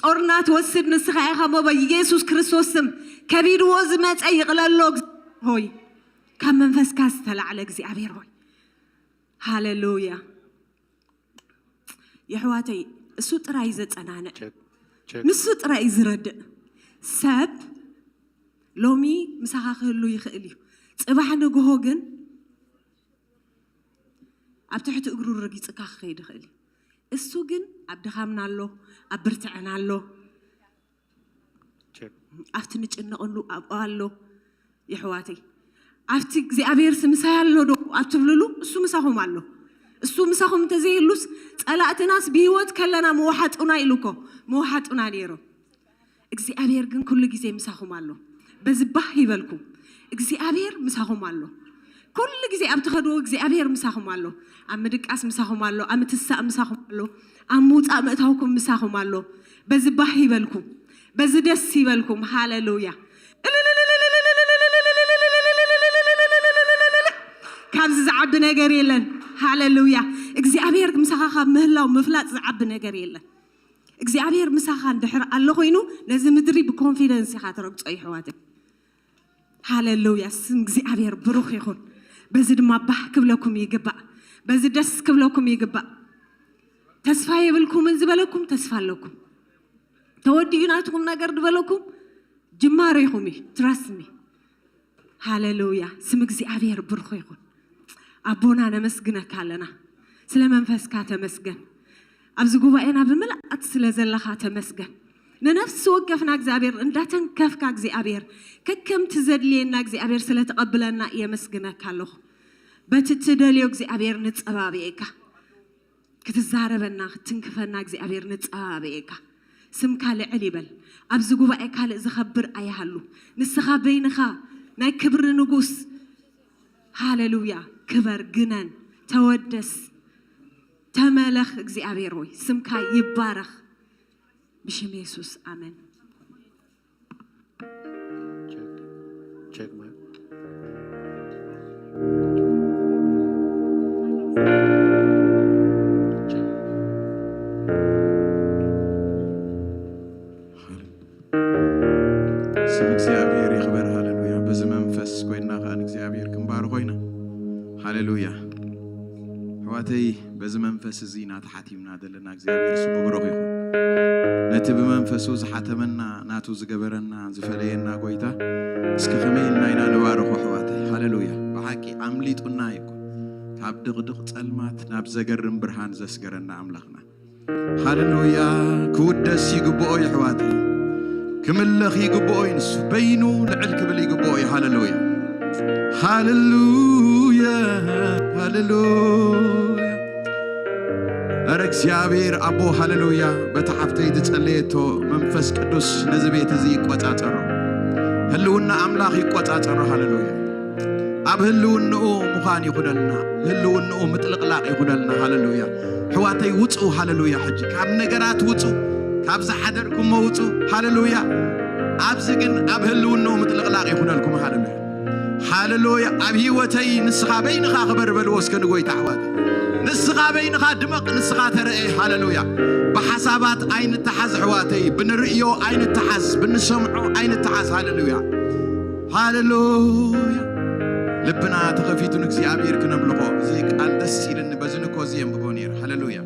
ኦርና ትወስድ ንስኻ ኢኻ እሞ በኢየሱስ ክርስቶስ ስም ከቢድዎ ዝመጸ ይቕለሎ። እግዚ-፣ ሆይ ካብ መንፈስካ ዝተላዕለ እግዚኣብሔር ሆይ ሃሌሉያ። የሕዋተይ እሱ ጥራይ ዘጸናንዕ ንሱ ጥራይ እዩ ዝረድእ። ሰብ ሎሚ ምሳኻ ክህሉ ይኽእል እዩ። ጽባሕ ንግሆ ግን ኣብ ትሕቲ እግሩ ረጊጽካ ክኸይድ ይኽእል እዩ። እሱ ግን ኣብ ድኻምና ኣሎ፣ ኣብ ብርትዕና ኣሎ፣ ኣብቲ ንጭነቐሉ ኣብኡ ኣሎ። የሕዋተይ ኣብቲ እግዚኣብሔር ምሳይ ኣሎ ዶ ኣብ ትብልሉ እሱ ምሳኹም ኣሎ። እሱ ምሳኹም እንተዘይህሉስ ጸላእትናስ ብህይወት ከለና ምወሓጡና ኢሉ እኮ ምወሓጡና ነይሮም። እግዚኣብሔር ግን ኩሉ ግዜ ምሳኹም ኣሎ። በዚ ባህ ይበልኩም። እግዚኣብሔር ምሳኹም ኣሎ። ኩሉ ግዜ ኣብ ትኸድዎ እግዚኣብሔር ምሳኹም ኣሎ። ኣብ ምድቃስ ምሳኹም ኣሎ። ኣብ ምትሳእ ምሳኹም ኣሎ። ኣብ ምውፃእ ምእታውኩም ምሳኹም ኣሎ። በዚ ባህ ይበልኩም። በዚ ደስ ይበልኩም። ሃሌሉያ። ካብዚ ዝዓቢ ነገር የለን። ሃሌሉያ። እግዚኣብሔር ምሳኻ ካብ ምህላው ምፍላጥ ዝዓቢ ነገር የለን። እግዚኣብሔር ምሳኻ እንድሕር ኣሎ ኮይኑ ነዚ ምድሪ ብኮንፊደንስ ኢኻ ትረግጾ ይሕዋት። ሃሌሉያ። ስም እግዚኣብሔር ብሩኽ ይኹን። በዚ ድማ ባህ ክብለኩም ይግባእ። በዚ ደስ ክብለኩም ይግባእ። ተስፋ የብልኩምን ዝበለኩም ተስፋ ኣለኩም። ተወዲኡ ናትኩም ነገር ዝበለኩም ጅማሮ ኢኹም እዩ። ትራስሚ። ሃሌሉያ። ስም እግዚኣብሔር ብሩኽ ይኹን። ኣቦና ነመስግነካ ኣለና። ስለ መንፈስካ ተመስገን። ኣብዚ ጉባኤና ብምልኣት ስለ ዘለኻ ተመስገን። ንነፍሲ ወከፍና እግዚኣብሔር እንዳተንከፍካ እግዚኣብሔር ከከምቲ ዘድልየና እግዚኣብሔር ስለ ተቐብለና የመስግነካ ኣለኹ። በቲ ትደልዮ እግዚኣብሔር ንጸባብየካ። ክትዛረበና ክትትንክፈና እግዚኣብሔር ንጸባብየካ። ስምካ ልዕል ይበል። ኣብዚ ጉባኤ ካልእ ዝኸብር ኣይሃሉ። ንስኻ በይንኻ ናይ ክብሪ ንጉስ። ሃሌሉያ። ክበር ግነን ተወደስ ተመለኽ እግዚኣብሔር ወይ ስምካ ይባረኽ ብሽም የሱስ ኣመን። ስም እግዚኣብሔር ይኽበር። ሃሌሉያ። በዚ መንፈስ ኮይና ከኣ ንእግዚኣብሔር ክንባርኾ ኢና። ሃሌሉያ። ኣሕዋተይ በዚ መንፈስ እዚ ኢና ተሓቲምና ዘለና። እግዚኣብሔር ስሙ ብሩኽ ይኹን። ነቲ ብመንፈሱ ዝሓተመና ናቱ ዝገበረና ዝፈለየና ጎይታ እስከ ከመይ ኢልና ኢና ንባርኾ ኣሕዋተይ። ሃሌሉያ። ብሓቂ ኣምሊጡና ኣይኮን ካብ ድቕድቕ ጸልማት ናብ ዘገርም ብርሃን ዘስገረና ኣምላኽና። ሃሌሉያ። ክውደስ ይግብኦ እዩ ኣሕዋተይ። ክምለኽ ይግብኦ እዩ ንሱ። በይኑ ልዕል ክብል ይግብኦ እዩ። ሃሌሉያ። ሃሌሉያ። ሃሌሉያ። ኧረ እግዚኣብሔር ኣቦ ሃሌሉያ። በቲ ሓፍተይ ዝጸለየቶ መንፈስ ቅዱስ ነዚ ቤት እዚ ይቆጻጸሮ። ህልውና ኣምላኽ ይቆጻጸሮ። ሃሌሉያ። ኣብ ህልውንኡ ምዃን ይኹነልና። ህልውንኡ ምጥልቕላቕ ይኹነልና። ሃሌሉያ። ኣሕዋተይ ውጹ። ሃሌሉያ። ሕጂ ካብ ነገራት ውጹ። ካብ ዝሓደርኩሞ ውጹ። ሃሌሉያ። ኣብዚ ግን ኣብ ህልውንኡ ምጥልቕላቕ ይኹነልኩም። ሃሌሉያ። ሃሌሉያ። ኣብ ህይወተይ ንስኻ በይንኻ ክበር በልዎ እስከ ንጎይታ ኣሕዋት። ንስኻ በይንኻ ድመቕ፣ ንስኻ ተረኤ። ሃሌሉያ። ብሓሳባት ኣይንተሓዝ ኣሕዋተይ፣ ብንርእዮ ኣይንተሓዝ፣ ብንሰምዖ ኣይንተሓዝ። ሃሌሉያ። ሃሌሉያ። ልብና ተኸፊቱ ንእግዚኣብሔር ክነምልኾ። እዚ ቃል ደስ ኢልኒ፣ በዚ ንኮ እዚ የንብቦ ነይረ። ሃሌሉያ።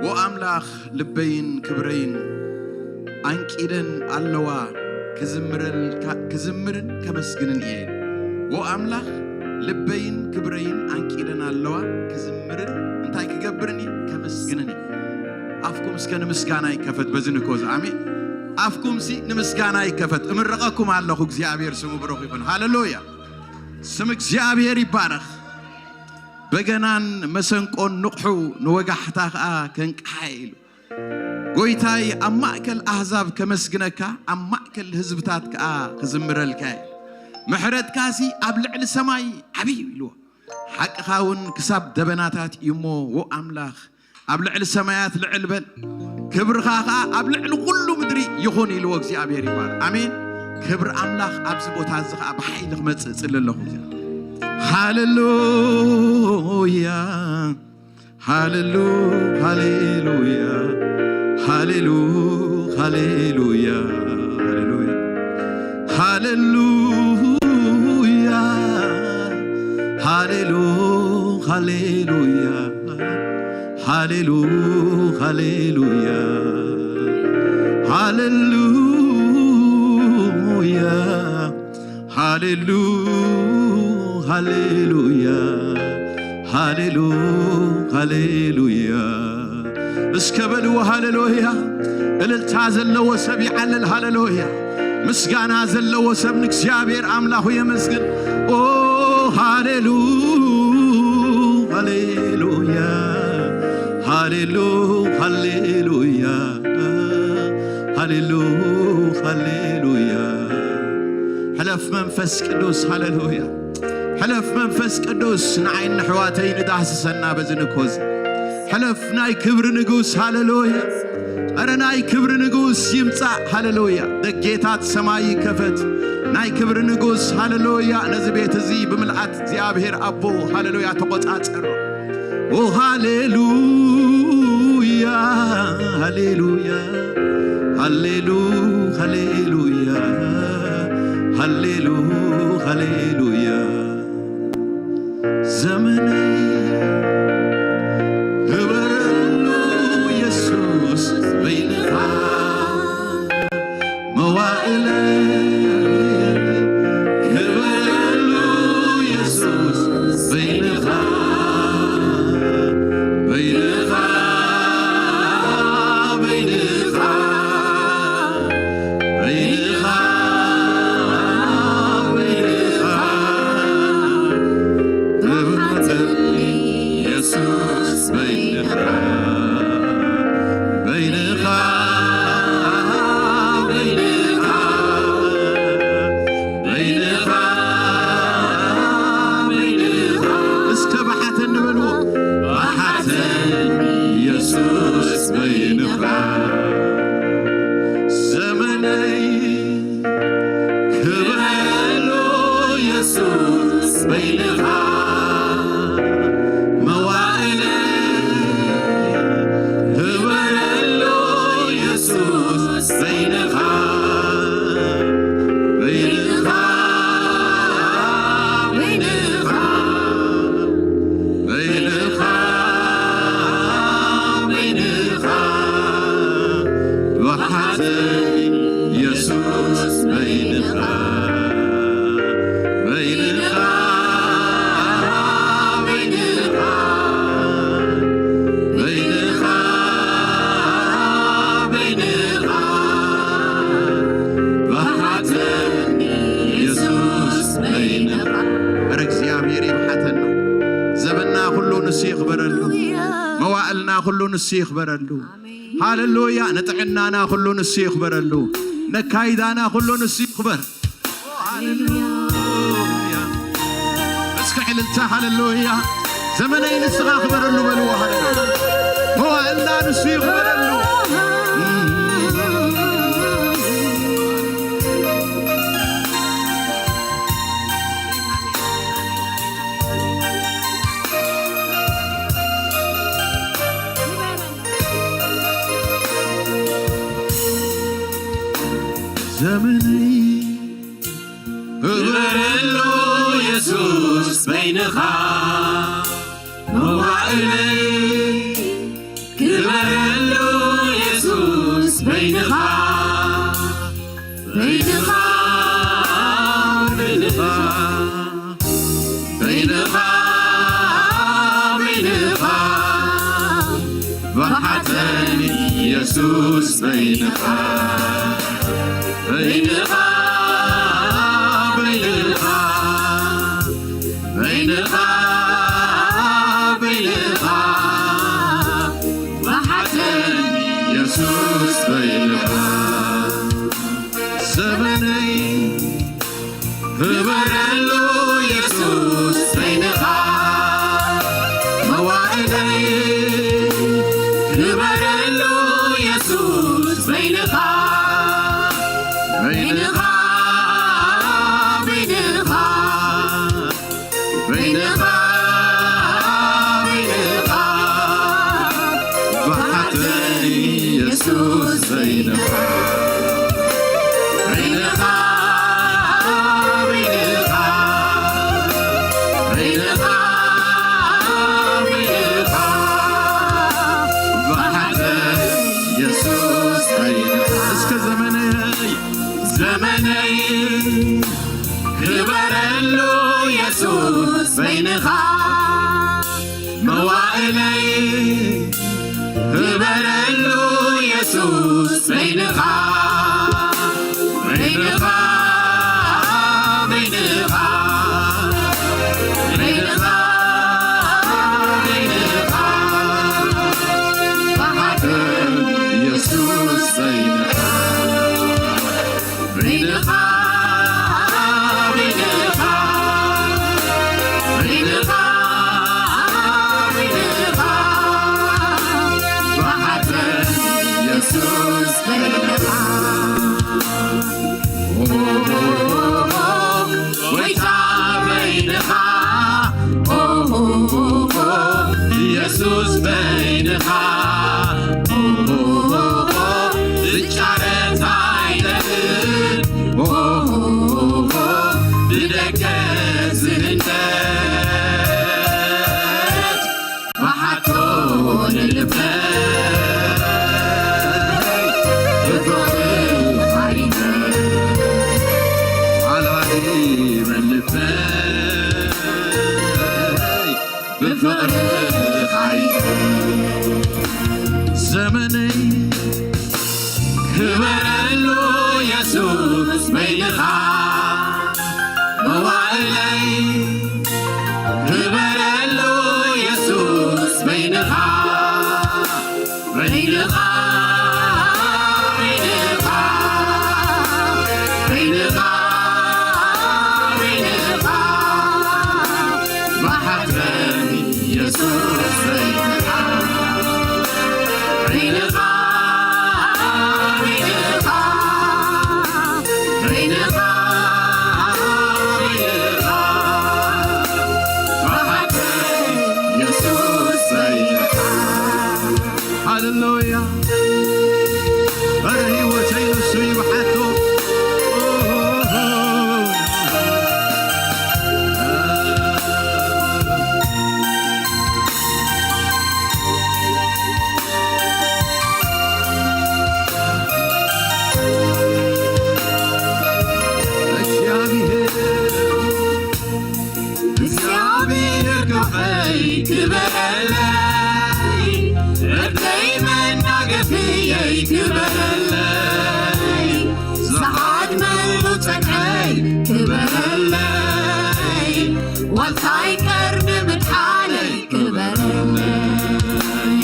ወኣምላኽ ልበይን ክብረይን ኣንቂደን ኣለዋ፣ ክዝምረልካ-፣ ክዝምርን ከመስግንን እየ። ወኣምላኽ ልበይን ክብረይን ኣንቂደን ኣለዋ፣ ክዝምርን እንታይ ክገብርን እየ? ከመስግንን እየ። ኣፍኩም እስከ ንምስጋና ይከፈት። በዚ ንኮ እዚ ኣሜን። ኣፍኩም ሲ ንምስጋና ይከፈት። እምርቐኩም ኣለኹ። እግዚኣብሔር ስሙ ብሩኽ ይኹን። ሃሌሉያ። ስም እግዚኣብሔር ይባረኽ። በገናን መሰንቆን ንቕሑ፣ ንወጋሕታ ኸኣ ከንቅሓ ኢሉ። ጎይታይ ኣብ ማእከል ኣህዛብ ከመስግነካ፣ ኣብ ማእከል ህዝብታት ከኣ ክዝምረልካ ኢሉ። ምሕረትካሲ ኣብ ልዕሊ ሰማይ ዓብዪ እዩ ኢልዎ። ሓቅኻ እውን ክሳብ ደበናታት እዩ እሞ፣ ዎ ኣምላኽ ኣብ ልዕሊ ሰማያት ልዕል በል፣ ክብርኻ ኸኣ ኣብ ልዕሊ ኩሉ ምድሪ ይኹን ኢልዎ እግዚኣብሔር ይባል። ኣሜን። ክብሪ ኣምላኽ ኣብዚ ቦታ እዚ ኸኣ ብሓይሊ ክመጽእ እጽሊ ኣለኹ። ሃሌሉያ፣ ሃሌሉ-፣ ሃሌሉያ፣ ሃሌሉ ሃሌሉያ ሃሌሉያ ሃሌሉያ ሃሌሉ ሃሌሉያ ሃሌሉ ሃሌሉያ ሃሌሉያ ሃሌሉ ሃሌሉያ ሃሌሉ ሃሌሉያ እስከ በልዎ ሃሌሉያ። እልልታ ዘለዎ ሰብ ይዓልል ሃሌሉያ። ምስጋና ዘለዎ ሰብ ንእግዚኣብሔር ኣምላኹ የመስግን። ኦ ሃሌሉ ሃሌሉያ ሃሌሉ ሃሌሉያ ሃሌሉ ሃሌሉያ ሕለፍ መንፈስ ቅዱስ ሃሌሉያ ሕለፍ መንፈስ ቅዱስ ንዓይን ንሕዋተይ ንዳህስሰና በዚ ንኮዚ ሕለፍ ናይ ክብሪ ንጉስ ሃሌሉያ ኣረ ናይ ክብሪ ንጉስ ይምጻእ ሃሌሉያ ደጌታት ሰማይ ይከፈት ናይ ክብሪ ንጉስ ሃሌሉያ ነዚ ቤት እዚ ብምልኣት እግዚኣብሔር ኣቦ ሃሌሉያ ተቆጻጸሮ ኦ ሃሌሉያ ሃሌሉያ ሃሌሉ ሃሌሉያ ሃሌሉ ሃሌሉያ ዘመነይ ክበረሉ የሱስ በይንኻ መዋእለ ክበረሉ የሱስ በይንኻ በይንኻ በይንኻ በይንኻ በይንኻ ተባረኽ የሱስ በይንኻ በይንኻ በይንኻ በይንኻ በይንኻ እስከ ብሓተኒ በልዎ ብሓተኒ የሱስ በይንኻ ዘመነይ ክበረሉ የሱስ በይንኻ መዋእለ ክበረሉ የሱስ በይንኻ በይንኻ በይንኻ በይንኻ በይንኻ ብሓተይ የሱስ በይንኻ በይንኻ በይንኻ በይንኻ በይንኻ ብሓተኒ የሱስ በይንኻ እረ እግዚኣብሔር ይብሓተና ዘበንና ኩሉ ንሱ ይኽበረሉ መዋእልና ኩሉ ንሱ ይኽበረሉ ሃሌሉያ ንጥዕናና ኩሉ ንሱ ይኽበረሉ ነካይዳና ኩሉ ንሱ ይኽበር ሃሌሉያ እስከ ዕልልታ ሃሌሉያ ዘመነይ ንስኻ ክበረሉ በልዎ ሃሌሉያ መዋእልና ንሱ ይኽበረሉ ዘመነይ ክበረሉ የሱስ በይንኻ መዋእለይ ክበረሉ የሱስ በይንኻ በይንኻ በይንኻ በይንኻ በይንኻ ብሓተኒ የሱስ በይንኻ በይንኻ በይንኻ በይንኻ በይንኻ ብሓተኒ የሱስ በይንኻ ዘመነይ ክበረሉ የሱስ በይንኻ መዋእለይ ክበረሉ የሱስ በይንኻ በይንኻ በይንኻ በይንኻ በይንኻ ብሓተይ የሱስ በይንኻ፣ በይንኻ፣ በይንኻ፣ በይንኻ፣ ብሓቂ የሱስ በይንኻ። እስከ ዘመነይ፣ ዘመነይ ክበረሉ የሱስ በይንኻ፣ መዋእለይ ክበረሉ የሱስ በይንኻ፣ በይንኻ፣ በይንኻ፣ በይንኻ፣ በይንኻ፣ ብሓቂ የሱስ በይንኻ። በይንኻ፣ በይንኻ፣ በይንኻ፣ በይንኻ፣ ብሓቂ የሱስ በይንኻ። ኦሆ፣ ጎይታ በይንኻ፣ ኦሆ፣ የሱስ በይንኻ፣ ኦሆ፣ ዝጫረት ኣይደልን፣ ኦሆ፣ ብደገ ዝህነጽ ብሓቶ ንልበይ ብፍቕሪ ሃይመ ኣልሃዲ መልበይ ብፍቕሪ ሃይመ ዘመነይ ክበረሉ የሱስ በይንኻ መዋእለይ ክበረሉ የሱስ በይንኻ በይንኻ በይንኻ በይንኻ በይንኻ ብሓትረኒ የሱስ በይንኻ በይንኻ በይንኻ በይንኻ በይንኻ ብሓትረኒ የሱስ በይንኻ ሃሌሉያ። ኧረ ህይወተይ ንሱ ይብሓቶ። እግዚኣብሔር እግዚኣብሔር ከኸይ ክበረለይ፣ እርደይ መናገፍየይ ክበረለይ፣ ዝሃድመሉ ጸግረይ ክበረለይ፣ ዋልታይ ቀርኒ ምድሓነይ ክበረለይ፣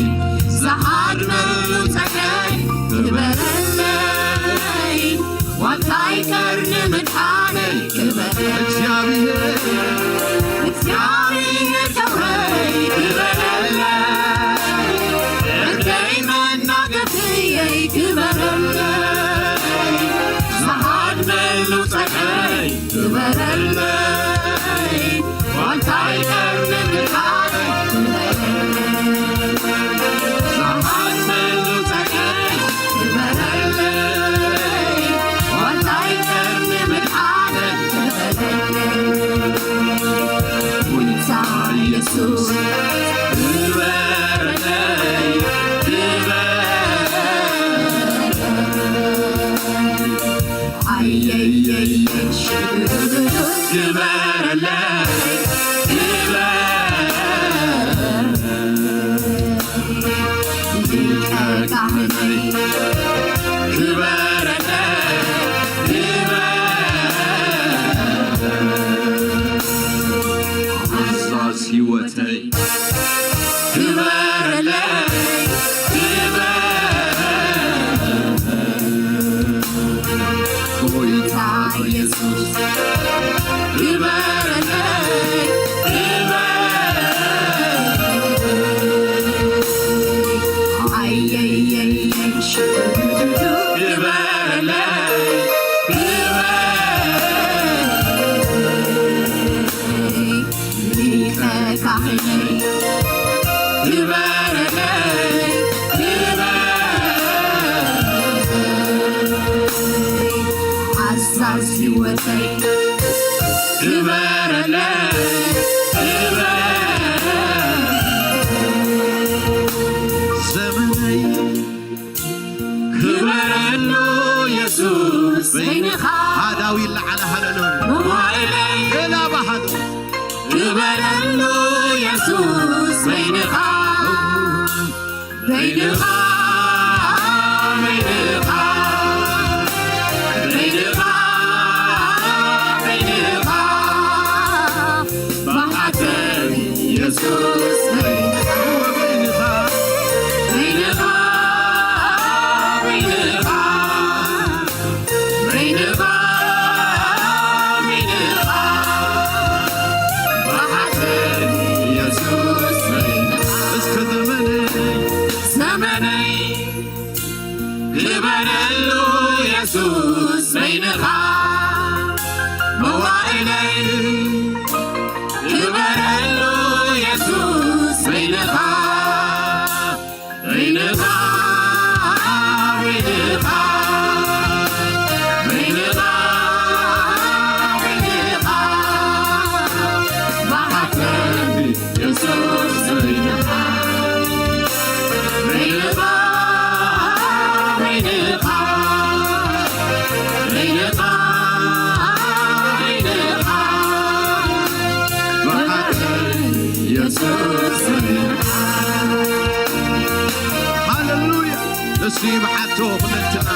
ዝሃድመሉ ጸግረይ ክበረለይ፣ ዋልታይ ቀርኒ ምድሓነይ ክበረለይ። እግዚኣብሔር እግዚኣብሔር ክብረይ ክበረለይ፣ እርደይ መናገፍየይ ክበረለይ፣ ዝሃድመሉ ጸግረይ ክበረለይ፣ ዋልታይ ቀርኒ ምድሓነይ ክበረለይ፣ ዝሃድመሉ ጸግረይ ክበረለይ፣ ዋልታይ ቀርኒ ምድሓነይ ክበረለይ፣ ጎይታ የሱስ ክበረለይ፣ ክበረለይ። ኣየየየ ክበረለይ፣ ክበረለይ። ሊቀ ካህነይ ክበረለይ፣ ክበረለይ። ኣዛዝ ህይወተይ ክበረለይ፣ ክበረለይ። ጎይታ የሱስ ክበረለይ፣ ክበረለይ። ኣየየየ ክበረለይ፣ ክበረለይ። ሊቀ ካህነይ ክበረለይ፣ ክበረለይ። ክበረለይ፣ ክበረለይ። ዘመነይ ክበረሉ የሱስ በይንኻ። ሃዳዊ ለዓለ ሃለሉያ። መዋእለይ ሌላ ባህል። ክበረሉ የሱስ በይንኻ። በይንኻ፣ በይንኻ፣ በይንኻ፣ በይንኻ፣ ብሓቂ የሱስ በይንኻ፣ በይንኻ፣ በይንኻ፣ በይንኻ፣ በይንኻ፣ ብሓቂ የሱስ በይንኻ። እስከ ዘመነይ፣ ዘመነይ ክበረሉ የሱስ በይንኻ። መዋእለይ ክበረሉ የሱስ በይንኻ። በይንኻ፣ በይንኻ፣ በይንኻ፣ በይንኻ፣ ብሓቂ የሱስ በይንኻ። በይንኻ፣ በይንኻ፣ በይንኻ፣ በይንኻ፣ ብሓቂ የሱስ በይንኻ። ሃሌሉያ። እሱ ይብሓቶ ኩለንትና።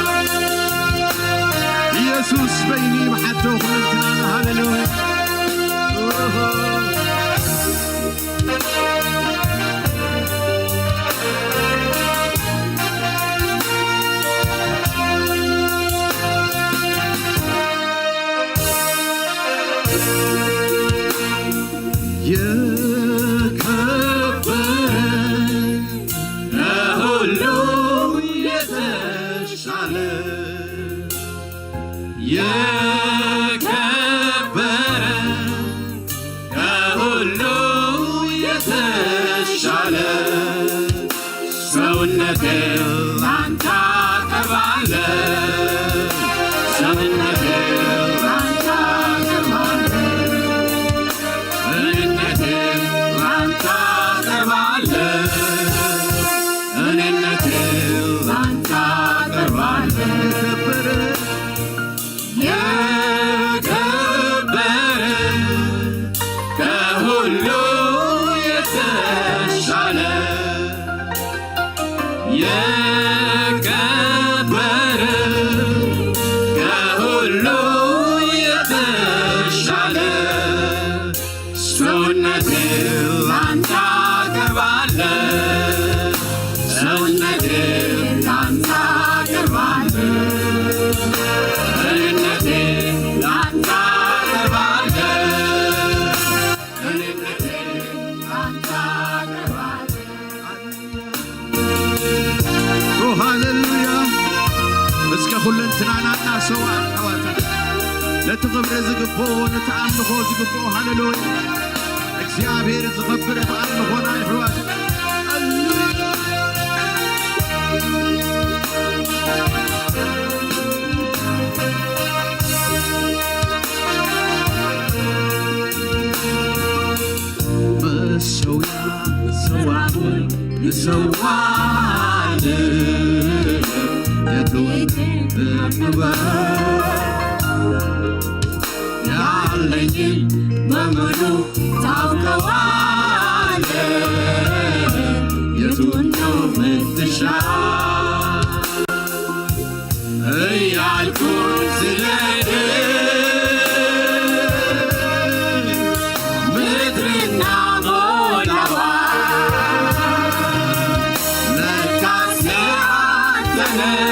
ኢየሱስ በይኒ ይብሓቶ ኩለንትና። ሃሌሉያ። የከበረ ከሁሉ የተሻለ የከበረ ከሁሉ የተሻለ ሰውነቴ ላንተ አቀርባለሁ። ሰውነቴ ላንተ አቀርባለሁ። እኔነቴ ላንተ አቀርባለሁ። እኔነቴ ላንተ አቀርባለሁ። የከበረ የከበረ ከሁሉ የተሻለ የከበረ ከሁሉ የተሻለ ሰውነቴ ላንተ አቀርባለሁ። ሰውነቴ ላንተ አቀርባለሁ። እኔነቴ ላንተ አቀርባለሁ። እኔነቴ ላንተ አቀርባለሁ። ኦ፣ ሃሌሉያ። እስከ ኩለንትናና እናሰዋ ኣሕዋት። ነቲ ክብሪ ዝግብኦ፣ ነቲ ኣምልኾ ዝግብኦ፣ ሃሌሉያ። እግዚኣብሔር ዝኸብር ብኣምልኾና ኣሕዋት። መሰውያ ሰዋኹ ንሰዋል የትውት እምበር ያለኝ በሙሉ ታውቀዋል የቱን ነው ምትሻ እያልኩ ስለ ምድርና ሞላዋ ለካስ አንተ ነህ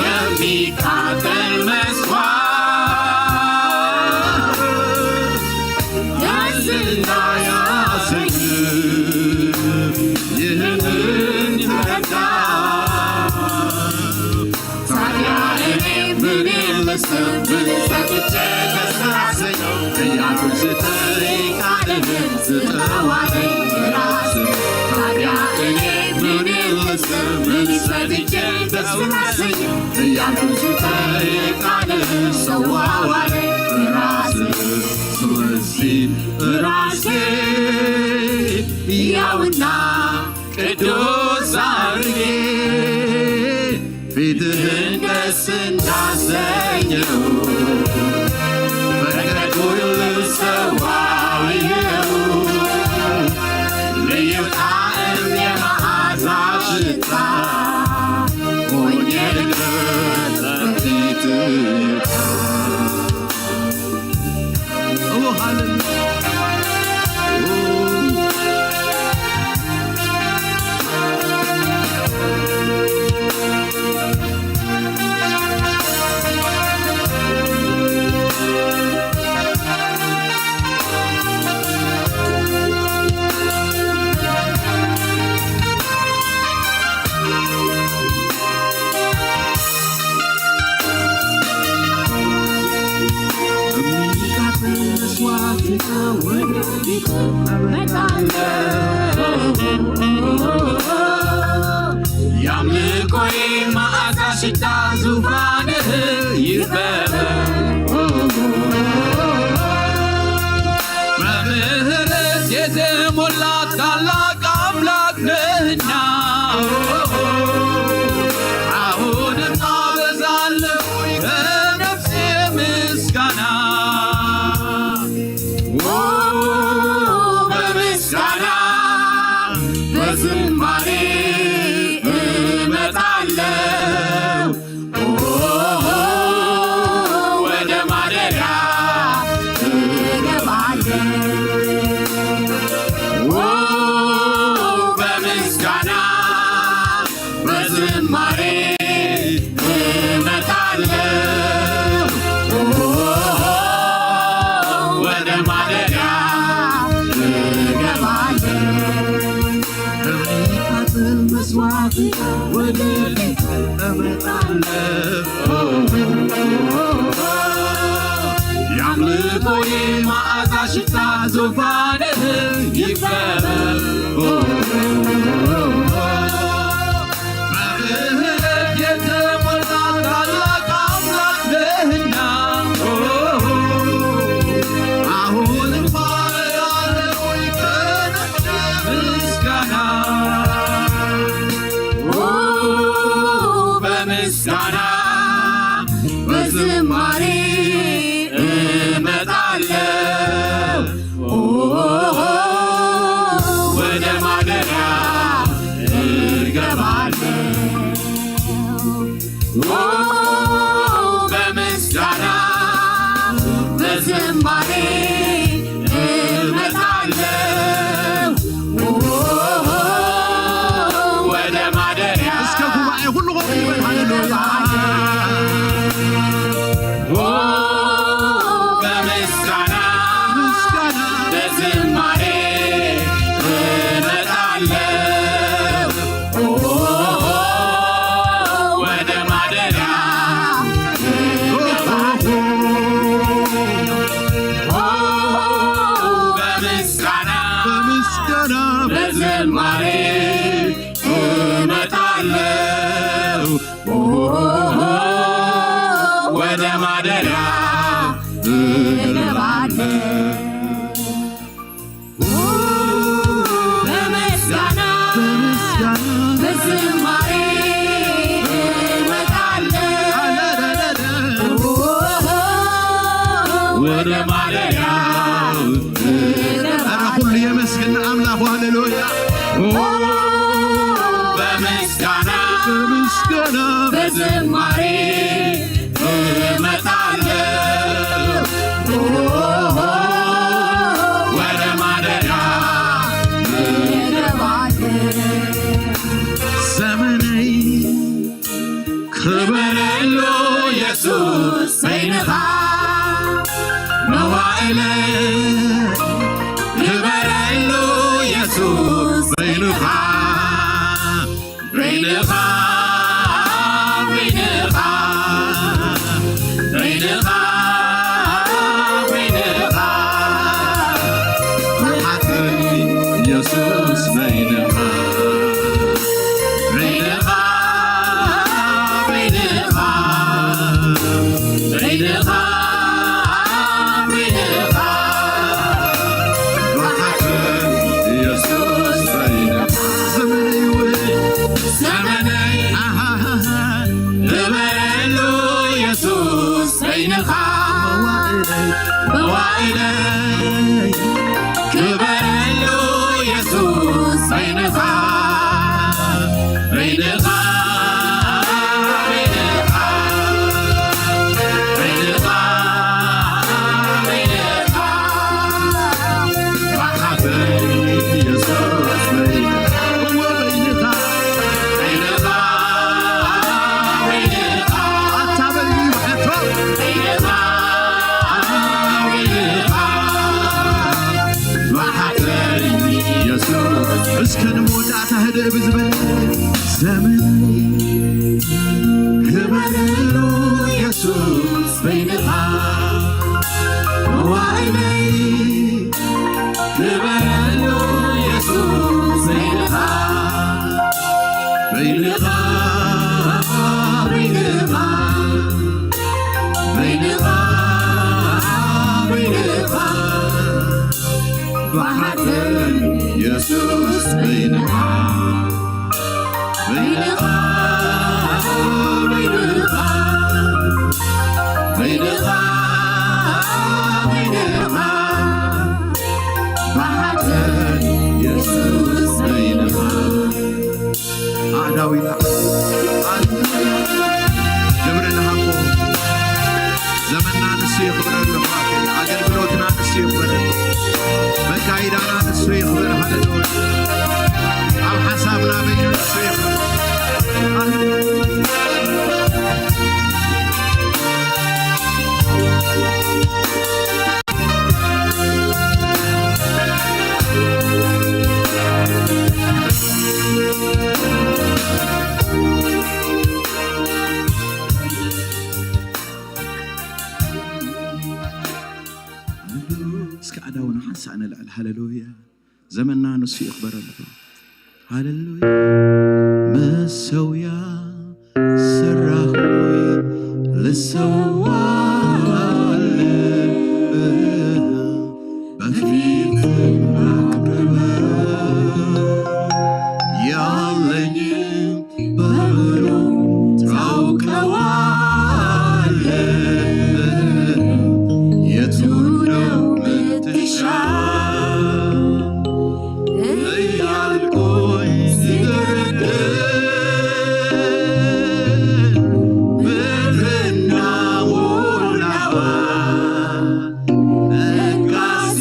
የሚቃጠል መስዋዕት ደስ እንዳያሰኝ ይህንን ተረዳ። ታዲያ እኔ ምን ልስጥ? ምን ሰጥቼ ደስ ላሰኘው? እያልኩ ስጠይቅ ቃልህን ስጠዋለኝ ራስህ። ታዲያ እኔ ምን ልስጥ? ምን ሰጥቼ ተስፋ ስኝ እያልኩ ስጠይቅ ቃል ሰዋዋል ራስ ስለዚህ ራሴ ሕያውና ቅዱስ አድርጌ ፊትህን ደስ እንዳሰኘው ፈቀድኩልህ ሰዋው ይኸው ልዩ ጣዕም የመዓዛ ሽታ ሆኜ ልቅረብ በፊትህ ይታ። ኦ፣ ሃሌሉያ። የአምልኮዬ መዓዛ ሽታ ዙፋንህ ይፈብ። በምህረት የተሞላ ታላቅ አምላክ ነህና አሁንም አበዛለሁ ከነፍሴ ምስጋና። ኦ፣ በምስጋና በዝማሬ እመጣለሁ። ኦ፣ ወደ ማደሪያ እገባለሁ። ኦ፣ በምስጋና በዝማሬ እመጣለሁ። ኦ፣ ወደ ማደሪያ እገባለሁ። ከሚቃጠል መስዋዕት ወደ ፊት እመጣለሁ። የአምልኮዬ መዓዛ ሽታ ዙፋንህ ይፈብ። በምህረት የተሞላ ታላቅ አምላክ ነህና አሁንም ባያለው ምስጋና። ኦ፣ በምስጋና በዝማሬ እመጣለሁ። ኦ፣ ወደ ማደሪያ እገባለሁ። ኦ፣ በምስጋና በዝማሬ እመጣለሁ። ኦ፣ ወደ ማደሪያ እስከ ጉባኤ ሁሉ ቆም ይበል። ሃሌሉያ። ኦ፣ በምስጋና ምስጋና በዝማሬ እመጣለሁ። ወደ ማደሪያ እገባለሁ። በምስጋና በምስጋና በዝማሬ እመጣለሁ። ወደ ማደሪያ እገባለሁ። በምስጋና በምስጋና በዝማሬ እመጣለሁ። ወደ ማደሪያው ኧረ ሁሉ የመስገን አምላኩ። ሃሌሉያ። በምስጋና በምስጋና በዝማሬ እመጣለሁ። ወደ ማደሪያ እገባለሁ። ዘመነይ ክበረሉ የሱስ በይንኻ መዋእለ ክበረሉ የሱስ በይንኻ በይንኻ በይንኻ በይንኻ በይንኻ መሓፀኒ የሱስ በይንኻ በይንኻ መዋእለይ ክበረሉ የሱስ በይንኻ፣ በይንኻ፣ በይንኻ፣ በይንኻ፣ በይንኻ፣ ብሓፈይ የሱስ በይንኻ፣ እወ በይንኻ፣ በይንኻ፣ በይንኻ፣ ኣታ በይኑ ይብሓቶ። እስከ ንመወዳእታ ህድእ ብዝበለ ዘመን ክበረሉ የሱስ በይንኻ መዋእለይ ክበረሉ የሱስ በይንኻ በይንኻ በይንኻ በይንኻ በይንኻ ብሓቂ የሱስ በይንኻ በይንኻ በይንኻ በይንኻ በይንኻ ብሓቂ የሱስ በይንኻ ኣእዳዊና ክብሪ ንሃቦ። ዘመንና ንሱ የኽብረሉ ኣሕዋተይ። ኣገልግሎትና ንሱ የኽብረሉ። መካይዳና ንሱ የኽብር። ሃሌሉያ። ኣብ ሓሳብና በይኑ ንሱ የኽብር። እስከ ኣእዳውና ሓንሳእ ነልዕል። ሃሌሉያ። ዘመንና ንሱ ይኽበረሉ። ሃሌሉያ። መሰውያ ሰራኹ ልሰዋል በፊት ማቅረበ ያለኝ በሙሉ ታውቀዋለህ። የቱ ነው ምትሻ እያልኩኝ ስደረድር ምድርና ሞላዋ ለጋስ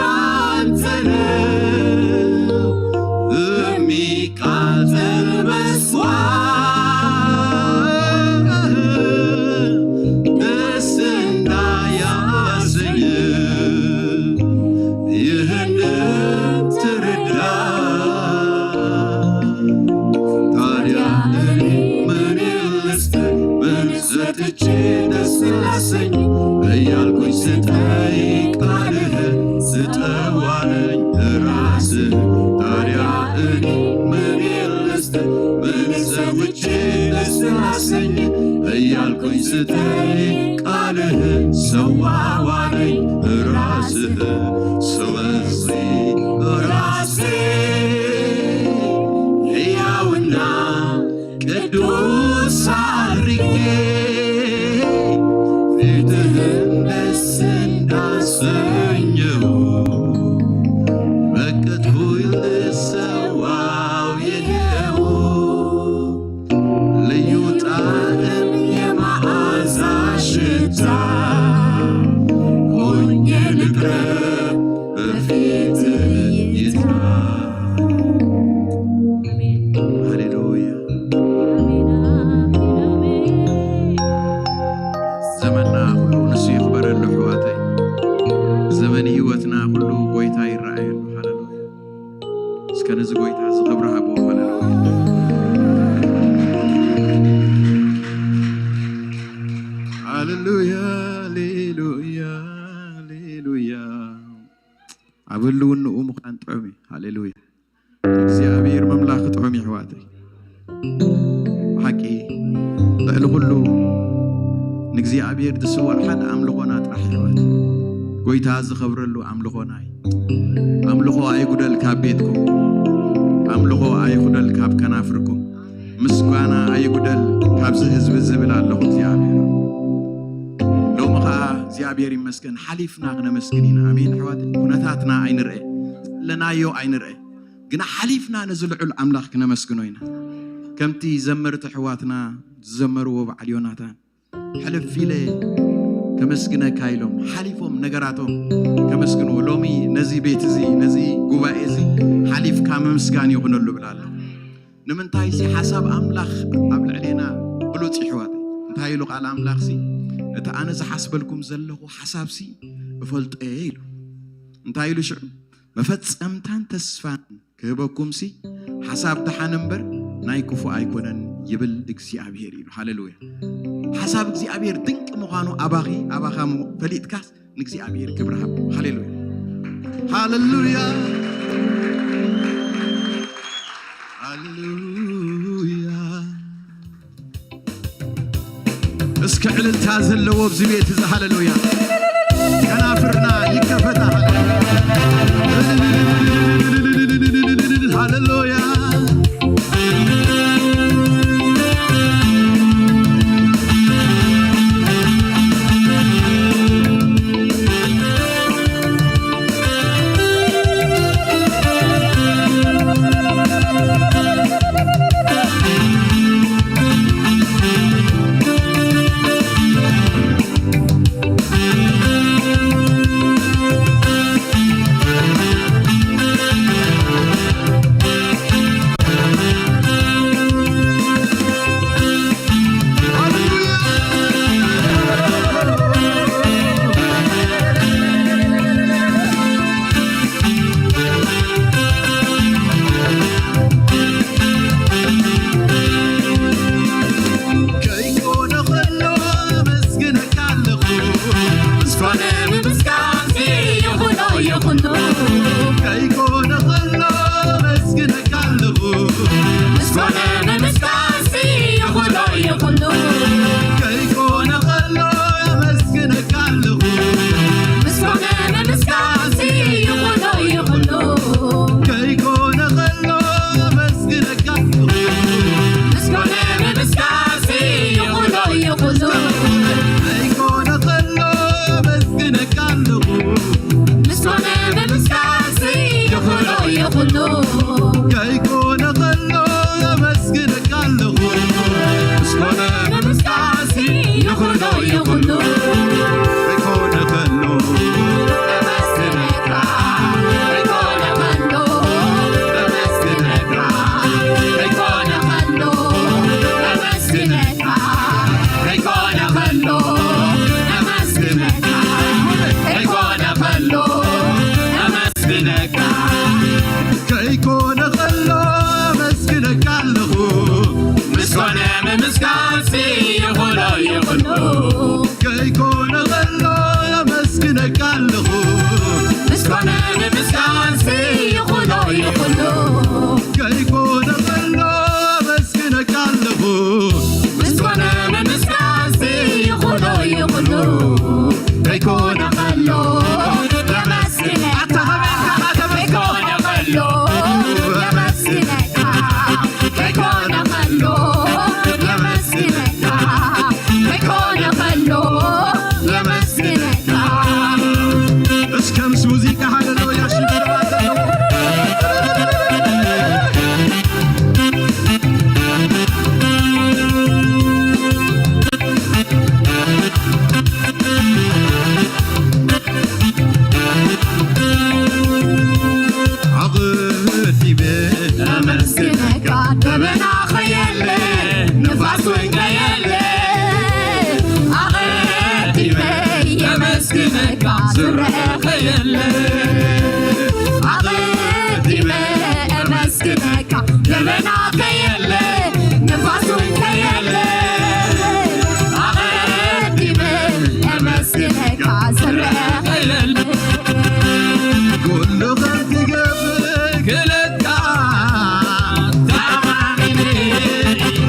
አንተ ነው የሚቃጠል መስዋዕት ደስ እንዳያሰኝ ይህንን ተረዳ። ታዲያ እኔ ምን ልስጥ ምን ሰጥቼ ደስ ላሰኝ እያልኩኝ ስጠይቅ ቃልህን ስጠዋለኝ ራስህ። ታዲያ እኔ ምን ልስጥ ምን ሰውቼ ደስ ላሰኝ እያልኩኝ ስጠይቅ ቃልህን ሰዋዋለኝ ራስህ። ስለዚህ ራሴ ሕያውና ቅዱስ አድርጌ ፊትህን ደስ እንዳሰኘው በቀጥኩኝ ልሰዋው ይሄው ልዩ ጣዕም የመዓዛ ሽታ ሆኜ ልቅረብ በፊት ይታ ሃሌሉያ። ዘመንና ኩሉ ንሱ ይኽበረሉ ኣሕዋተይ። ዘመን ህይወትና ኩሉ ጎይታ ይረኣየሉ። ሃሌሉያ። እስከ ነዚ ጎይታ እዚ ክብሪ ሃቦ። ሃሌሉያ። ሃሌሉያ፣ ሃሌሉያ፣ ሃሌሉያ። ኣብ ህልውንኡ ምዃን ጥዑም እዩ። ሃሌሉያ። እግዚኣብሔር ምምላኽ ጥዑም እዩ ኣሕዋተይ። ሓቂ ልዕሊ ኩሉ ንእግዚኣብሔር ዝስዋእ ሓደ ኣምልኾና ጥራሕ ኣሕዋት። ጎይታ ዝኸብረሉ ኣምልኾና እዩ። ኣምልኾ ኣይጉደል ካብ ቤትኩም፣ ኣምልኾ ኣይጉደል ካብ ከናፍርኩም፣ ምስጋና ኣይጉደል ካብዚ ህዝቢ ዝብል ኣለኹ እግዚኣብሔር። ሎሚ ኸዓ እግዚኣብሔር ይመስገን። ሓሊፍና ክነመስግን ኢና። ኣሜን ኣሕዋት። ኩነታትና ኣይንርአ፣ ለናዮ ኣይንርአ፣ ግና ሓሊፍና ነዚ ልዑል ኣምላኽ ክነመስግኖ ኢና። ከምቲ ዘመርቲ ኣሕዋትና ዝዘመርዎ በዓል ዮናታን፣ ሕልፍ ኢለ ከመስግነካ ኢሎም ሓሊፎም ነገራቶም ከመስግንዎ። ሎሚ ነዚ ቤት እዚ፣ ነዚ ጉባኤ እዚ ሓሊፍካ ምምስጋን ይኹነሉ ብላለኹ። ንምንታይ ሲ ሓሳብ ኣምላኽ ኣብ ልዕሌና ብሉጽ ይሕዋት። እንታይ ኢሉ ቃል ኣምላኽ ሲ፣ እቲ ኣነ ዝሓስበልኩም ዘለኹ ሓሳብ ሲ እፈልጦ እየ ኢሉ። እንታይ ኢሉ ሽዑ፣ መፈጸምታን ተስፋን ክህበኩም ሲ ሓሳብ ደሓን እምበር ናይ ክፉ ኣይኮነን ይብል እግዚኣብሔር ኢሉ። ሃሌሉያ። ሓሳብ እግዚኣብሔር ድንቂ ምዃኑ ኣባኺ፣ ኣባኻ ፈሊጥካስ ንእግዚኣብሔር ክብሪ ሃብ። ሃሌሉያ። ሃሌሉያ። ሃሌሉያ። እስከ ዕልልታ ዘለዎ ኣብዚ ቤት እዚ ሃሌሉያ። ከናፍርና ይከፈታ። ሃሌሉያ። ከይኮነ ከሎ ኣመስግነካ ኣለኹ። ምስኮነ ምምስጋንሲ ይኹኖ ይኹኖ። ከይኮነ ከሎ ኣመስግነካ ኣለኹ። ምስኮነ ምምስጋንሲ ይኹኖ ይኹኖ። ከይኮነ ከሎ ኣመስግነካ ኣለኹ። ምስኮነ ምምስጋንሲ ይኹኖ ይኹኖ። ከይኮነ ከሎ ኣመስግነካ ኣለኹ። ምስኮነ ምምስጋንሲ ይኹኖ ይኹኖ። ከይኮነ ከሎ ኣመስግነካ ኣለኹ። ምስኮነ ምምስጋንሲ ይኹኖ ይኹኖ። ከይኮነ ከሎ ኣመስግነካ ኣለኹ። ምስኮነ ምምስጋንሲ ይኹኖ ይኹኖ። ከይኮነ ከሎ ኣመስግነካ። ከይኮነ ከሎ ኣመስግነካ። ከይኮነ ከሎ ኣመስግነካ። ከይኮነ ከሎ ኣመስግነካ። ከይኮነ ከሎ ኣመስግነካ። ከይኮነ ከሎ ኣመስግነካ ኣለኹ። ምስኮነ ምምስጋንሲ ይኹኖ ይኹኖ። ከይኮነ ከሎ ኣመስግነካ ኣለኹ። ምስኮነ ምምስጋንሲ ይኹኖ ይኹኖ። ከይኮነ ከሎ ኣመስግነካ ኣለኹ። ምስኮነ ምምስጋንሲ ይኹኖ ይኹኖ። ከይኮነ ከሎ ኣመስግነካ። ከይኮነ ከሎ ኣመስግነካ። ከይኮነ ከሎ ኣመስግነካ። ከይኮነ ከሎ ኣመስግነካ። እስከ ምስ ሙዚቃ ሃሌሉያ ሽብሸባ ዘለዎ። ኣቕዲመ ኣመስግነካ፣ ደበና ኸየለ፣ ንፋስ እውን ከየለ። ኣቐዲመ የመስግነካ፣ ዝረአ ኸየለ። ኣቐዲመ ኣመስግነካ፣ ደበና ከየለ፣ ንፋስ እውን ከየለ። ኣቐዲመ ኣመስግነካ፣ ዝረአ ኸየለ። ኩሉ ከም ትገብር ክእለትካ ተኣማሚነ፣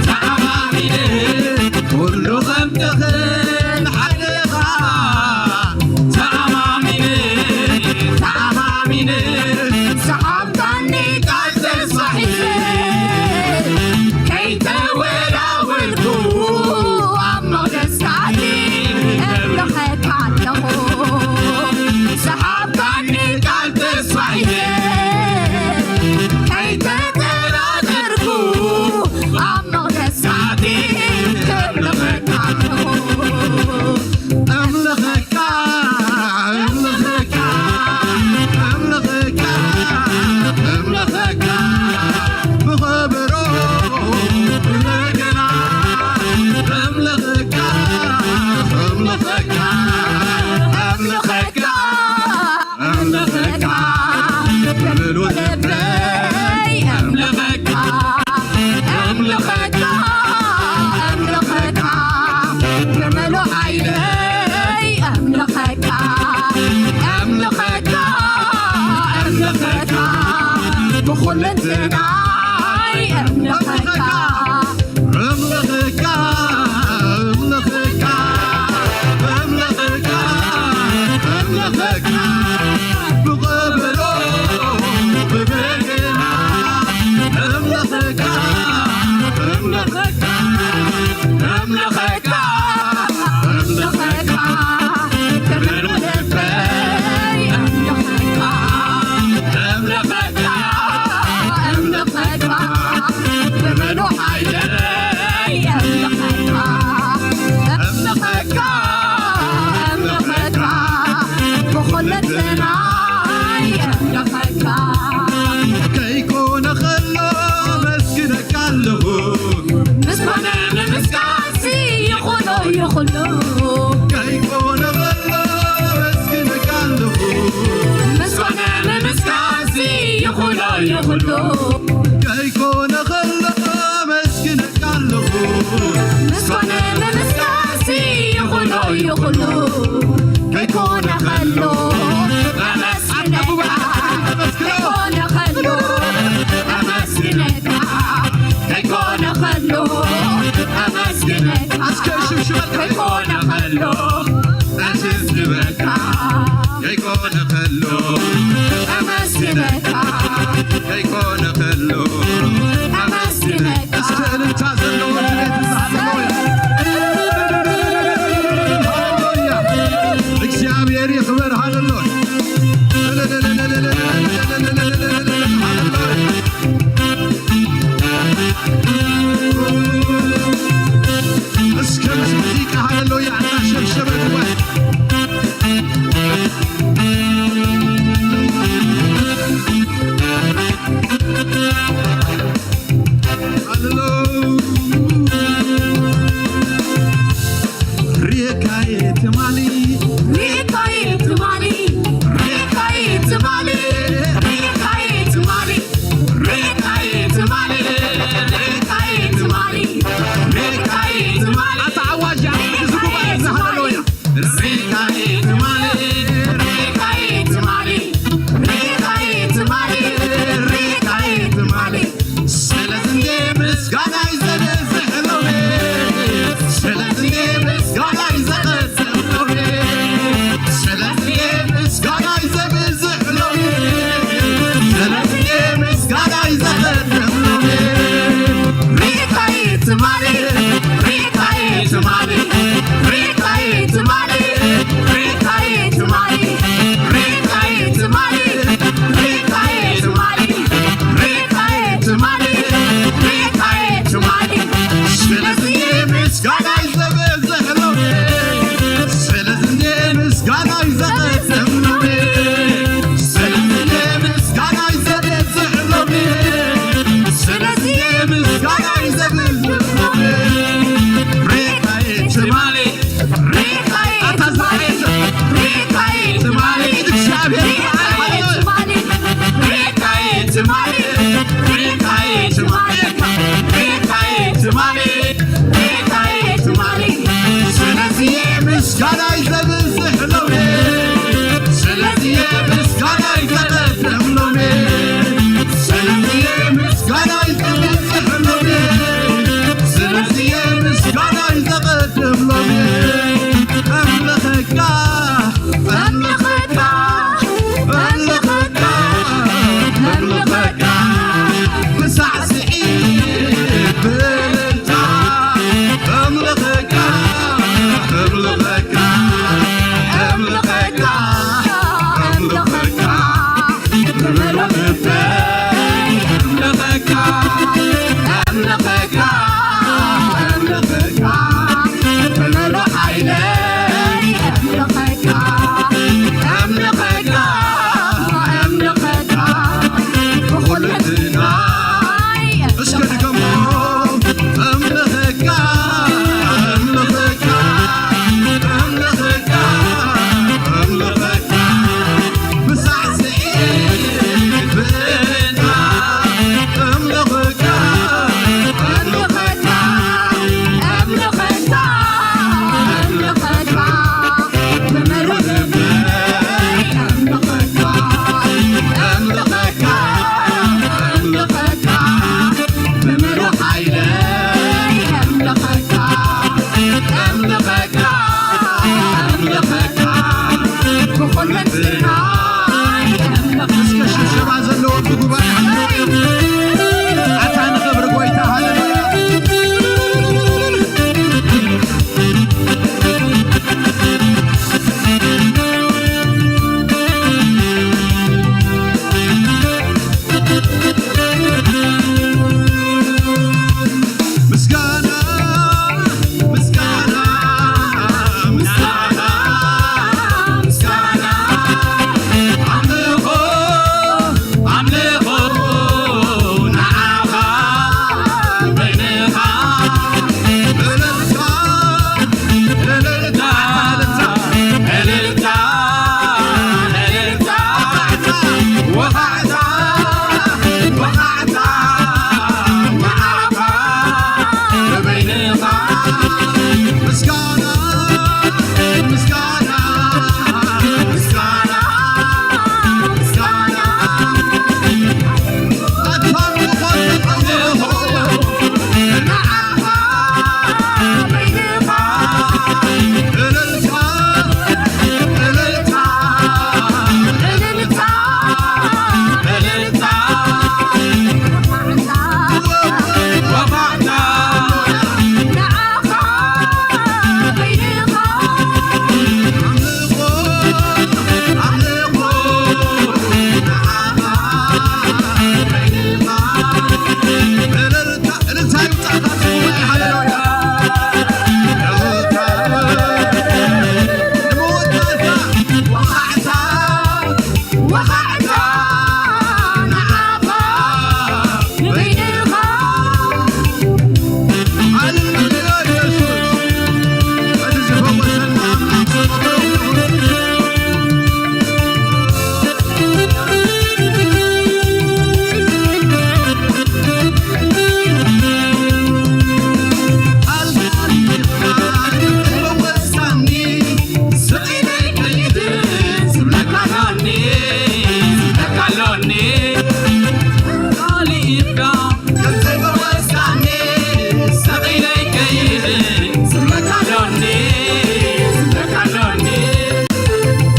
ተኣማሚነ። ኩሉ ከም ትኽእል ሓደኻ ተኣማሚነ፣ ኩለንትናይ እምልኸካ፣ እምልኸካ፣ እምልኸካ፣ እምልኸካ፣ እምልኸካ፣ ብቐበሮ ብበገና እምልኸካ፣ እምልኸካ፣ እምልኸካ፣ እምልኸካ፣ ክብር ልበይ እምልኸካ፣ እምልኸካ፣ እምልኸካ፣ ክብር ሓይለይ እምልኸካ፣ እምልኸካ፣ እምልኸካ፣ ብኹለንትናይ እምልኸካ። ከይኮነ ከሎ መስግነካ ኣለኹ። ምስጋና ንምስጋንሲ ይኹሎ ይኹሎ። ከይኮነ ከሎ መስግነካ ኣለኹ። ምስጋና ንምስጋንሲ ይኹሎ ይኹሎ። ከይኮነ ከሎ መስግነካ ኣለኹ። ምስጋና ንምስጋንሲ ይኹሎ ይኹሎ። ከይኮነ ከሎ ኣመስግነካ፣ ከይኮነ ከሎ ኣመስግነካ፣ ከይኮነ ከሎ ኣመስግነካ፣ እስከ ሽብሽበል ከይኮነ ከሎ ኣመስግነካ፣ ከይኮነ ከሎ ኣመስግነካ፣ ከይኮነ ከሎ ኣመስግነካ። እስከ እልልታ ዘለዎ ድሌት እዛ ሃሌሉያ። ሃሌሉያ። እግዚኣብሔር ይኽበር። ሃሌሉያ። እስከ ምስ ሙዚቃ ሃሌሉያ እናሸብሸበ ጉባኤ። ሃሌሉያ። ሪኤካየ ትማሊ፣ ሪኤካየ ትማሊ፣ ሪኤካየ ትማሊ፣ ሪኤካየ ትማሊ፣ ሪኤካየ ትማሊ፣ ሪኤካየ ትማሊ፣ ሪኤካየ ትማሊ። ኣታ ኣዋጅ፣ ኣታ እዚ ጉባኤ እዚ ሃሌሉያ። ሪኤካየ ትማሊ፣ ሪኤካየ ትማሊ፣ ሪኤካየ ትማሊ፣ ሪኤካየ ትማሊ። ስለዚ ምስጋናይ ዘብዝሕ ሎሚ፣ ስለዚ ምስጋናይ ዘብዝሕ ሎሚ፣ ስለዚ ምስጋናይ ዘብዝሕ ሎሚ፣ ስለዚ ምስጋናይ ዘብዝሕ ሎሚ። ሪኤካየ ትማሊ፣ ሪኤካየ ትማሊ፣ ሪኤካየ ትማሊ፣ ሪኤካየ ትማሊ፣ ሪኤካየ ትማሊ፣ ሪኤካየ ትማሊ፣ ሪኤካየ ትማሊ፣ ሪኤካየ ትማሊ። ስለዚ ምስጋናይ ዘብዝሕ ሎሚ፣ ስለዚ ምስጋናይ ዘብዝሕ ሎሚ፣ ስለዚ ምስጋናይ ዘብዝሕ ሎሚ፣ ስለዚ ምስጋናይ ዘብዝሕ ሎሚ። ሪኤካየ ትማሊ፣ ሪኤካየ ኣታ ትማሊ፣ ዛሬ ሪኤካየ ትማሊ፣ ሪኤካየ ትማሊ፣ ሪኤካየ ትማሊ፣ ሪኤካየ ትማሊ፣ ሪኤካየ ትማሊ፣ ሪኤካየ ትማሊ። ስለዚ ምስጋናይ ዘብዝሕ ሎሚ፣ ስለዚ ምስጋናይ ዘቐድም ሎሚ፣ ስለዚ ምስጋናይ ዘብዝሕ ሎሚ፣ ስለዚ ምስጋናይ ዘቐድም ሎሚ። ኣምልኸካ፣ ኣምልኸካ፣ ኣምልኸካ፣ ኣምልኸካ፣ ብሳዕስዒት ብእልልታ፣ ኣምልኸካ፣ ኣምልኸካ።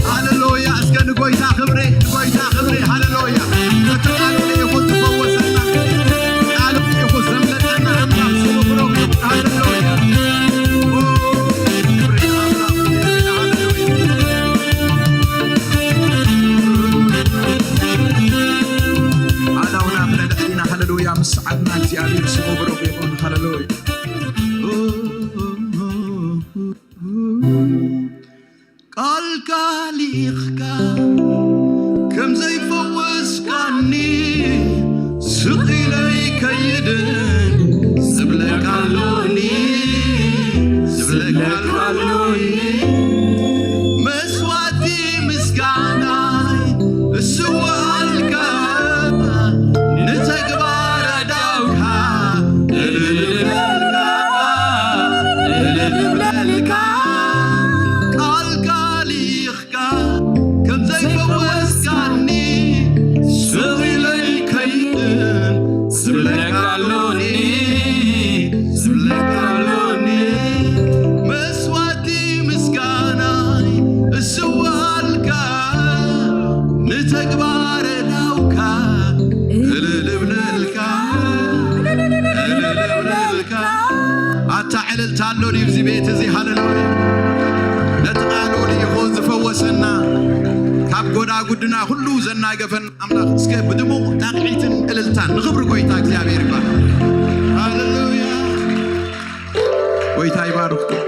ሃሌሉያ። እስከ ንጎይታ ክብሪ፣ ንጎይታ ክብሪ። ሃሌሉያ። እቲ ቃሉ ልኢኹ ዝፈወሰና፣ ቃሉ ልኢኹ ዘምለጠና ኣምላኽ ስሙ ብሩኽ ይኹን። ሃሌሉያ። ኦ፣ ክብሪ ንኣምላኽ። ሃሌሉያ። ኣላውና ብለልዕሊና፣ ሃሌሉያ። ምስ ዓድና እግዚኣብሔር ስሙ ብሩኽ ይኹን። ሃሌሉያ። ቃልካ ልኢኽካ ከም ዘይፈወስካኒ፣ ስቕ ኢለ ይከይድን ዝብለካ ኣሎኒ፣ ዝብለካ ኣሎኒ። መስዋዕቲ ምስጋናይ እስውኣልካ፣ ንተግባር ኣእዳውካ እልል እብለልካ፣ እልል እብለልካ። ቃልካ ልኢኽካ ከም ዘይፈወስካኒ፣ ስቕ ኢለ ይከይድን ዝብለካ ኣሎኒ፣ ዝብለካ ኣሎኒ። መስዋዕቲ ምስጋናይ እስውኣልካ፣ ንተግባር ኣእዳውካ እልል እብለልካ፣ እልል እብለልካ። ኣታ ዕልልታ ኣሎ ድዩ ኣብዚ ቤት እዚ? ሃሌሉያ። ነቲ ቃሉ ልኢኹ ዝፈወሰና፣ ካብ ጎዳጉድና ኩሉ ዘናገፈና ኣምላኽ፣ እስከ ብድሙቕ ጣቕዒትን እልልታን ንኽብሪ ጎይታ እግዚኣብሔር ይባረክ። ሃሌሉያ። ጎይታ ይባርኽኩም።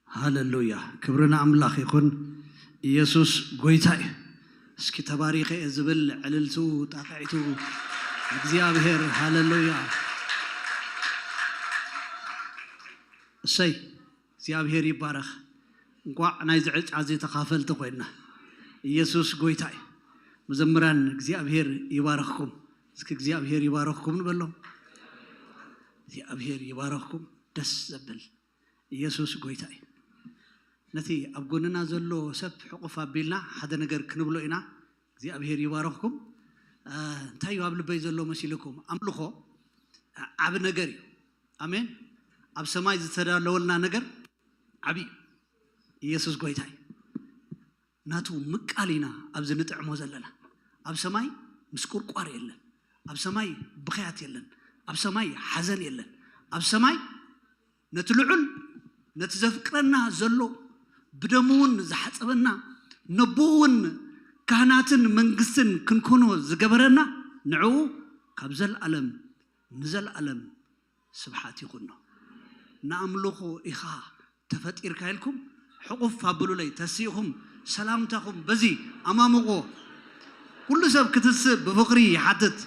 ሃሌሉያ፣ ክብሪ ንኣምላኽ ይኹን። ኢየሱስ ጎይታ እዩ። እስኪ ተባሪኸ እየ ዝብል ዕልልቱ ጣቕዒቱ እግዚኣብሔር። ሃሌሉያ። እሰይ፣ እግዚኣብሔር ይባረኽ። እንቋዕ ናይዚ ዕጫ እዚ ተኻፈልቲ ኮይንና። ኢየሱስ ጎይታ እዩ። መዘምራን እግዚኣብሔር ይባረኽኩም። እስኪ እግዚኣብሔር ይባረኽኩም ንበሎ። እግዚኣብሔር ይባረኽኩም። ደስ ዘብል። ኢየሱስ ጎይታ እዩ። ነቲ ኣብ ጎንና ዘሎ ሰብ ሕቑፍ ኣቢልና ሓደ ነገር ክንብሎ ኢና። እግዚኣብሔር ይባረኽኩም። እ፣ እንታይ እዩ ኣብ ልበይ ዘሎ መሲልኩም? ኣምልኾ ዓቢ ነገር እዩ። ኣሜን። ኣብ ሰማይ ዝተዳለወልና ነገር ዓቢ እዩ። ኢየሱስ ጎይታ እዩ። ናቱ ምቃል ኢና ኣብዚ ንጥዕሞ ዘለና። ኣብ ሰማይ ምስቁርቋር የለን። ኣብ ሰማይ ብኽያት የለን። ኣብ ሰማይ ሓዘን የለን። ኣብ ሰማይ ነቲ ልዑል፣ ነቲ ዘፍቅረና ዘሎ፣ ብደሙ እውን ዝሓጸበና፣ ነቦኡ እውን ካህናትን መንግስትን ክንኮኖ ዝገበረና፣ ንዕኡ ካብ ዘልኣለም ንዘልኣለም ስብሓት ይኹኖ። ንኣምልኾ ኢኻ ተፈጢርካ ኢልኩም ሕቑፍ ኣብሉለይ፣ ተሲእኹም ሰላምታኹም በዚ ኣማምቑዎ። ኩሉ ሰብ ክትስእ ብፍቕሪ ይሓትት።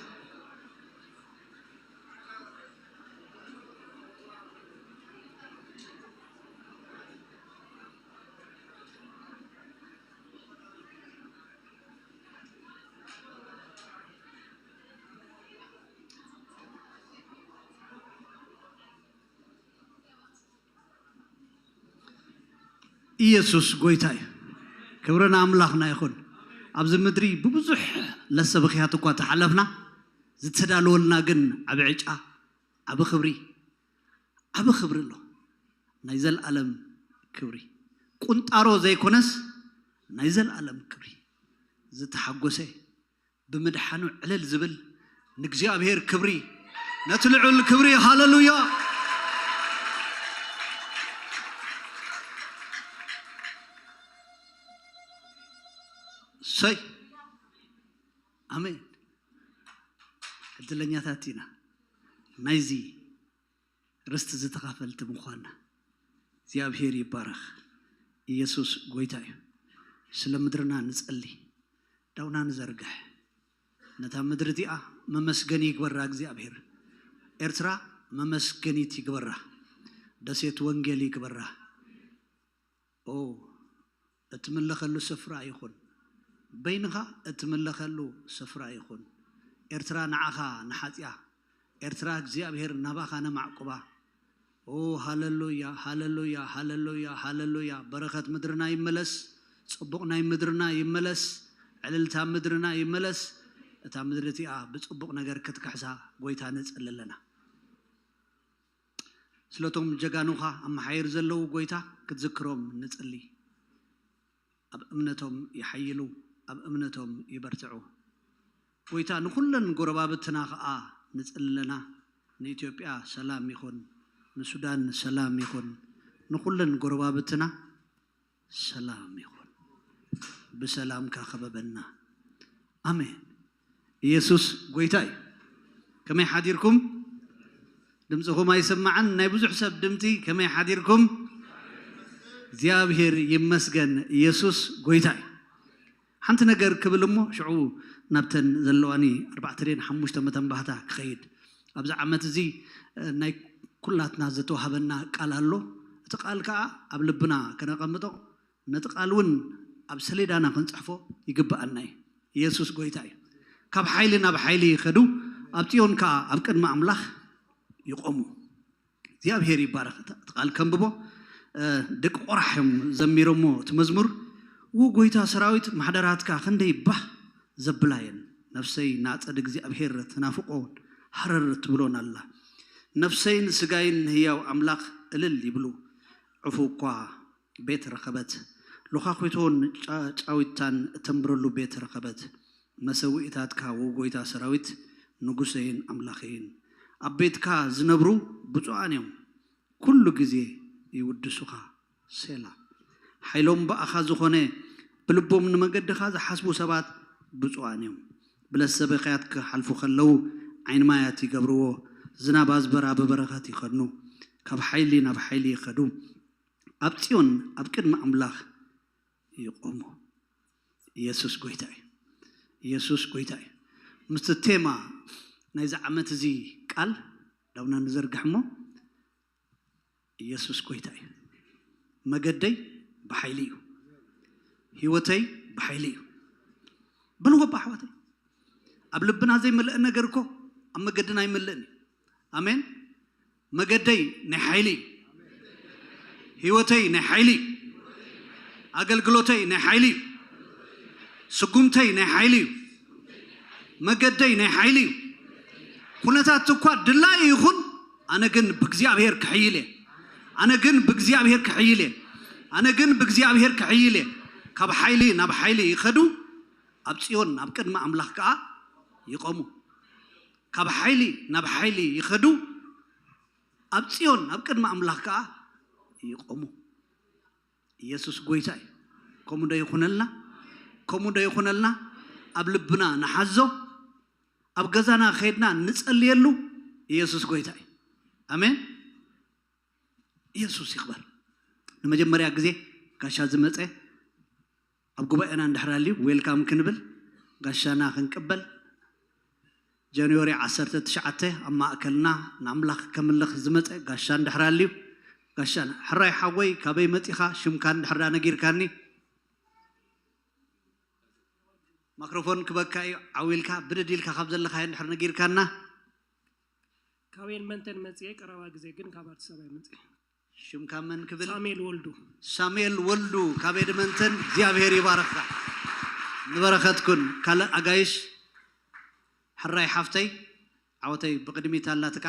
ኢየሱስ ጎይታ እዩ። ክብሪ ንኣምላኽና ይኹን። ኣብዚ ምድሪ ብብዙሕ ለሰብኽያት እኳ ተሓለፍና፣ ዝተዳለወልና ግን ዓቢ ዕጫ፣ ዓቢ ክብሪ፣ ዓቢ ክብሪ ኣሎ። ናይ ዘልኣለም ክብሪ። ቁንጣሮ ዘይኮነስ ናይ ዘልኣለም ክብሪ። ዝተሓጎሰ ብምድሓኑ ዕልል ዝብል ንእግዚኣብሔር ክብሪ፣ ነቲ ልዑል ክብሪ። ሃለሉያ። ሰይ ኣሜን። ዕድለኛታት ኢና ናይዚ ርስቲ ዝተኻፈልቲ ምዃንና። እግዚኣብሔር ይባረኽ። ኢየሱስ ጎይታ እዩ። ስለ ምድርና ንጸሊ። ዳውና ንዘርግሕ። ነታ ምድሪ እዚኣ መመስገኒ ይግበራ እግዚኣብሔር። ኤርትራ መመስገኒት ይግበራ። ደሴት ወንጌል ይግበራ። ኦ፣ እትምለኸሉ ስፍራ ይኹን። በይንኻ እትምለኸሉ ስፍራ ይኹን። ኤርትራ ንዓኻ ንሓጽያ። ኤርትራ እግዚኣብሔር ናባኻ ነማዕቁባ። ኦ፣ ሃለሉያ፣ ሃለሉያ፣ ሃለሉያ፣ ሃለሉያ። በረኸት ምድርና ይመለስ። ጽቡቕ ናይ ምድርና ይመለስ። ዕልልታ ምድርና ይመለስ። እታ ምድሪ እቲኣ ብጽቡቕ ነገር ክትክሕሳ ጎይታ ንጽሊ ኣለና። ስለቶም ጀጋኑኻ ኣብ መሓየር ዘለዉ ጎይታ ክትዝክሮም ንጽሊ። ኣብ እምነቶም ይሓይሉ፣ ኣብ እምነቶም ይበርትዑ። ጎይታ ንኹለን ጎረባብትና ኸኣ ንጽሊ ኣለና። ንኢትዮጵያ ሰላም ይኹን፣ ንሱዳን ሰላም ይኹን፣ ንኹለን ጎረባብትና ሰላም ይኹን። ብሰላምካ ክበበና። ኣሜን። ኢየሱስ ጎይታ እዩ። ከመይ ሓዲርኩም? ድምፅኹም ኣይሰማዕን። ናይ ብዙሕ ሰብ ድምፂ። ከመይ ሓዲርኩም? እግዚኣብሔር ይመስገን። ኢየሱስ ጎይታ እዩ። ሓንቲ ነገር ክብል እሞ ሽዑ ናብተን ዘለዋኒ ኣርባዕተ ድየን ሓሙሽተ መተንባህታ ክኸይድ። ኣብዚ ዓመት እዚ እ፣ ናይ ኩላትና ዝተዋህበና ቃል ኣሎ። እቲ ቃል ከዓ ኣብ ልብና ከነቐምጦ፣ ነቲ ቃል እውን ኣብ ሰሌዳና ክንጽሕፎ ይግብኣና እዩ። ኢየሱስ ጎይታ እዩ። ካብ ሓይሊ ናብ ሓይሊ ይኸዱ፣ ኣብ ጽዮን ከዓ ኣብ ቅድሚ ኣምላኽ ይቆሙ። እግዚኣብሔር ይባረኽ። እቲ ቃል ከንብቦ፣ እ፣ ደቂ ቆራሕ እዮም ዘሚሮሞ እቲ መዝሙር። ው ጎይታ ሰራዊት፣ ማሕደራትካ ክንደይ ባህ ዘብላ እየን። ነፍሰይ ናጸድ እግዚኣብሔር ትናፍቆን ሃረር ትብሎን ኣላ። ነፍሰይን ስጋይን ንህያው ኣምላኽ እልል ይብሉ። ዕፉ እኳ ቤት ረኸበት፣ ሎኻኺቶን ጫ-፣ ጫዊታን እተንብረሉ ቤት ረኸበት። መሰውኢታትካ፣ ዎ ጎይታ ሰራዊት፣ ንጉሰይን ኣምላኸይን። ኣብ ቤትካ ዝነብሩ ብፁዓን እዮም፣ ኩሉ ግዜ ይውድሱኻ። ሴላ። ሓይሎም ብኣኻ ዝኾነ፣ ብልቦም ንመገድኻ ዝሓስቡ ሰባት ብፁዓን እዮም። ብለሰበኽያት ክሓልፉ ከለዉ፣ ዓይኒ ማያት ይገብርዎ፣ ዝናብ ኣዝበራ ብበረኸት ይኸድኑ፣ ካብ ሓይሊ ናብ ሓይሊ ይኸዱ። ኣብ ጽዮን ኣብ ቅድሚ ኣምላኽ ይቆሙ። ኢየሱስ ጎይታ እዩ። ኢየሱስ ጎይታ እዩ። ምስቲ ቴማ ናይዚ ዓመት እዚ ቃል ዳውና ንዘርግሕ እሞ፣ ኢየሱስ ጎይታ እዩ። መገደይ ብሓይሊ እዩ። ህይወተይ ብሓይሊ እዩ። በልዎ እባ ኣሕዋተይ። ኣብ ልብና ዘይመልአ ነገር እኮ ኣብ መገድና ኣይመልእን እዩ። ኣሜን። መገደይ ናይ ሓይሊ እዩ። ህይወተይ ናይ ሓይሊ እዩ። ኣገልግሎተይ ናይ ሓይሊ እዩ። ስጉምተይ ናይ ሓይሊ እዩ። መገደይ ናይ ሓይሊ እዩ። ኩነታት እኳ ድላይ ይኹን፣ ኣነ ግን ብእግዚኣብሔር ክሕይል እየ። ኣነ ግን ብእግዚኣብሔር ክሕይል እየ። ኣነ ግን ብእግዚኣብሔር ክሕይል እየ። ካብ ሓይሊ ናብ ሓይሊ ይኸዱ፣ ኣብ ጽዮን ኣብ ቅድሚ ኣምላኽ ከኣ ይቆሙ። ካብ ሓይሊ ናብ ሓይሊ ይኸዱ፣ ኣብ ጽዮን ኣብ ቅድሚ ኣምላኽ ከኣ ይቆሙ። ኢየሱስ ጎይታ እዩ። ከምኡ ዶ ይኹነልና? ከምኡ ዶ ይኹነልና? ኣብ ልብና ንሓዞ፣ ኣብ ገዛና ከይድና ንጸልየሉ። ኢየሱስ ጎይታ እዩ። ኣሜን። ኢየሱስ ይኽበር። ንመጀመርያ ግዜ ጋሻ ዝመጸ ኣብ ጉባኤና እንድሕር ኣልዩ ዌልካም ክንብል፣ ጋሻና ክንቅበል፣ ጃንዋሪ ዓሰርተ ትሽዓተ ኣብ ማእከልና ንኣምላኽ ከምልኽ ዝመጸ ጋሻ እንድሕር ኣልዩ፣ ጋሻና። ሕራይ ሓወይ፣ ካበይ መጺኻ? ሽምካ እንድሕር ዳ ነጊርካኒ፣ ማክሮፎን ክበካ እዩ። ዓው ኢልካ ብድድ ኢልካ ካብ ዘለኻዮ እንድሕር ነጊርካና። ካበይን መንተን መጽየ፣ ቀረባ ግዜ ግን ካብ ኣዲስ ኣበባ እየ መጽየ። ሽምካ መን ክብል? ሳሙኤል ወልዱ። ሳሙኤል ወልዱ ካብ ኤድመንተን። እግዚኣብሔር ይባረኽካ። ንበረኸትኩን። ካልእ ኣጋይሽ? ሕራይ ሓፍተይ፣ ዓወተይ ብቕድሚት ኣላትካ።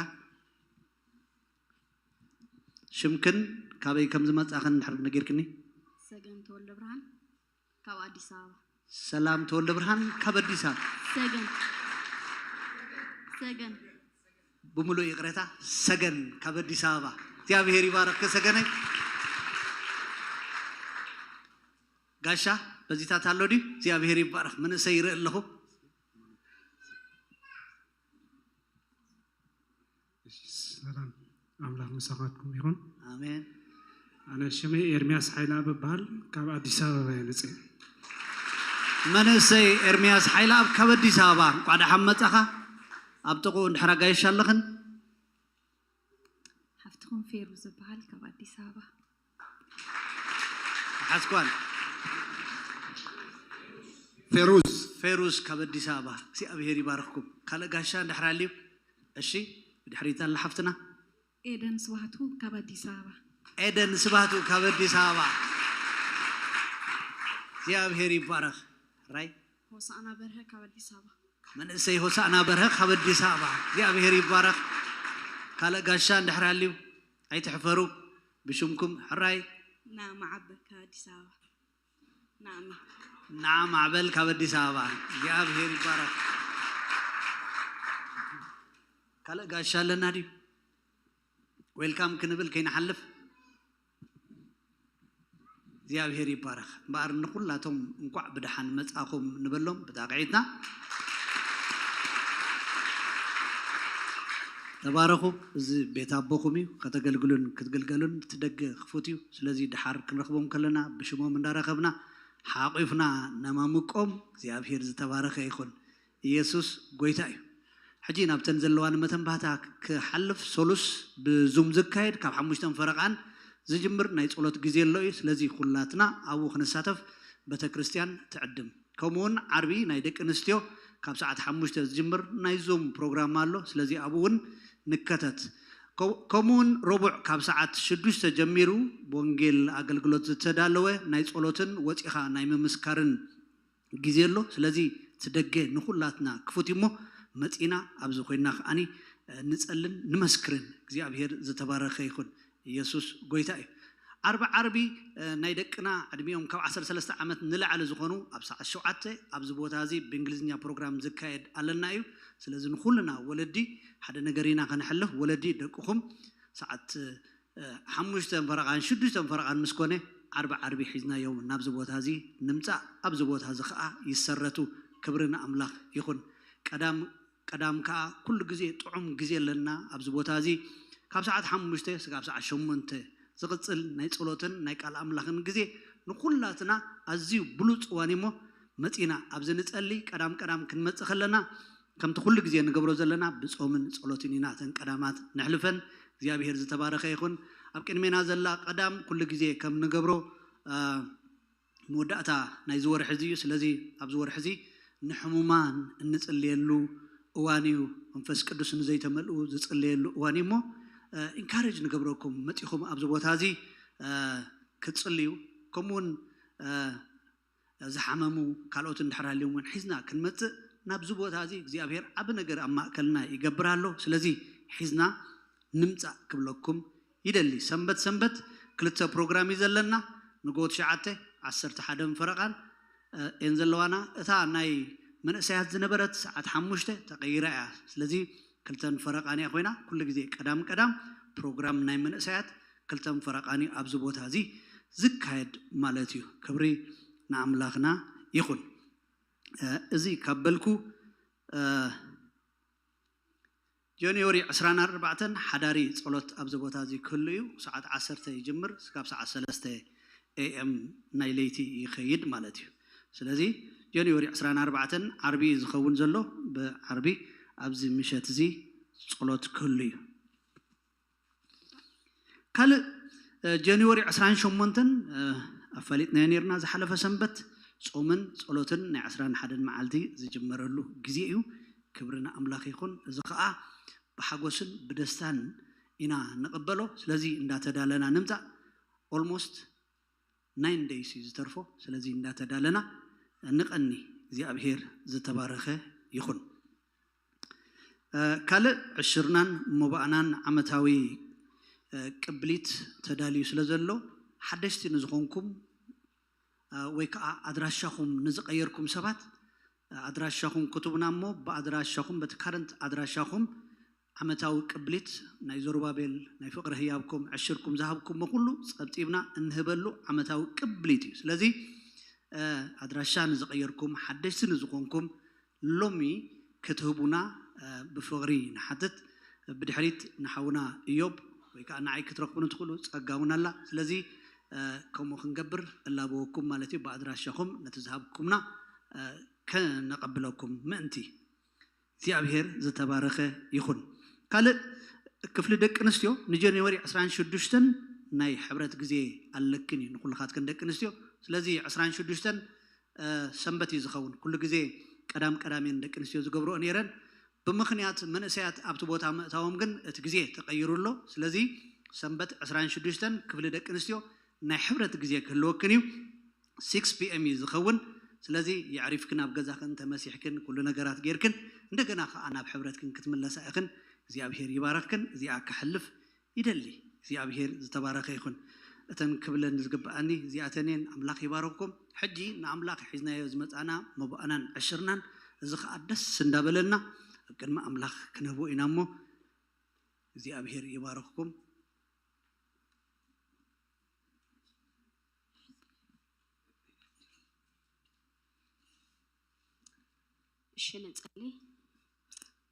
ሽምክን ካበይ ከም ዝመጻኽን እንድሕር ነጊርክኒ? ሰገን ተወልደ ብርሃን ካብ ኣዲስ ኣበባ። ሰላም ተወልደ ብርሃን ካብ ኣዲስ ኣበባ። ሰገን ሰገን ብምሉእ ይቕሬታ፣ ሰገን ካብ ኣዲስ ኣበባ። እግዚኣብሔር ይባረኽኪ ሰገነይ። ጋሻ በዚታት ኣሎ ድዩ? እግዚኣብሔር ይባረኽ። መንእሰይ ይርኢ ኣለኹ። ሰላም ኣምላኽ ምሳኻትኩም ይኹን። ኣሜን። ኣነ ሽመይ ኤርሚያስ ሓይለኣብ እበሃል፣ ካብ ኣዲስ ኣበባ እየ መፅእ። መንእሰይ ኤርሚያስ ሓይለኣብ ካብ ኣዲስ ኣበባ፣ እንቋዕ ደሓን መጻኻ። ኣብ ጥቕኡ እንድሕር ኣጋይሽ ኣለኽን? ሓፍትኹም ፌሩ ዝበሃል ካብ ኣዲስ ኣበባ። ሓስኳን ፌሩዝ ፌሩዝ ካብ ኣዲስ ኣበባ። እግዚኣብሔር ይባርኽኩም። ካልእ ጋሻ እንድሕር ኣልዩ? እሺ፣ ብድሕሪት ኣላ ሓፍትና። ኤደን ስዋቱ ካብ ኣዲስ ኣበባ። ኤደን ስባቱ ካብ ኣዲስ ኣበባ። እግዚኣብሔር ይባረኽ። ራይ ሆሳዕና በርሀ ካብ ኣዲስ ኣበባ። መንእሰይ ሆሳዕና በርሀ ካብ ኣዲስ ኣበባ። እግዚኣብሔር ይባረኽ። ካልእ ጋሻ እንድሕር ኣልዩ? ኣይትሕፈሩ። ብሽምኩም ሕራይ ናመዓበ ካብ ኣዲስ ኣበባ። ናመ ናዓ ማዕበል ካብ ኣዲስ ኣበባ። እግዚኣብሔር ይባረኽ። ካልእ ጋሻ ኣለና ድዩ? ዌልካም ክንብል ከይንሓልፍ። እግዚኣብሔር ይባረኽ። እምበኣር ንኹላቶም እንኳዕ ብደሓን መጻኹም ንበሎም ብጣቕዒትና። ተባረኹ። እዚ ቤት ኣቦኹም እዩ። ከተገልግሉን ክትግልገሉን እቲ ደገ ክፉት እዩ። ስለዚ ድሓር ክንረኽቦም ከለና ብሽሞም እንዳረኸብና ሓቑፍና ነማምቆም። እግዚኣብሔር ዝተባረኸ ይኹን። ኢየሱስ ጎይታ እዩ። ሕጂ ናብተን ዘለዋ ንመተንባህታ ክሓልፍ፣ ሶሉስ ብዙም ዝካየድ ካብ ሓሙሽተን ፈረቓን ዝጅምር ናይ ጸሎት ግዜ ኣሎ እዩ። ስለዚ ኩላትና ኣብኡ ክንሳተፍ ቤተክርስትያን ትዕድም። ከምኡውን ዓርቢ ናይ ደቂ ኣንስትዮ ካብ ሰዓት ሓሙሽተ ዝጅምር ናይ ዙም ፕሮግራም ኣሎ። ስለዚ ኣብኡ እውን ንከተት። ከምኡውን ረቡዕ ካብ ሰዓት ሽዱሽተ ጀሚሩ ብወንጌል ኣገልግሎት ዝተዳለወ ናይ ጸሎትን ወፂኻ ናይ ምምስካርን ግዜ ኣሎ። ስለዚ እቲ ደገ ንኹላትና ክፉት እዩ እሞ መፂና ኣብዚ ኮይና ከዓኒ ንፀልን ንመስክርን። እግዚኣብሔር ዝተባረኸ ይኹን። ኢየሱስ ጎይታ እዩ። ዓርቢ ዓርቢ ናይ ደቅና ዕድሚኦም ካብ ዓሰርተ ሰለስተ ዓመት ንላዕሊ ዝኾኑ ኣብ ሰዓት ሸውዓተ ኣብዚ ቦታ እዚ ብእንግሊዝኛ ፕሮግራም ዝካየድ ኣለና እዩ። ስለዚ ንኹልና ወለዲ ሓደ ነገር ኢና ከነሕልፍ። ወለዲ ደቅኹም ሰዓት ሓሙሽተን ፈረቓን ሽዱሽተን ፈረቓን ምስ ኮነ ዓርቢ ዓርቢ ሒዝናዮም ናብዚ ቦታ እዚ ንምፃእ ኣብዚ ቦታ እዚ ከዓ ይሰረቱ። ክብሪ ንኣምላኽ ይኹን። ቀዳም ቀዳም ከዓ ኩሉ ግዜ ጥዑም ግዜ ኣለና ኣብዚ ቦታ እዚ ካብ ሰዓት ሓሙሽተ ስጋብ ሰዓት ሸሞንተ ዝቕፅል ናይ ፀሎትን ናይ ቃል ኣምላኽን ግዜ ንኩላትና ኣዝዩ ብሉፅ እዋን እሞ መፂና ኣብዚ ንፀሊ ቀዳም ቀዳም ክንመፅእ ከለና ከምቲ ኩሉ ግዜ ንገብሮ ዘለና ብፆምን ፀሎትን ኢና እተን ቀዳማት ነሕልፈን። እግዚኣብሔር ዝተባረኸ ይኹን። ኣብ ቅድሜና ዘላ ቀዳም ኩሉ ግዜ ከም ንገብሮ መወዳእታ ናይዚ ወርሒ እዚ እዩ። ስለዚ ኣብዚ ወርሒ እዚ ንሕሙማን እንፅልየሉ እዋን እዩ። መንፈስ ቅዱስ ንዘይተመልኡ ዝፅለየሉ እዋን እዩ እሞ ኢንካሬጅ ንገብረኩም መፂኹም ኣብዚ ቦታ እዚ ክትፅልዩ ከምኡውን ዝሓመሙ ካልኦት እንድሕር ሃልዮም እውን ሒዝና ክንመፅእ ናብዚ ቦታ እዚ እግዚኣብሔር ዓቢ ነገር ኣብ ማእከልና ይገብር ኣሎ። ስለዚ ሒዝና ንምፃእ ክብለኩም ይደሊ። ሰንበት ሰንበት ክልተ ፕሮግራም እዩ ዘለና። ንግሆ ትሽዓተ ዓሰርተ ሓደን ፈረቓን እየን ዘለዋና። እታ ናይ መንእሰያት ዝነበረት ሰዓት ሓሙሽተ ተቐይራ እያ። ስለዚ ክልተን ፈረቓን እያ ኮይና ኩሉ ግዜ ቀዳም ቀዳም ፕሮግራም ናይ መንእሰያት ክልተን ፈረቓን እዩ ኣብዚ ቦታ እዚ ዝካየድ ማለት እዩ። ክብሪ ንኣምላኽና ይኹን። እዚ ካብ በልኩ ጃንዋሪ ዕስራን ኣርባዕተን ሓዳሪ ጸሎት ኣብዚ ቦታ እዚ ክህሉ እዩ። ሰዓት ዓሰርተ ይጅምር ስጋብ ሰዓት ሰለስተ ኤኤም ናይ ለይቲ ይኸይድ ማለት እዩ። ስለዚ ጃንዋሪ ዕስራን ኣርባዕተን ዓርቢ እዩ ዝኸውን ዘሎ። ብዓርቢ ኣብዚ ምሸት እዚ ጸሎት ክህሉ እዩ። ካልእ ጃንዋሪ ዕስራን ሸሞንተን ኣፋሊጥናዮ ነርና። ዝሓለፈ ሰንበት ጾምን ጸሎትን ናይ ዕስራን ሓደን መዓልቲ ዝጅመረሉ ግዜ እዩ። ክብሪ ንኣምላኽ ይኹን። እዚ ኸኣ ብሓጎስን ብደስታን ኢና ንቕበሎ። ስለዚ እንዳተዳለና ንምጻእ። Almost nine days እዩ ዝተርፎ። ስለዚ እንዳተዳለና ንቐኒ። እግዚኣብሔር ዝተባረኸ ይኹን። ካልእ ዕሽርናን መባእናን ዓመታዊ ቅብሊት ተዳልዩ ስለ ዘሎ፣ ሓደሽቲ ንዝኾንኩም ወይ ከዓ ኣድራሻኹም ንዝቐየርኩም ሰባት ኣድራሻኹም ክትቡና እሞ፣ ብኣድራሻኹም፣ በቲ ካረንት ኣድራሻኹም ዓመታዊ ቅብሊት ናይ ዘሩባቤል ናይ ፍቕሪ ህያብኩም ዕሽርኩም ዝሃብኩሞ ኩሉ ጸብጺብና እንህበሉ ዓመታዊ ቅብሊት እዩ። ስለዚ ኣድራሻ ንዝቐየርኩም፣ ሓደሽቲ ንዝኾንኩም፣ ሎሚ ክትህቡና ብፍቕሪ ንሓትት። ብድሕሪት ንሓውና እዮብ ወይ ከዓ ንዓይ ክትረኽቡኒ ትኽእሉ፣ ጸጋ እውን ኣላ። ስለዚ ከምኡ ክንገብር እላበወኩም ማለት እዩ። ብኣድራሻኹም ነቲ ዝሃብኩምና ከነቐብለኩም ምእንቲ። እግዚኣብሔር ዝተባረኸ ይኹን። ካልእ ክፍሊ ደቂ ኣንስትዮ ንጀንወሪ ዕስራን ሽዱሽተን ናይ ሕብረት ግዜ ኣለክን እዩ ንኩልኻትክን ደቂ ኣንስትዮ። ስለዚ ዕስራን ሽዱሽተን ሰንበት እዩ ዝኸውን። ኩሉ ግዜ ቀዳም ቀዳም እየን ደቂ ኣንስትዮ ዝገብርኦ ነይረን። ብምኽንያት መንእሰያት ኣብቲ ቦታ ምእታዎም ግን እቲ ግዜ ተቐይሩ ኣሎ። ስለዚ ሰንበት ዕስራን ሽዱሽተን ክፍሊ ደቂ ኣንስትዮ ናይ ሕብረት ግዜ ክህልወክን እዩ። ሲክስ ፒ ኤም እዩ ዝኸውን። ስለዚ የዕሪፍክን ኣብ ገዛኽን ተመሲሕክን ኩሉ ነገራት ጌርክን እንደገና ከዓ ናብ ሕብረትክን ክትምለሳ ኢኽን። እግዚኣብሔር ይባረኽክን። እዚኣ ክሕልፍ ይደሊ። እግዚኣብሔር ዝተባረኸ ይኹን። እተን ክብለን ዝግብኣኒ እዚኣተን እየን። ኣምላኽ ይባረኽኩም። ሕጂ ንኣምላኽ ሒዝናዮ ዝመጻና መባእናን ዕሽርናን፣ እዚ ኸኣ ደስ እንዳበለና ኣብ ቅድሚ ኣምላኽ ክነህቦ ኢና እሞ እግዚኣብሔር ይባረኽኩም። እሺ ንጸሊ።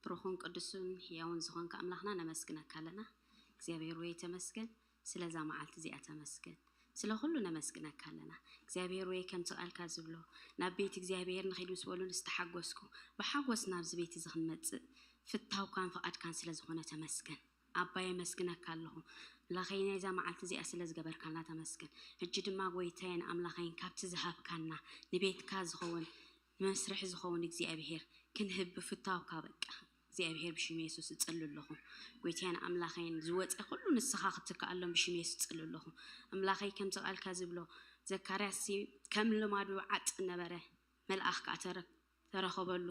ብሩኽን ቅዱስን ህያውን ዝኾንካ ኣምላኽና ነመስግነካ ኣለና። እግዚኣብሔር ወይ ተመስገን፣ ስለዛ መዓልቲ እዚኣ ተመስገን። ስለ ኩሉ ነመስግነካ ኣለና። እግዚኣብሔር ወይ ከምቲ ቃልካ ዝብሎ ናብ ቤት እግዚኣብሔር ንኺድ ምስ በሉ ንዝተሓጎስኩ ብሓጎስ ናብዚ ቤት እዚ ክንመጽእ ፍታውካን ፍቓድካን ስለ ዝኾነ ተመስገን። ኣባ የመስግነካ ኣለኹ። ኣምላኸይ ናይዛ መዓልቲ እዚኣ ስለ ዝገበርካልና ተመስገን። ሕጂ ድማ ጎይታየን ኣምላኸይን ካብቲ ዝሃብካና ንቤትካ ዝኸውን ንመስርሒ ዝኸውን እግዚኣብሔር ክንህብ ብፍታውካ በቃ እግዚኣብሔር ብሽም የሱስ እጽሊ ኣለኹ። ጎይታየን ኣምላኸይን ዝወፀ ኩሉ ንስኻ ክትከኣሎም ብሽም የሱስ እጽሊ ኣለኹ። ኣምላኸይ ከምዚ ቃልካ ዝብሎ ዘካርያስ ከም ልማዱ ዓጥ ነበረ፣ መልኣኽ ከዓ ተረ ተረኸበሉ።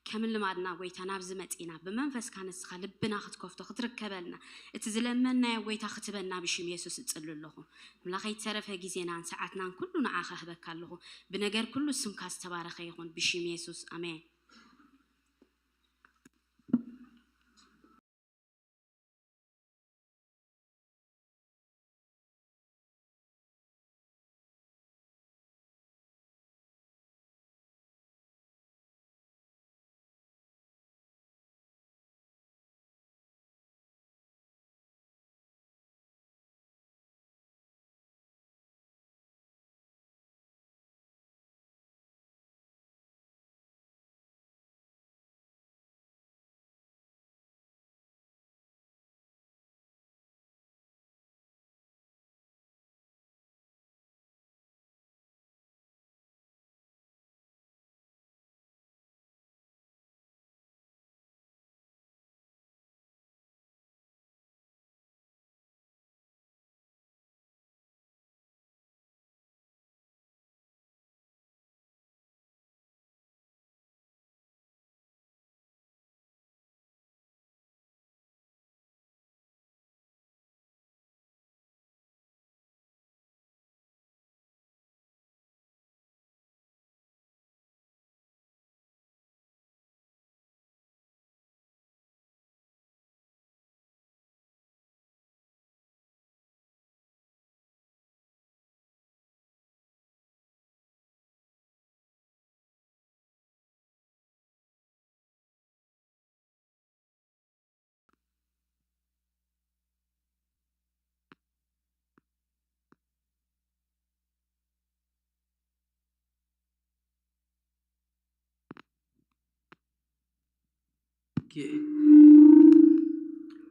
ከም ልማድና ጎይታ ናብዚ መጺና ብመንፈስካ ንስኻ ልብና ክትከፍቶ ክትርከበልና እቲ ዝለመናዮ ጎይታ ክትበና ብሽም የሱስ እጽሊ ኣለኹ። ኣምላኸይ ተረፈ ግዜናን ሰዓትናን ኩሉ ንዓኻ ህበካ ኣለኹ። ብነገር ኩሉ ስምካ ዝተባረኸ ይኹን ብሽም የሱስ ኣሜን።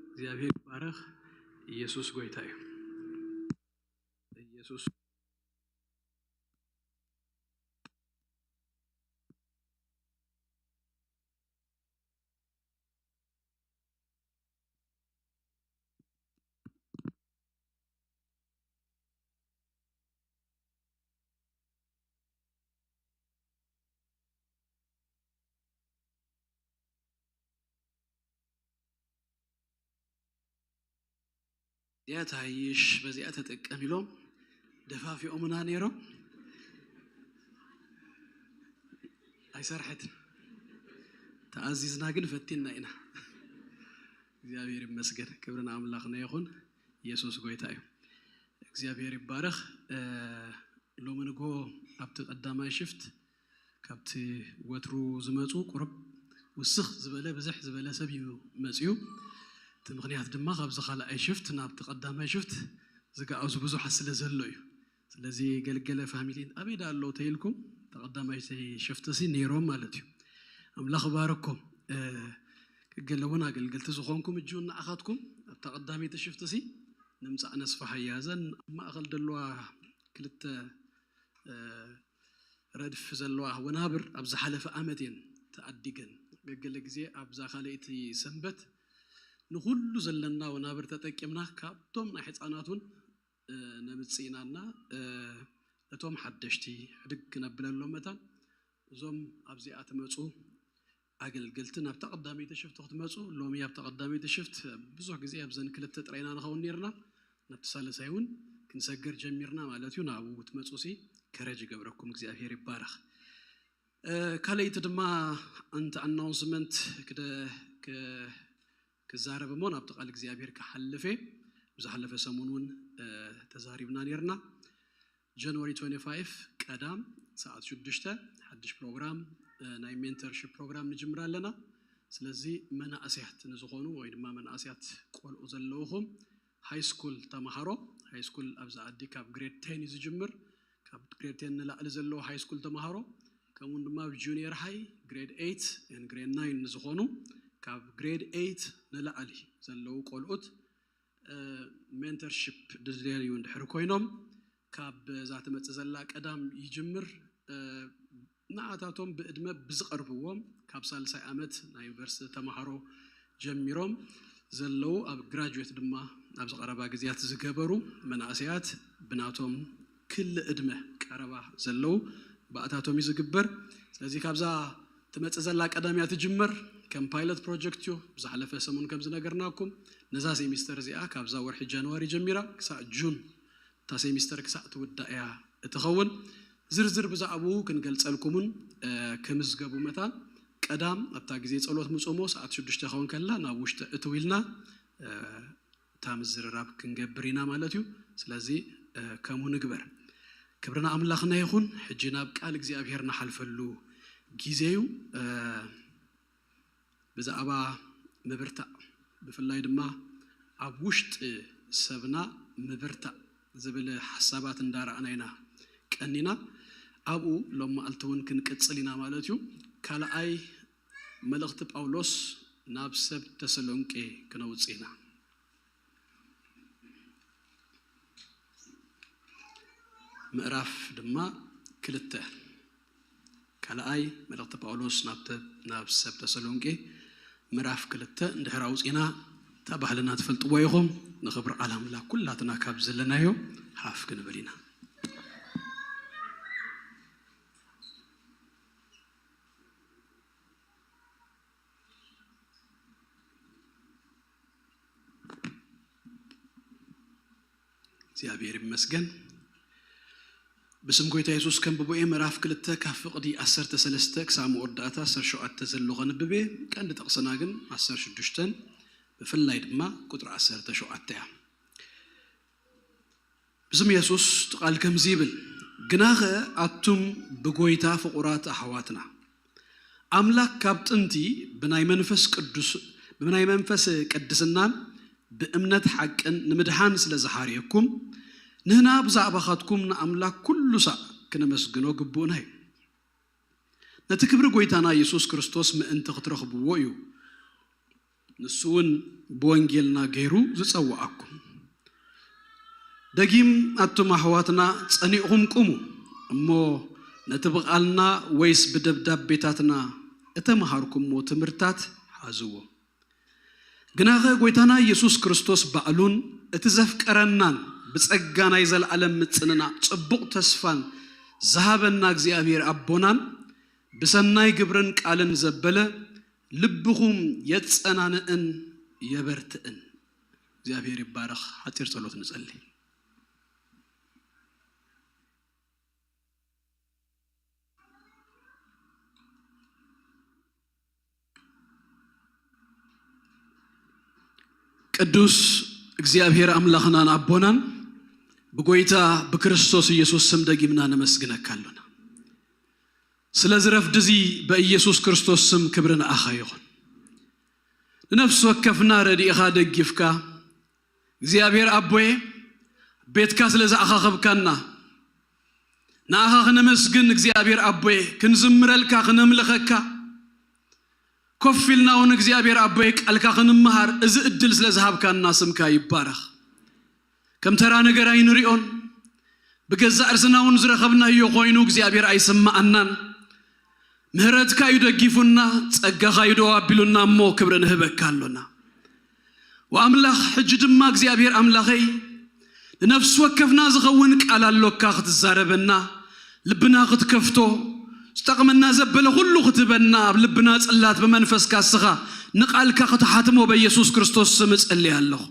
እግዚኣብሔር ይባረኽ። ኢየሱስ ጎይታ እዩ። ኢየሱስ እዚኣ ትሃይሽ፣ በዚኣ ተጠቀም ኢሎም ደፋፊኦምና ነይሮም። ኣይሰርሐትን። ተኣዚዝና ግን ፈቲና ኢና። እግዚኣብሔር ይመስገን። ክብሪ ንኣምላኽና ይኹን። ኢየሱስ ጎይታ እዩ። እግዚኣብሔር ይባረኽ። እ፣ ሎሚ ንግሆ ኣብቲ ቀዳማይ ሽፍት ካብቲ ወትሩ ዝመፁ ቁሩብ ውስኽ ዝበለ፣ ብዝሕ ዝበለ ሰብ እዩ መፅዩ። እቲ ምኽንያት ድማ ካብዚ ካልኣይ ሽፍት ናብቲ ቀዳማይ ሽፍት ዝገኣሱ ብዙሓት ስለ ዘሎ እዩ። ስለዚ ገልገለ ፋሚሊ ኣበይ ደኣ ኣሎ ተይልኩም፣ ተቐዳማይ ሽፍትሲ ነይሮም ማለት እዩ። ኣምላኽ ባረኮም። እ፣ ገለ እውን ኣገልገልቲ ዝኾንኩም እጅውን ንኣኻትኩም ኣብታ ቀዳመይቲ ሽፍትሲ ንምጻእ ነስፋ ሃያ። እዘን ኣብ ማእኸል ዘለዋ ክልተ፣ እ፣ ረድፍ ዘለዋ ወናብር ኣብ ዝሓለፈ ዓመት እየን ተኣዲገን። ገገለ ግዜ ኣብዛ ካልኣይቲ ሰንበት ንኹሉ ዘለና ወናብር ተጠቂምና ካብቶም ናይ ሕፃናት እውን፣ እ፣ ነምጽእ ኢና እና፣ እ፣ ነቶም ሓደሽቲ ሕድግ ክነብለሎም መታን እዞም ኣብዚኣ ትመጹ ኣገልገልቲ ናብታ ቀዳመይቲ ሽፍት ክትመጹ፣ ሎሚ ኣብታ ቀዳመይቲ ሽፍት ብዙሕ ግዜ ኣብዘን ክልተ ጥራይና ንኸውን ነይርና፣ ናብቲ ሳልሳይ እውን ክንሰግር ጀሚርና ማለት እዩ። ናብኡ ክትመጹ ሲ ከረጅ ይገብረኩም፣ እግዚኣብሔር ይባረኽ። እ፣ ካልኣይቲ ድማ ኣንቲ ኣናውንስመንት ክደ-፣ ክ-፣ ክዛረብ እሞ ናብቲ ቃል እግዚኣብሔር ክሓልፍ እየ። ብዝሓለፈ ሰሙን እውን፣ እ፣ ተዛሪብና ነይርና። ጃንዋሪ ትዌንቲ ፋይቭ ቀዳም ሰዓት ሽዱሽተ ሓድሽ ፕሮግራም፣ እ፣ ናይ ሜንተርሺፕ ፕሮግራም ንጅምር ኣለና። ስለዚ መናእሰያት ንዝኾኑ ወይ ድማ መናእሰያት ቆልዑ ዘለውኹም ሃይ ስኩል ተምሃሮ፣ ሃይ ስኩል ኣብዚ ዓዲ ካብ ግሬድ ቴን እዩ ዝጅምር። ካብ ግሬድ ቴን ንላዕሊ ዘለዉ ሃይ ስኩል ተምሃሮ፣ ከምኡውን ድማ ኣብ ጁኒየር ሃይ፣ ግሬድ ኤይት ኤን ግሬድ ናይን ንዝኾኑ፣ ካብ ግሬድ ኤይት ንላዕሊ ዘለዉ ቆልዑት፣ እ፣ ሜንተርሺፕ ድልየዩ እንድሕር ኮይኖም፣ ካብ እዛ ትመጽእ ዘላ ቀዳም ይጅምር። እ፣ ንኣታቶም ብዕድመ ብዝቐርብዎም፣ ካብ ሳልሳይ ዓመት ናይ ዩኒቨርሲቲ ተምሃሮ ጀሚሮም ዘለዉ፣ ኣብ ግራጁዌት ድማ ኣብዚ ቀረባ ግዜያት ዝገበሩ መናእሰያት፣ ብናቶም ክሊ ዕድመ ቀረባ ዘለዉ ብኣታቶም እዩ ዝግበር። ስለዚ ካብዛ ትመጽእ ዘላ ቀዳም እያ ትጅመር። ከም ፓይለት ፕሮጀክት እዩ። ብዝሓለፈ ሰሙን ከም ዝነገርናኩም፣ ነዛ ሴሚስተር እዚኣ ካብዛ ወርሒ ጃንዋሪ ጀሚራ ክሳዕ ጁን እታ ሴሚስተር ክሳዕ ትውዳእ እያ እትኸውን። ዝርዝር ብዛዕባኡ ክንገልጸልኩምን፣ እ፣ ክምዝገቡ መታን ቀዳም ኣብታ ግዜ ጸሎት ምጹ እሞ ሰዓት ሽዱሽተ ክኸውን ከላ ናብ ውሽጢ እትው ኢልና፣ እ፣ እታ ምዝርራብ ክንገብር ኢና ማለት እዩ። ስለዚ፣ እ፣ ከምኡ ንግበር። ክብሪ ንኣምላኽና ይኹን። ሕጂ ናብ ቃል እግዚኣብሔር ንሓልፈሉ ግዜ እዩ። እ፣ ብዛዕባ ምብርታዕ፣ ብፍላይ ድማ ኣብ ውሽጢ ሰብና ምብርታዕ ዝብል ሓሳባት እንዳረኣና ኢና ቀኒና። ኣብኡ ሎም መዓልቲ እውን ክንቅጽል ኢና ማለት እዩ። ካልኣይ መልእኽቲ ጳውሎስ ናብ ሰብ ተሰሎንቄ ክነውጽእ ኢና። ምዕራፍ ድማ ክልተ። ካልኣይ መልእኽቲ ጳውሎስ ናብ ተ-፣ ናብ ሰብ ተሰሎንቄ ምዕራፍ ክልተ እንድሕር ኣውጺእና፣ እታ ባህልና ትፈልጥዎ ኢኹም። ንኽብሪ ቃል ኣምላኽ ኩላትና ካብ ዘለናዮ ሓፍ ክንብል ኢና። እግዚኣብሔር ይመስገን። ብስም ጎይታ የሱስ ከንብቦ እየ። ምዕራፍ ክልተ ካብ ፍቕዲ ዓሰርተ ሰለስተ ክሳብ መወዳእታ ዓሰርተ ሸውዓተ ዘሎ ከንብብ እየ። ቀንዲ ጥቕስና ግን ዓሰርተ ሽዱሽተን ብፍላይ ድማ ቁጥሪ ዓሰርተ ሸውዓተ እያ። ብስም የሱስ እቲ ቃል ከምዚ ይብል፣ ግናኸ ኣቱም ብጎይታ ፍቑራት ኣሕዋትና፣ ኣምላክ ካብ ጥንቲ ብናይ መንፈስ ቅዱስ፣ ብናይ መንፈስ ቅድስናን ብእምነት ሓቅን ንምድሓን ስለ ዝሓርየኩም፣ ንህና ብዛዕባኻትኩም ንኣምላክ ኩሉ ሳዕ ክነመስግኖ ግቡእና እዩ። ነቲ ክብሪ ጎይታና የሱስ ክርስቶስ ምእንቲ ክትረኽብዎ እዩ። ንሱ እውን ብወንጌልና ገይሩ ዝጸውዓኩም። ደጊም ኣቱም ኣሕዋትና ጸኒዕኹም ቁሙ እሞ፣ ነቲ ብቓልና ወይስ ብደብዳቤታትና እተምሃርኩምዎ ትምህርታት ሓዝዎ። ግናኸ ጎይታና ኢየሱስ ክርስቶስ ባዕሉን እቲ ዘፍቀረናን ብጸጋ ናይ ዘለዓለም ምጽንናዕ ጽቡቕ ተስፋን ዝሃበና እግዚኣብሔር ኣቦናን ብሰናይ ግብርን ቃልን ዘበለ ልብኹም የጸናንእን የበርትእን። እግዚኣብሔር ይባረኽ። ሓፂር ጸሎት ንጸሊ። ቅዱስ እግዚኣብሔር ኣምላኽናን ኣቦናን፣ ብጎይታ ብክርስቶስ ኢየሱስ ስም ደጊምና ነመስግነካ ኣሎና። ስለዚ ረፍዲ እዚ በኢየሱስ ክርስቶስ ስም ክብሪ ንኣኻ ይኹን። ንነፍሲ ወከፍና ረድኢኻ ደጊፍካ፣ እግዚኣብሔር ኣቦየ፣ ቤትካ ስለ ዝኣኻኸብካና፣ ንኣኻ ክነመስግን እግዚኣብሔር ኣቦየ፣ ክንዝምረልካ፣ ክነምልኸካ፣ ኮፍ ኢልና እውን እግዚኣብሔር ኣቦየ ቃልካ ክንመሃር እዚ እድል ስለ ዝሃብካና ስምካ ይባረኽ። ከም ተራ ነገር ኣይንሪኦን፣ ብገዛእ ርእስና እውን ዝረኸብናዮ ኮይኑ እግዚኣብሔር ኣይስማኣናን። ምህረትካ እዩ ደጊፉና፣ ጸጋኻ እዩ ደው ኣቢሉና እሞ ክብሪ ንህበካ ኣሎና። ወኣምላኽ፣ ሕጂ ድማ እግዚኣብሔር ኣምላኸይ፣ ንነፍሲ ወከፍና ዝኸውን ቃል ኣሎካ ክትዛረበና፣ ልብና ክትከፍቶ፣ ዝጠቕመና ዘበለ ኩሉ ክትህበና፣ ኣብ ልብና ጽላት ብመንፈስካ እስኻ ንቓልካ ክትሓትሞ በኢየሱስ ክርስቶስ ስም እጸሊ ኣለኹ።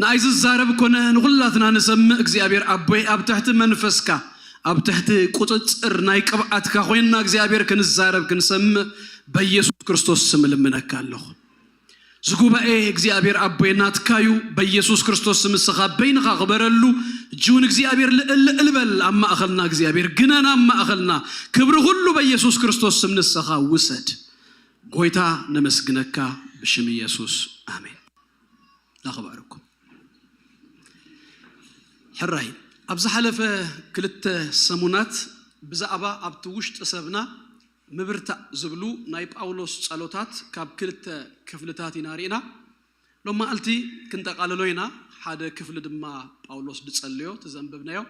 ንኣይ ዝዛረብ ኮነ ንኹላትና ንሰምዕ እግዚኣብሔር ኣቦይ፣ ኣብ ትሕቲ መንፈስካ፣ ኣብ ትሕቲ ቁጽጽር ናይ ቅብኣትካ ኮይንና እግዚኣብሔር ክንዛረብ ክንሰምዕ በኢየሱስ ክርስቶስ ስም እልምነካ ኣለኹ። እዚ ጉባኤ እግዚኣብሔር ኣቦይ ናትካ እዩ። በኢየሱስ ክርስቶስ ስም ንስኻ በይንኻ ክበረሉ። እጂ እውን እግዚኣብሔር ልዕል ልዕል በል ኣብ ማእኸልና፣ እግዚኣብሔር ግነን ኣብ ማእኸልና። ክብሪ ኩሉ በኢየሱስ ክርስቶስ ስም ንስኻ ውሰድ። ጎይታ ነመስግነካ ብሽም ኢየሱስ ኣሜን። ላኽባርኩም ሕራይ ኣብ ዝሓለፈ ክልተ ሰሙናት ብዛዕባ ኣብቲ ውሽጢ ሰብና ምብርታዕ ዝብሉ ናይ ጳውሎስ ጸሎታት ካብ ክልተ ክፍልታት ኢና ርኢና። ሎማዓልቲ ክንጠቓልሎ ኢና። ሓደ ክፍሊ ድማ ጳውሎስ ዝጸለዮ፣ እቲ ዘንበብናዮ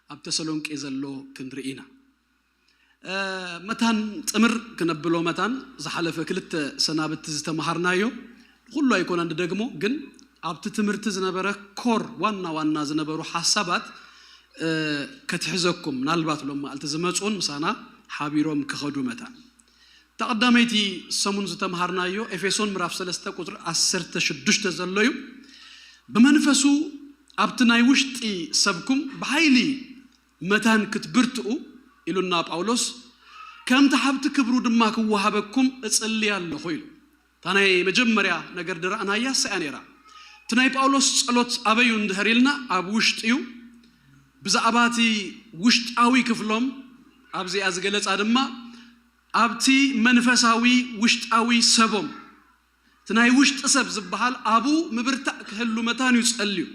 ኣብ ተሰሎንቄ ዘሎ ክንርኢ ኢና። መታን ጥምር ክነብሎ መታን ዝሓለፈ ክልተ ሰናብቲ ዝተምሃርናዮ ኩሉ ኣይኮነን ንደግሞ፣ ግን ኣብቲ ትምህርቲ ዝነበረ ኮር ዋና ዋና ዝነበሩ ሓሳባት ከትሕዘኩም፣ ምናልባት ሎም መዓልቲ ዝመፁን ምሳና ሓቢሮም ክኸዱ መታን። እታ ቀዳመይቲ ሰሙን ዝተምሃርናዮ ኤፌሶን ምዕራፍ ሰለስተ ቁፅሪ ዓሰርተ ሽዱሽተ ዘሎ እዩ። ብመንፈሱ ኣብቲ ናይ ውሽጢ ሰብኩም ብሓይሊ መታን ክትብርትኡ ኢሉና ጳውሎስ፣ ከምቲ ሃብቲ ክብሩ ድማ ክወሃበኩም እጽሊ ኣለኹ ኢሉ። እታ ናይ መጀመርያ ነገር ድረኣናያ ሰያ ነይራ። እቲ ናይ ጳውሎስ ጸሎት ኣበዩ እንድሕር ኢልና ኣብ ውሽጢ እዩ። ብዛዕባ እቲ ውሽጣዊ ክፍሎም ኣብዚኣ ዝገለጻ ድማ ኣብቲ መንፈሳዊ ውሽጣዊ ሰቦም እቲ ናይ ውሽጢ ሰብ ዝበሃል ኣብኡ ምብርታዕ ክህሉ መታን እዩ ጸልዩ።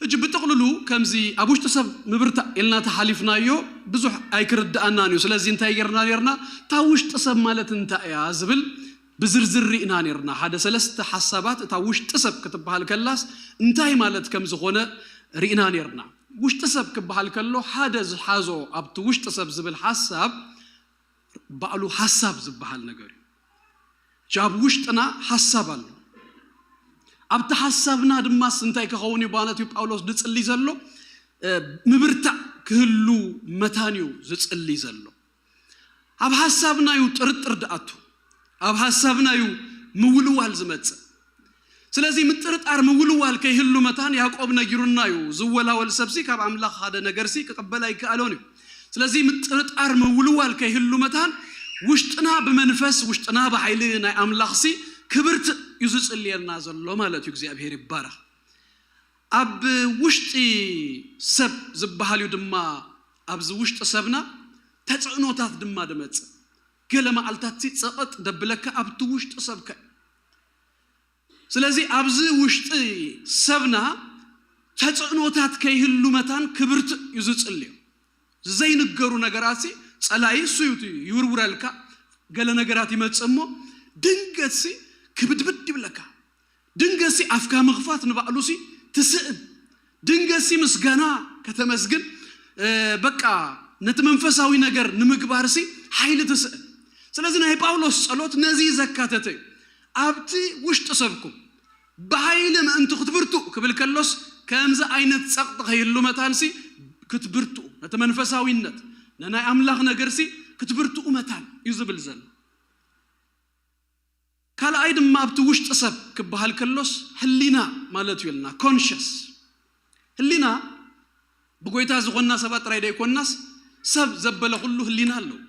እጂ ብጥቕልሉ ከምዚ ኣብ ውሽጢ ሰብ ምብርታዕ ኢልና ተሓሊፍናዮ ብዙሕ ኣይክርድኣናን እዩ። ስለዚ እንታይ ጌርና ኔርና? እታ ውሽጢ ሰብ ማለት እንታይ እያ ዝብል ብዝርዝር ርኢና ኔርና። ሓደ ሰለስተ ሓሳባት እታ ውሽጢ ሰብ ክትበሃል ከላስ እንታይ ማለት ከም ዝኾነ ርኢና ኔርና። ውሽጢ ሰብ ክበሃል ከሎ ሓደ ዝሓዞ ኣብቲ ውሽጢ ሰብ ዝብል ሓሳብ ባዕሉ ሓሳብ ዝበሃል ነገር እዩ። ጃብ ውሽጥና ሓሳብ ኣሎ። ኣብቲ ሓሳብና ድማስ እንታይ ክኸውን እዩ ማለት እዩ ጳውሎስ ዝጽሊ ዘሎ? ምብርታዕ ክህሉ መታን እዩ ዝጽሊ ዘሎ። ኣብ ሓሳብና እዩ ጥርጥር ድኣቱ፣ ኣብ ሓሳብና እዩ ምውልዋል ዝመጽእ። ስለዚ ምጥርጣር ምውልዋል ከይህሉ መታን ያዕቆብ ነጊሩና እዩ። ዝወላወል ሰብሲ ካብ ኣምላኽ ሓደ ነገርሲ ክቕበል ኣይከኣሎን እዩ። ስለዚ ምጥርጣር ምውልዋል ከይህሉ መታን ውሽጥና ብመንፈስ ውሽጥና ብሓይሊ ናይ ኣምላኽሲ ክብርትእ እዩ ዝጽልየና ዘሎ ማለት እዩ። እግዚኣብሔር ይባረኽ። ኣብ ውሽጢ ሰብ ዝበሃል እዩ ድማ ኣብዚ ውሽጢ ሰብና ተጽዕኖታት ድማ ድመጽእ። ገለ መዓልታትሲ ጸቐጥ ደብለካ ኣብቲ ውሽጢ ሰብካ እዩ። ስለዚ ኣብዚ ውሽጢ ሰብና ተጽዕኖታት ከይህሉ መታን ክብርትእ እዩ ዝጽልዮ። ዘይንገሩ ነገራትሲ ጸላኢ እሱ እዩ ይውርውረልካ። ገለ ነገራት ይመጽእ እሞ ድንገትሲ ክብድብድ ይብለካ። ድንገትሲ ኣፍካ ምኽፋት ንባዕሉሲ ትስእን። ድንገትሲ ምስጋና ከተመስግን በቃ ነቲ መንፈሳዊ ነገር ንምግባርሲ ሓይሊ ትስእን። ስለዚ ናይ ጳውሎስ ጸሎት ነዚ ዘካተተ እዩ። ኣብቲ ውሽጢ ሰብኩም ብሓይሊ ምእንቲ ክትብርትኡ ክብል ከሎስ ከምዚ ዓይነት ጸቕጢ ከይህሉ መታንሲ ክትብርትኡ፣ ነቲ መንፈሳዊነት ነናይ ኣምላኽ ነገርሲ ክትብርትኡ መታን እዩ ዝብል ዘሎ። ካልኣይ ድማ ኣብቲ ውሽጢ ሰብ ክበሃል ከሎስ ህሊና ማለት እዩ ኢልና። ኮንሽስ ህሊና ብጎይታ ዝኾንና ሰባት ጥራይ ደይኮንናስ ሰብ ዘበለ ኩሉ ህሊና ኣለዎ።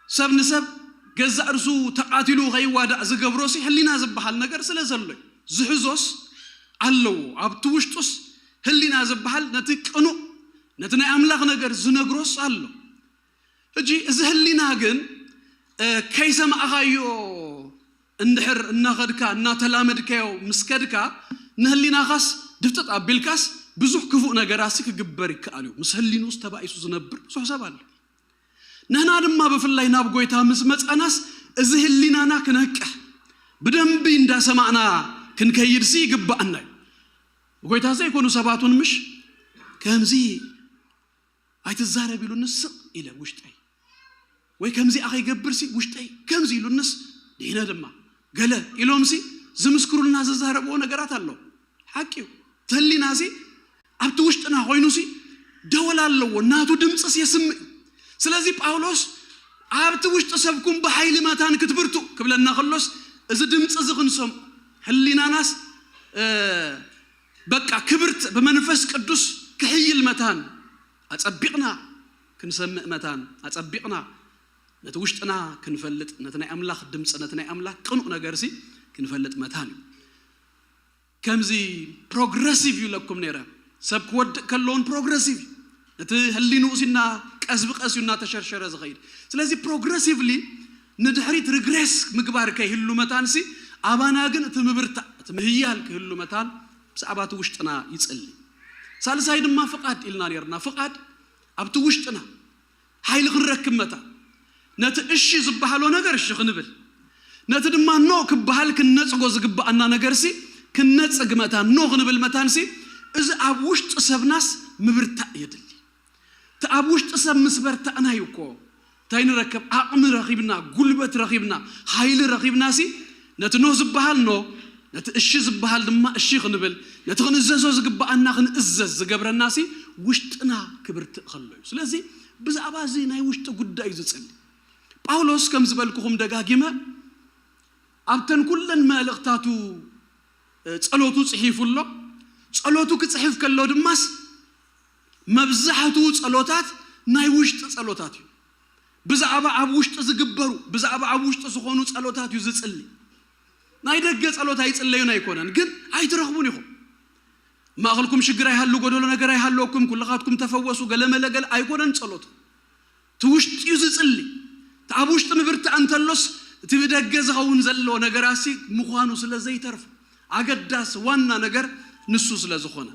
ሰብ ንሰብ ገዛእ ርሱ ተቓቲሉ ከይዋዳእ ዝገብሮሲ ህሊና ዝበሃል ነገር ስለ ዘሎ እዩ። ዝሕዞስ ኣለዎ። ኣብቲ ውሽጡስ ህሊና ዝበሃል ነቲ ቅኑዕ ነቲ ናይ ኣምላኽ ነገር ዝነግሮስ ኣሎ። ሕጂ እዚ ህሊና ግን ከይሰማዕኻዮ እንድሕር እናኸድካ እናተላመድካዮ ምስ ከድካ ንህሊናኻስ ድፍጥጥ ኣቢልካስ ብዙሕ ክፉእ ነገራሲ ክግበር ይከኣል እዩ። ምስ ህሊንኡስ ተባኢሱ ዝነብር ብዙሕ ሰብ ኣሎ። ንሕና ድማ ብፍላይ ናብ ጎይታ ምስ መጻናስ እዚ ህሊናና ክነቅሕ ብደንቢ እንዳሰማዕና ክንከይድሲ ይግባኣና እዩ። ጎይታ ዘይኮኑ ሰባት እውን ምሽ ከምዚ ኣይትዛረብ ኢሉኒ ስቕ ኢለ ውሽጠይ ወይ ከምዚ ኣኸይገብርሲ ውሽጠይ ከምዚ ኢሉንስ ድነ ድማ ገለ ኢሎምሲ ዝምስክሩልና ዝዛረብዎ ነገራት ኣሎ። ሓቂ እዩ። ተሊናሲ ኣብቲ ውሽጥና ኮይኑሲ ደወል ኣለዎ። ናቱ ድምፅስ የስምዕ እዩ። ስለዚ ጳውሎስ ኣብቲ ውሽጢ ሰብኩም ብሓይሊ መታን ክትብርቱ ክብለና ከሎስ እዚ ድምፂ እዚ ክንሰምዑ ህሊናናስ በቃ ክብርት ብመንፈስ ቅዱስ ክሕይል መታን ኣጸቢቕና ክንሰምዕ መታን ኣጸቢቕና ነቲ ውሽጥና ክንፈልጥ ነቲ ናይ ኣምላኽ ድምፂ ነቲ ናይ ኣምላኽ ቅኑዕ ነገርሲ ክንፈልጥ መታን እዩ። ከምዚ ፕሮግረሲቭ እዩ ለኩም ነይረ ሰብ ክወድእ ከለውን ፕሮግረሲቭ እዩ። ነቲ ህሊንኡ ሲና ቀስ ብቀስ እዩ እናተሸርሸረ ዝኸይድ። ስለዚ ፕሮግረሲቭሊ ንድሕሪት ሪግሬስ ምግባር ከይህሉ መታንሲ ኣባና ግን እቲ ምብርታዕ እቲ ምህያል ክህሉ መታን ብዛዕባ እቲ ውሽጥና ይጽሊ። ሳልሳይ ድማ ፍቓድ ኢልና ነርና። ፍቓድ ኣብቲ ውሽጥና ሓይሊ ክንረክብ መታን ነቲ እሺ ዝበሃሎ ነገር እሺ ክንብል ነቲ ድማ ኖ ክበሃል ክንነጽጎ ዝግብኣና ነገርሲ ክንነጽግ መታን ኖ ክንብል መታንሲ እዚ ኣብ ውሽጢ ሰብናስ ምብርታዕ የድሊ። እቲ ኣብ ውሽጢ ሰብ ምስ በርታዕና እዩ እኮ እንታይ ንረክብ? ዓቕሚ ረኺብና፣ ጉልበት ረኺብና፣ ሓይሊ ረኺብና ሲ ነቲ ኖ ዝበሃል ኖ፣ ነቲ እሺ ዝበሃል ድማ እሺ ክንብል፣ ነቲ ክንእዘዞ ዝግብኣና ክንእዘዝ ዝገብረና ሲ ውሽጥና ክብርትእ ከሎ እዩ። ስለዚ ብዛዕባ እዚ ናይ ውሽጢ ጉዳይ እዩ ዝጽሊ። ጳውሎስ ከም ዝበልኩኹም ደጋጊመ ኣብተን ኩለን መልእኽታቱ ጸሎቱ ጽሒፉ ኣሎ። ጸሎቱ ክጽሕፍ ከሎ ድማስ መብዛሕትኡ ጸሎታት ናይ ውሽጢ ጸሎታት እዩ። ብዛዕባ ኣብ ውሽጢ ዝግበሩ ብዛዕባ ኣብ ውሽጢ ዝኾኑ ጸሎታት እዩ ዝጽሊ። ናይ ደገ ጸሎት ኣይጽለዩን ኣይኮነን፣ ግን ኣይትረኽቡን ኢኹም። ማእኸልኩም ሽግር ኣይሃሉ፣ ጎደሎ ነገር ኣይሃለወኩም፣ ኩልኻትኩም ተፈወሱ፣ ገለመለ ገለ ኣይኮነን ጸሎቱ። እቲ ውሽጢ እዩ ዝጽሊ። እቲ ኣብ ውሽጢ ምብርታዕ እንተሎስ እቲ ብደገ ዝኸውን ዘሎ ነገራሲ ምዃኑ ስለ ዘይተርፍ ኣገዳሲ ዋና ነገር ንሱ ስለ ዝኾነ።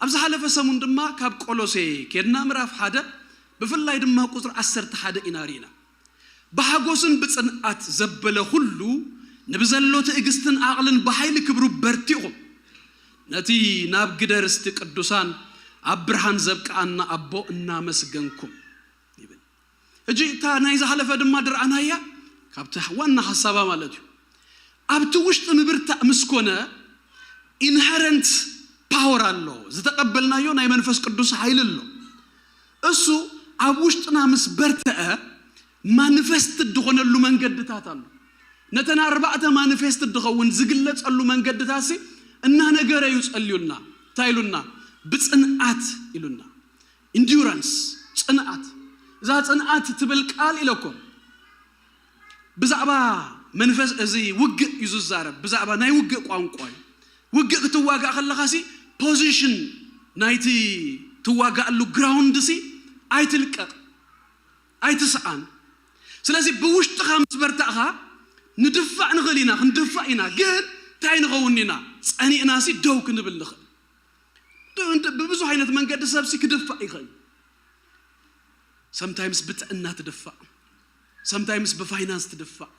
ኣብ ዝሓለፈ ሰሙን ድማ ካብ ቆሎሴ ኬድና ምዕራፍ ሓደ ብፍላይ ድማ ቁፅሪ ዓሰርተ ሓደ ኢና ርኢና። ብሓጎስን ብፅንዓት ዘበለ ኩሉ ንብዘሎ ትዕግስትን ዓቕልን ብሓይሊ ክብሩ በርቲኹም ነቲ ናብ ግደ ርስቲ ቅዱሳን ኣብ ብርሃን ዘብቅኣና ኣቦ እናመስገንኩም ይብል። ሕጂ እታ ናይ ዝሓለፈ ድማ ድርኣናያ ካብቲ ዋና ሓሳባ ማለት እዩ። ኣብቲ ውሽጢ ምብርታዕ ምስ ኮነ ኢንሄረንት ፓወር ኣሎ፣ ዝተቐበልናዮ ናይ መንፈስ ቅዱስ ሓይሊ ኣሎ። እሱ ኣብ ውሽጥና ምስ በርተዐ ማኒፌስት ድኾነሉ መንገድታት ኣሎ። ነተን ኣርባዕተ ማኒፌስት ድኸውን ዝግለጸሉ መንገድታት ሲ እናነገረ እዩ ጸልዩልና። እንታይ ኢሉና? ብጽንዓት ኢሉና። ኢንዱራንስ፣ ጽንዓት። እዛ ጽንዓት ትብል ቃል ኢለኩም ብዛዕባ መንፈስ እዚ ውግእ እዩ ዝዛረብ። ብዛዕባ ናይ ውግእ ቋንቋ እዩ። ውግእ ክትዋጋእ ከለኻ ሲ ፖዚሽን ናይቲ ትዋጋእሉ ግራውንድ ሲ ኣይትልቀቕ፣ ኣይትስኣን። ስለዚ ብውሽጥኻ ምስ በርታእኻ ንድፋዕ ንኽእል ኢና፣ ክንድፋእ ኢና። ግን እንታይ ንኸውን ኢና? ጸኒእና ሲ ደው ክንብል ንኽእል። ብብዙሕ ዓይነት መንገዲ ሰብ ሲ ክድፋእ ይኽእል። ሰምታይምስ ብጥዕና ትድፋእ፣ ሰምታይምስ ብፋይናንስ ትድፋእ፣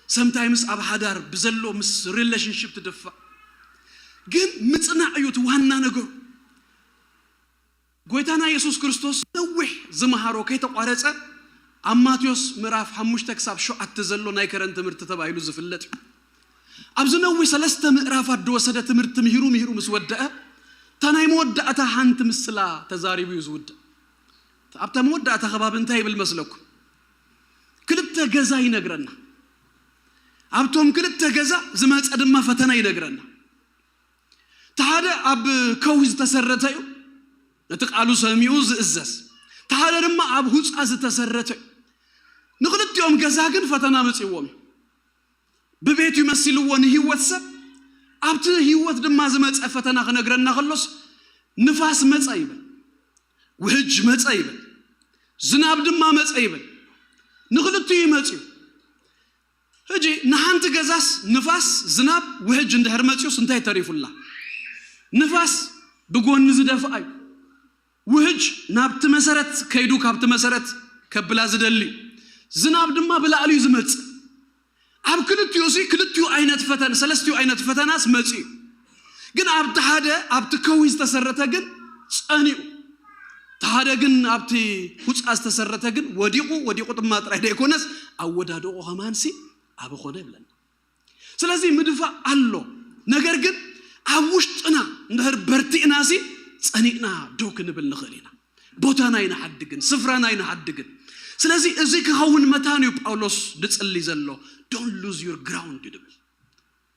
ሰምታይምስ ኣብ ሓዳር ብዘሎ ምስ ሪሌሽንሽፕ ትድፋእ። ግን ምጽናዕ እዩ እቲ ዋና ነገሩ። ጎይታና የሱስ ክርስቶስ ነዊሕ ዝመሃሮ ከይተቋረጸ ኣብ ማቴዎስ ምዕራፍ ሓሙሽተ ክሳብ ሸውዓተ ዘሎ ናይ ከረን ትምህርቲ ተባሂሉ ዝፍለጥ እዩ። ኣብዚ ነዊሕ ሰለስተ ምዕራፋት ዝወሰደ ትምህርቲ ምሂሩ ምሂሩ ምስ ወደአ እታ ናይ መወዳእታ ሓንቲ ምስላ ተዛሪቡ እዩ ዝውድእ። ኣብታ መወዳእታ ከባቢ እንታይ ይብል መስለኩም? ክልተ ገዛ ይነግረና። ኣብቶም ክልተ ገዛ ዝመፀ ድማ ፈተና ይነግረና። እቲ ሓደ ኣብ ከውሒ ዝተሰረተ እዩ፣ ነቲ ቃሉ ሰሚዑ ዝእዘዝ። እቲ ሓደ ድማ ኣብ ሁፃ ዝተሰረተ እዩ። ንክልቲኦም ገዛ ግን ፈተና መፂዎም እዩ። ብቤት እዩ መሲልዎ ንህይወት ሰብ። ኣብቲ ህይወት ድማ ዝመፀ ፈተና ክነግረና ከሎስ፣ ንፋስ መፀ ይብል፣ ውሕጅ መፀ ይብል፣ ዝናብ ድማ መፀ ይብል። ንክልቲኡ ይመፅዩ። ሕጂ ንሓንቲ ገዛስ ንፋስ፣ ዝናብ፣ ውሕጅ እንድሕር መፅዩስ እንታይ ተሪፉላ? ንፋስ ብጎኒ ዝደፍኣ እዩ። ውሕጅ ናብቲ መሰረት ከይዱ ካብቲ መሰረት ከብላ ዝደሊ እዩ። ዝናብ ድማ ብላዕሊ እዩ ዝመፅእ። ኣብ ክልቲኡ ሲ ክልቲኡ ዓይነት ፈተና፣ ሰለስቲኡ ዓይነት ፈተናስ መፅዩ። ግን ኣብቲ ሓደ ኣብቲ ከውሒ ዝተሰረተ ግን ጸኒኡ። እቲ ሓደ ግን ኣብቲ ሁፃ ዝተሰረተ ግን ወዲቑ፣ ወዲቑ ድማ ጥራይ ዘይኮነስ ኣወዳድቑ ከማንሲ ኣበ ኮነ ይብለና። ስለዚ ምድፋእ ኣሎ። ነገር ግን ኣብ ውሽጥና እንድሕር በርቲእና ሲ ጸኒእና ደው ክንብል ንኽእል ኢና። ቦታና ኣይንሓድግን፣ ስፍራና ኣይንሓድግን። ስለዚ እዚ ክኸውን መታን እዩ ጳውሎስ ዝጽሊ ዘሎ። Don't lose your ground ይብል።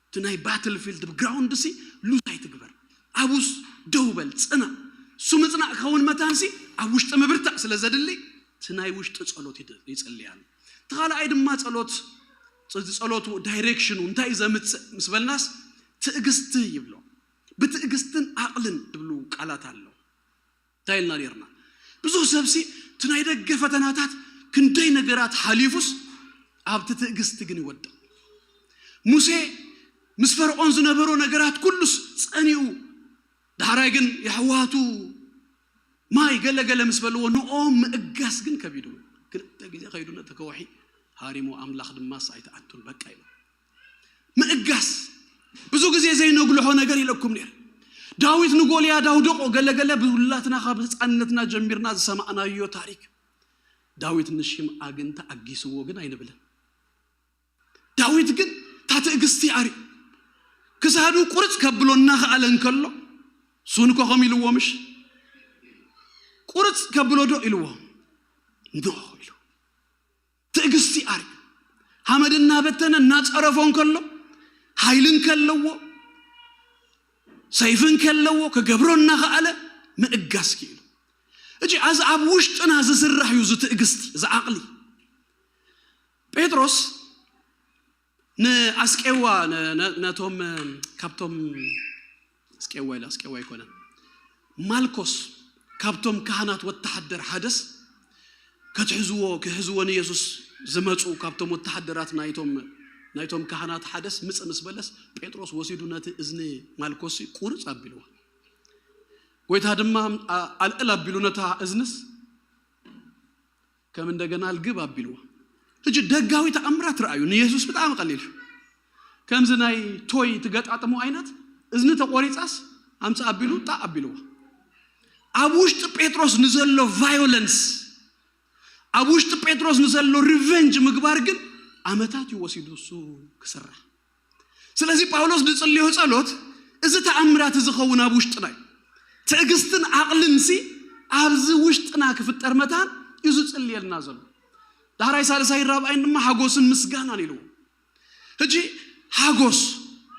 እቲ ናይ battle field ground ሲ ሉዝ ኣይትግበር። ኣብኡስ ደው በል፣ ጽናእ። እሱ ምጽናእ ክኸውን መታን ሲ ኣብ ውሽጢ ምብርታዕ ስለ ዘድሊ እቲ ናይ ውሽጢ ጸሎት ይድ- ይጽሊ ኣሎ። እቲ ካልኣይ ድማ ጸሎት፣ እዚ ጸሎቱ ዳይሬክሽኑ እንታይ እዩ ዘምጽእ ምስ በልናስ ትዕግስቲ ይብሎ። ብትዕግስትን ዓቕልን ዝብሉ ቃላት ኣሎ። እንታይ ኢልና ነርና? ብዙሕ ሰብሲ እቲ ናይ ደገ ፈተናታት ክንደይ ነገራት ሓሊፉስ ኣብቲ ትዕግስቲ ግን ይወድቕ። ሙሴ ምስ ፈርዖን ዝነበሮ ነገራት ኩሉስ ጸኒኡ፣ ዳሕራይ ግን የሕዋቱ ማይ ገለገለ ምስ በልዎ ንኦም ምእጋስ ግን ከቢዱ። ክልተ ግዜ ከይዱ ነቲ ከውሒ ሃሪሞ ኣምላኽ ድማስ ኣይትኣቱን በቃ ኢሉ። ምእጋስ ብዙ ግዜ ዘይነጉልሖ ነገር ኢለኩም ነይረ። ዳዊት ንጎልያድ ኣውደቆ ገለገለ ብውላትና ካብ ህፃንነትና ጀሚርና ዝሰማዕናዮ ታሪክ። ዳዊት ንሽምዓ ግን ተኣጊስዎ ግን ኣይንብልን። ዳዊት ግን እታ ትዕግስቲ ኣርዩ ክሳዱ ቁርፅ ከብሎ እናኸኣለ እንከሎ ሱንኮ ከም ኢልዎ ምሽ ቁርፅ ከብሎ ዶ ኢልዎ ኖ ኢሉ ትዕግስቲ ኣርዩ ሓመድ እናበተነ እናፀረፎ እንከሎ ሓይሊ እንከለዎ ሰይፊ እንከለዎ ክገብሮ እናኸኣለ ምእጋስ ክኢሉ። እጂ ኣዚ ኣብ ውሽጥና ዝስራሕ እዩ እዚ ትዕግስቲ እዚ ዓቕሊ። ጴጥሮስ ንኣስቄዋ ነ- ነ- ነቶም ካብቶም ኣስቄዋ ኢለ ኣስቄዋ ኣይኮነን ማልኮስ ካብቶም ካህናት ወተሓደር ሓደስ ከትሕዝዎ ክሕዝዎ ንየሱስ ዝመፁ ካብቶም ወተሓደራት ናይቶም ናይቶም ካህናት ሓደስ ምፅ ምስ በለስ ጴጥሮስ ወሲዱ ነቲ እዝኒ ማልኮስ ቁርፅ ኣቢልዎ። ጎይታ ድማ ኣ- ኣልዕል ኣቢሉ ነታ እዝንስ ከም እንደገና ልግብ ኣቢልዎ። ሕጂ ደጋዊ ተኣምራት ረኣዩ። ንየሱስ ብጣዕሚ ቀሊል እዩ። ከምዚ ናይ ቶይ ትገጣጥሞ ዓይነት እዝኒ ተቆሪፃስ ኣምፃ ኣቢሉ ጣ ኣቢልዎ። ኣብ ውሽጢ ጴጥሮስ ንዘሎ ቫዮለንስ ኣብ ውሽጢ ጴጥሮስ ንዘሎ ሪቨንጅ ምግባር ግን ዓመታት እዩ ወሲዱ እሱ ክስራሕ። ስለዚ ጳውሎስ ዝጽልዮ ጸሎት እዚ ተኣምራት እዚ ኸውን ኣብ ውሽጥና እዩ። ትዕግስትን ዓቕልን ሲ ኣብዚ ውሽጥና ክፍጠር መታን እዩ ዝጽልየልና ዘሎ። ዳሕራይ ሳልሳይ ራብኣይን ድማ ሓጎስን ምስጋናን ኢልዎ። ሕጂ ሓጎስ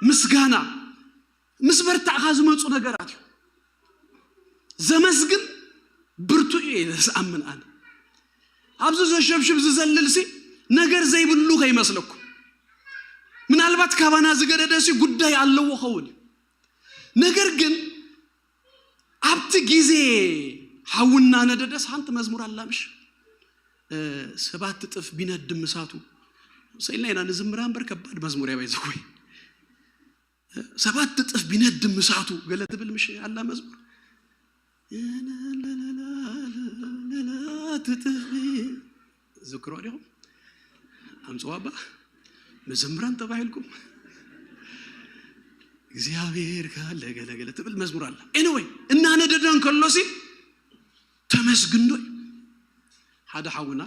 ምስጋና ምስ በርታዕካ ዝመፁ ነገራት እዩ። ዘመስግን ብርቱዕ እዩ ዝኣምን ኣነ። ኣብዚ ዘሸብሽብ ዝዘልል ሲ ነገር ዘይብሉ ከይመስለኩም። ምናልባት ካባና ዝገደደ ሲ ጉዳይ ኣለዎ ኸውን እዩ። ነገር ግን ኣብቲ ግዜ ሓውና ነደደስ ሓንቲ መዝሙር ኣላ ምሽ ሰባት ትጥፍ ቢነድም ምሳቱ ሰኢልና ኢና ንዝምራ እምበር ከባድ መዝሙር እያ ባይዘወይ ሰባት ትጥፍ ቢነድም ምሳቱ ገለ ትብል ምሽ ኣላ መዝሙር ትጥፍ ዝክሮ ዲኹም ኣምፅዋ ባ መዘምራን ተባሂልኩም እግዚኣብሔር ካለ ገለገለ ትብል መዝሙር ኣላ anyway እናነደደ እንከሎ ሲ ተመስግን ዶ እዩ ሓደ ሓውና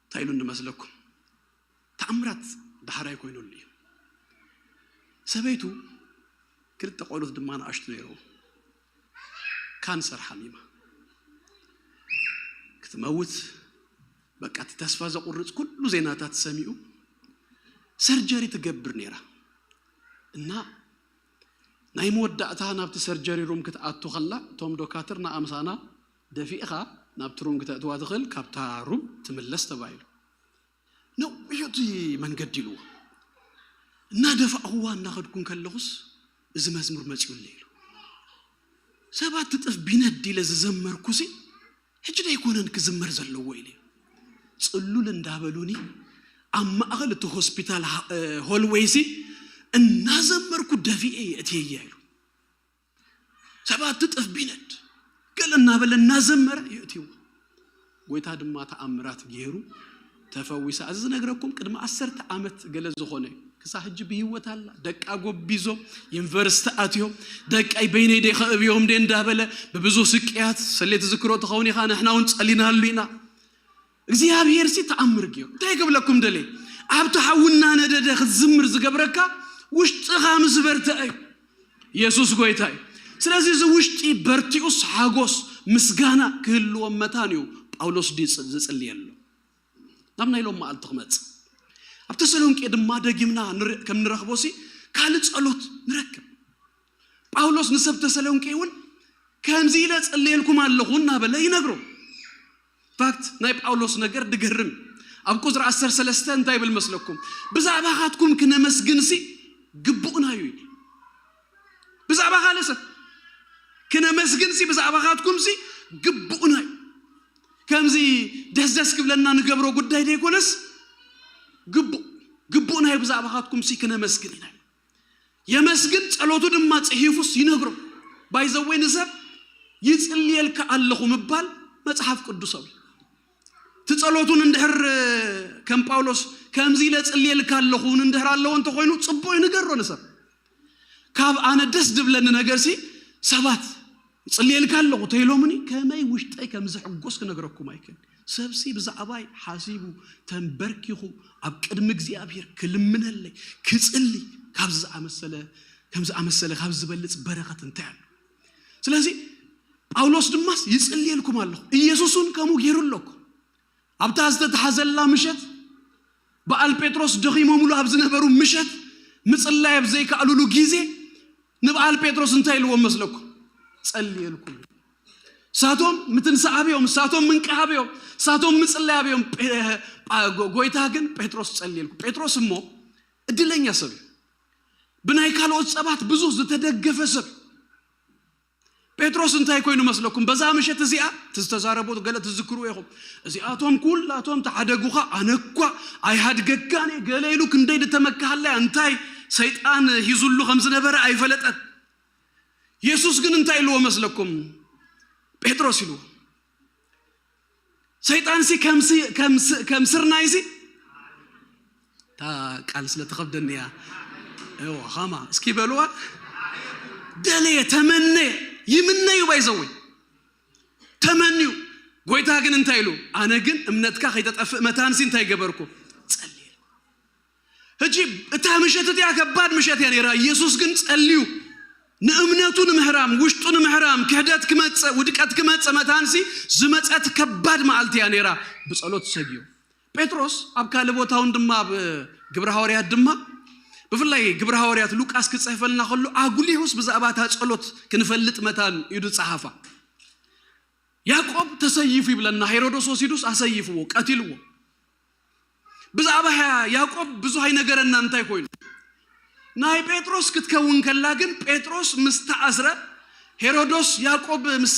እንታይ ኢሉ እንመስለኩም ተኣምራት ዳሕራይ ኮይኑሉ እዩ ሰበይቱ ክልተ ቆሉት ድማ ንኣሽቱ ነይረዎ ካንሰር ሓሚማ ክትመውት በቃ እቲ ተስፋ ዘቁርፅ ኩሉ ዜናታት ሰሚኡ ሰርጀሪ ትገብር ነይራ እና ናይ መወዳእታ ናብቲ ሰርጀሪ ሩም ክትኣቱ ከላ እቶም ዶካትር ንኣምሳና ደፊእኻ ናብቲ ሩም ክተእትዋ ትኽእል፣ ካብታ ሩም ትምለስ ተባሂሉ። ነዊሕ እቲ መንገዲ ኢልዎ። እናደፋእኹዋ እናኸድኩ እንከለኹስ እዚ መዝሙር መጺኡለይ ኢሉ። ሰባት ትጥፍ ቢነድ ኢለ ዝዘመርኩሲ ሕጂ ዶ ኣይኮነን ክዝመር ዘለዎ ኢለ። ጽሉል እንዳበሉኒ ኣብ ማእኸል እቲ ሆስፒታል ሃ- እ፣ ሆልዌይሲ እናዘመርኩ ደፊኤ የእትየያ ኢሉ። ሰባት ትጥፍ ቢነድ ገለ እናበለ እናዘመረ የእትይዎ። ጎይታ ድማ ተኣምራት ገይሩ ተፈዊሳ። እዚ ዝነግረኩም ቅድሚ ዓሰርተ ዓመት ገለ ዝኾነ እዩ። ክሳ ሕጂ ብህይወት ኣላ። ደቃ ጎቢዞ ዩኒቨርሲቲ ኣትዮ ደቃይ በይነይ ደ ከእብዮም ደ እንዳበለ ብብዙ ስቅያት ሰሌት ዝክሮ ትኸውን ኢኻ። ንሕና እውን ጸሊናሉ ኢና። እግዚኣብሔር ሲ ተኣምር ገይሩ እንታይ ክብለኩም ደለ ኣብቲ ሓውና ነደደ ክትዝምር ዝገብረካ ውሽጥኻ ምስ በርትዐ እዩ። ኢየሱስ ጎይታ እዩ። ስለዚ እዚ ውሽጢ በርቲኡስ ሓጎስ ምስጋና ክህልዎም መታን እዩ ጳውሎስ ድጽ- ዝጽልየሉ። ናብ ናይ ሎም መዓልቲ ክመጽእ ኣብ ተሰሎንቄ ድማ ደጊምና ንር- ከም ንረኽቦ ሲ ካልእ ጸሎት ንረክብ። ጳውሎስ ንሰብ ተሰሎንቄ እውን ከምዚ ኢለ ጸልየልኩም ኣለኹ እናበለ ይነግሮ። ፋክት ናይ ጳውሎስ ነገር ድገርም። ኣብ ቁጽሪ ዓሰርተ ሰለስተ እንታይ ይብል መስለኩም? ብዛዕባኻትኩም ክነመስግንሲ ግቡእና እዩ ይብል። ብዛዕባ ካልእ ሰብ ክነመስግንሲ ብዛዕባኻትኩምሲ ግቡእና እዩ። ከምዚ ደስደስ ክብለና ንገብሮ ጉዳይ ደይኮነስ ግቡእ ግቡእና እዩ። ብዛዕባኻትኩምሲ ክነመስግን ኢና። የመስግን፣ ጸሎቱ ድማ ጽሒፉስ ይነግሮ። ባይዘወይ ንሰብ ይጽልየልካ ኣለኹ ምባል መጽሓፍ ቅዱሳዊ። እቲ ጸሎቱን እንድሕር ከም ጳውሎስ ከምዚ ኢለ ጽልየልካ ኣለኹ እውን እንድሕር ኣለዎ እንተኾይኑ ጽቡቕ እዩ፣ ንገሮ ንሰብ። ካብ ኣነ ደስ ዝብለኒ ነገርሲ ሰባት ይጽልየልካ ኣለኹ ተይሎምኒ ከመይ ውሽጠይ ከም ዝሕጎስ ክነግረኩም ኣይክእል። ሰብሲ ብዛዕባይ ሓሲቡ ተንበርኪኹ ኣብ ቅድሚ እግዚኣብሔር ክልምነለይ ክጽሊ ካብዚ ዝኣመሰለ ከም ዝኣመሰለ ካብ ዝበልጽ በረኸት እንታይ ኣሎ? ስለዚ ጳውሎስ ድማስ ይጽልየልኩም ኣለኹ። ኢየሱስ እውን ከምኡ ገይሩ ኣለኩ። ኣብታ ዝተተሓዘላ ምሸት በዓል ጴጥሮስ ደኺሞምሉ ኣብ ዝነበሩ ምሸት ምጽላይ ኣብ ዘይከኣሉሉ ግዜ ንበዓል ጴጥሮስ እንታይ ኢልዎም መስለኩም? ጸልየልኩም። ሳቶም ምትንሳእ ኣብዮም፣ ሳቶም ምንቃህ ኣብዮም፣ ሳቶም ምጽላይ ኣብዮም። ጴ- ጳ- ጎ- ጎይታ ግን ጴጥሮስ ጸልየልኩም። ጴጥሮስ እሞ እድለኛ ሰብ እዩ። ብናይ ካልኦት ሰባት ብዙ ዝተደገፈ ሰብ። ጴጥሮስ እንታይ ኮይኑ መስለኩም? በዛ ምሸት እዚኣ እቲ ዝተዛረቦ ገለ ትዝክሩ ኢኹም። እዚኣቶም ኩላቶም ተሓደጉኻ፣ ኣነ እኳ ኣይሃድገካን እየ ገለ ኢሉ ክንደይ ዝተመካሃላ እንታይ ሰይጣን ሂዙሉ ከም ዝነበረ ኣይፈለጠን። የሱስ ግን እንታይ ኢልዎ መስለኩም? ጴጥሮስ ኢልዎ ሰይጣንሲ ከም ሲ- ከም ስ- ከም ስርናይሲ እታ ቃል ስለ ትኸብደኒ እያ። እዋ ኻማ እስኪ በልዋ። ደለየ ተመነየ ይምነዩ ባይዘወይ ተመንዩ። ጎይታ ግን እንታይ ኢሉ? ኣነ ግን እምነትካ ከይተጠፍእ መታንሲ እንታይ ገበርኩ? ጸልየ። ሕጂ እታ ምሸት እቲኣ ከባድ ምሸት እያ ነይራ። ኢየሱስ ግን ጸልዩ ንእምነቱ ንምህራም ውሽጡ ንምህራም ክሕደት ክመጽእ ውድቀት ክመጽእ መታንሲ ዝመጸት ከባድ መዓልቲ እያ ነይራ። ብጸሎት ሰግዩ ጴጥሮስ ኣብ ካልእ ቦታ እውን ድማ ኣብ ግብረ ሃዋርያት ድማ ብፍላይ ግብረ ሃዋርያት ሉቃስ ክጽሕፈልና ከሎ ኣጉሊሁስ ብዛዕባ እታ ጸሎት ክንፈልጥ መታን እዩ ዝጸሓፋ። ያዕቆብ ተሰይፉ ይብለና። ሄሮዶስ ወሲዱስ ኣሰይፍዎ ቀቲልዎ። ብዛዕባ ያዕቆብ ብዙሕ ኣይነገረና እንታይ ኮይኑ። ናይ ጴጥሮስ ክትከውን ከላ ግን ጴጥሮስ ምስ ተኣስረ ሄሮዶስ ያዕቆብ ምስ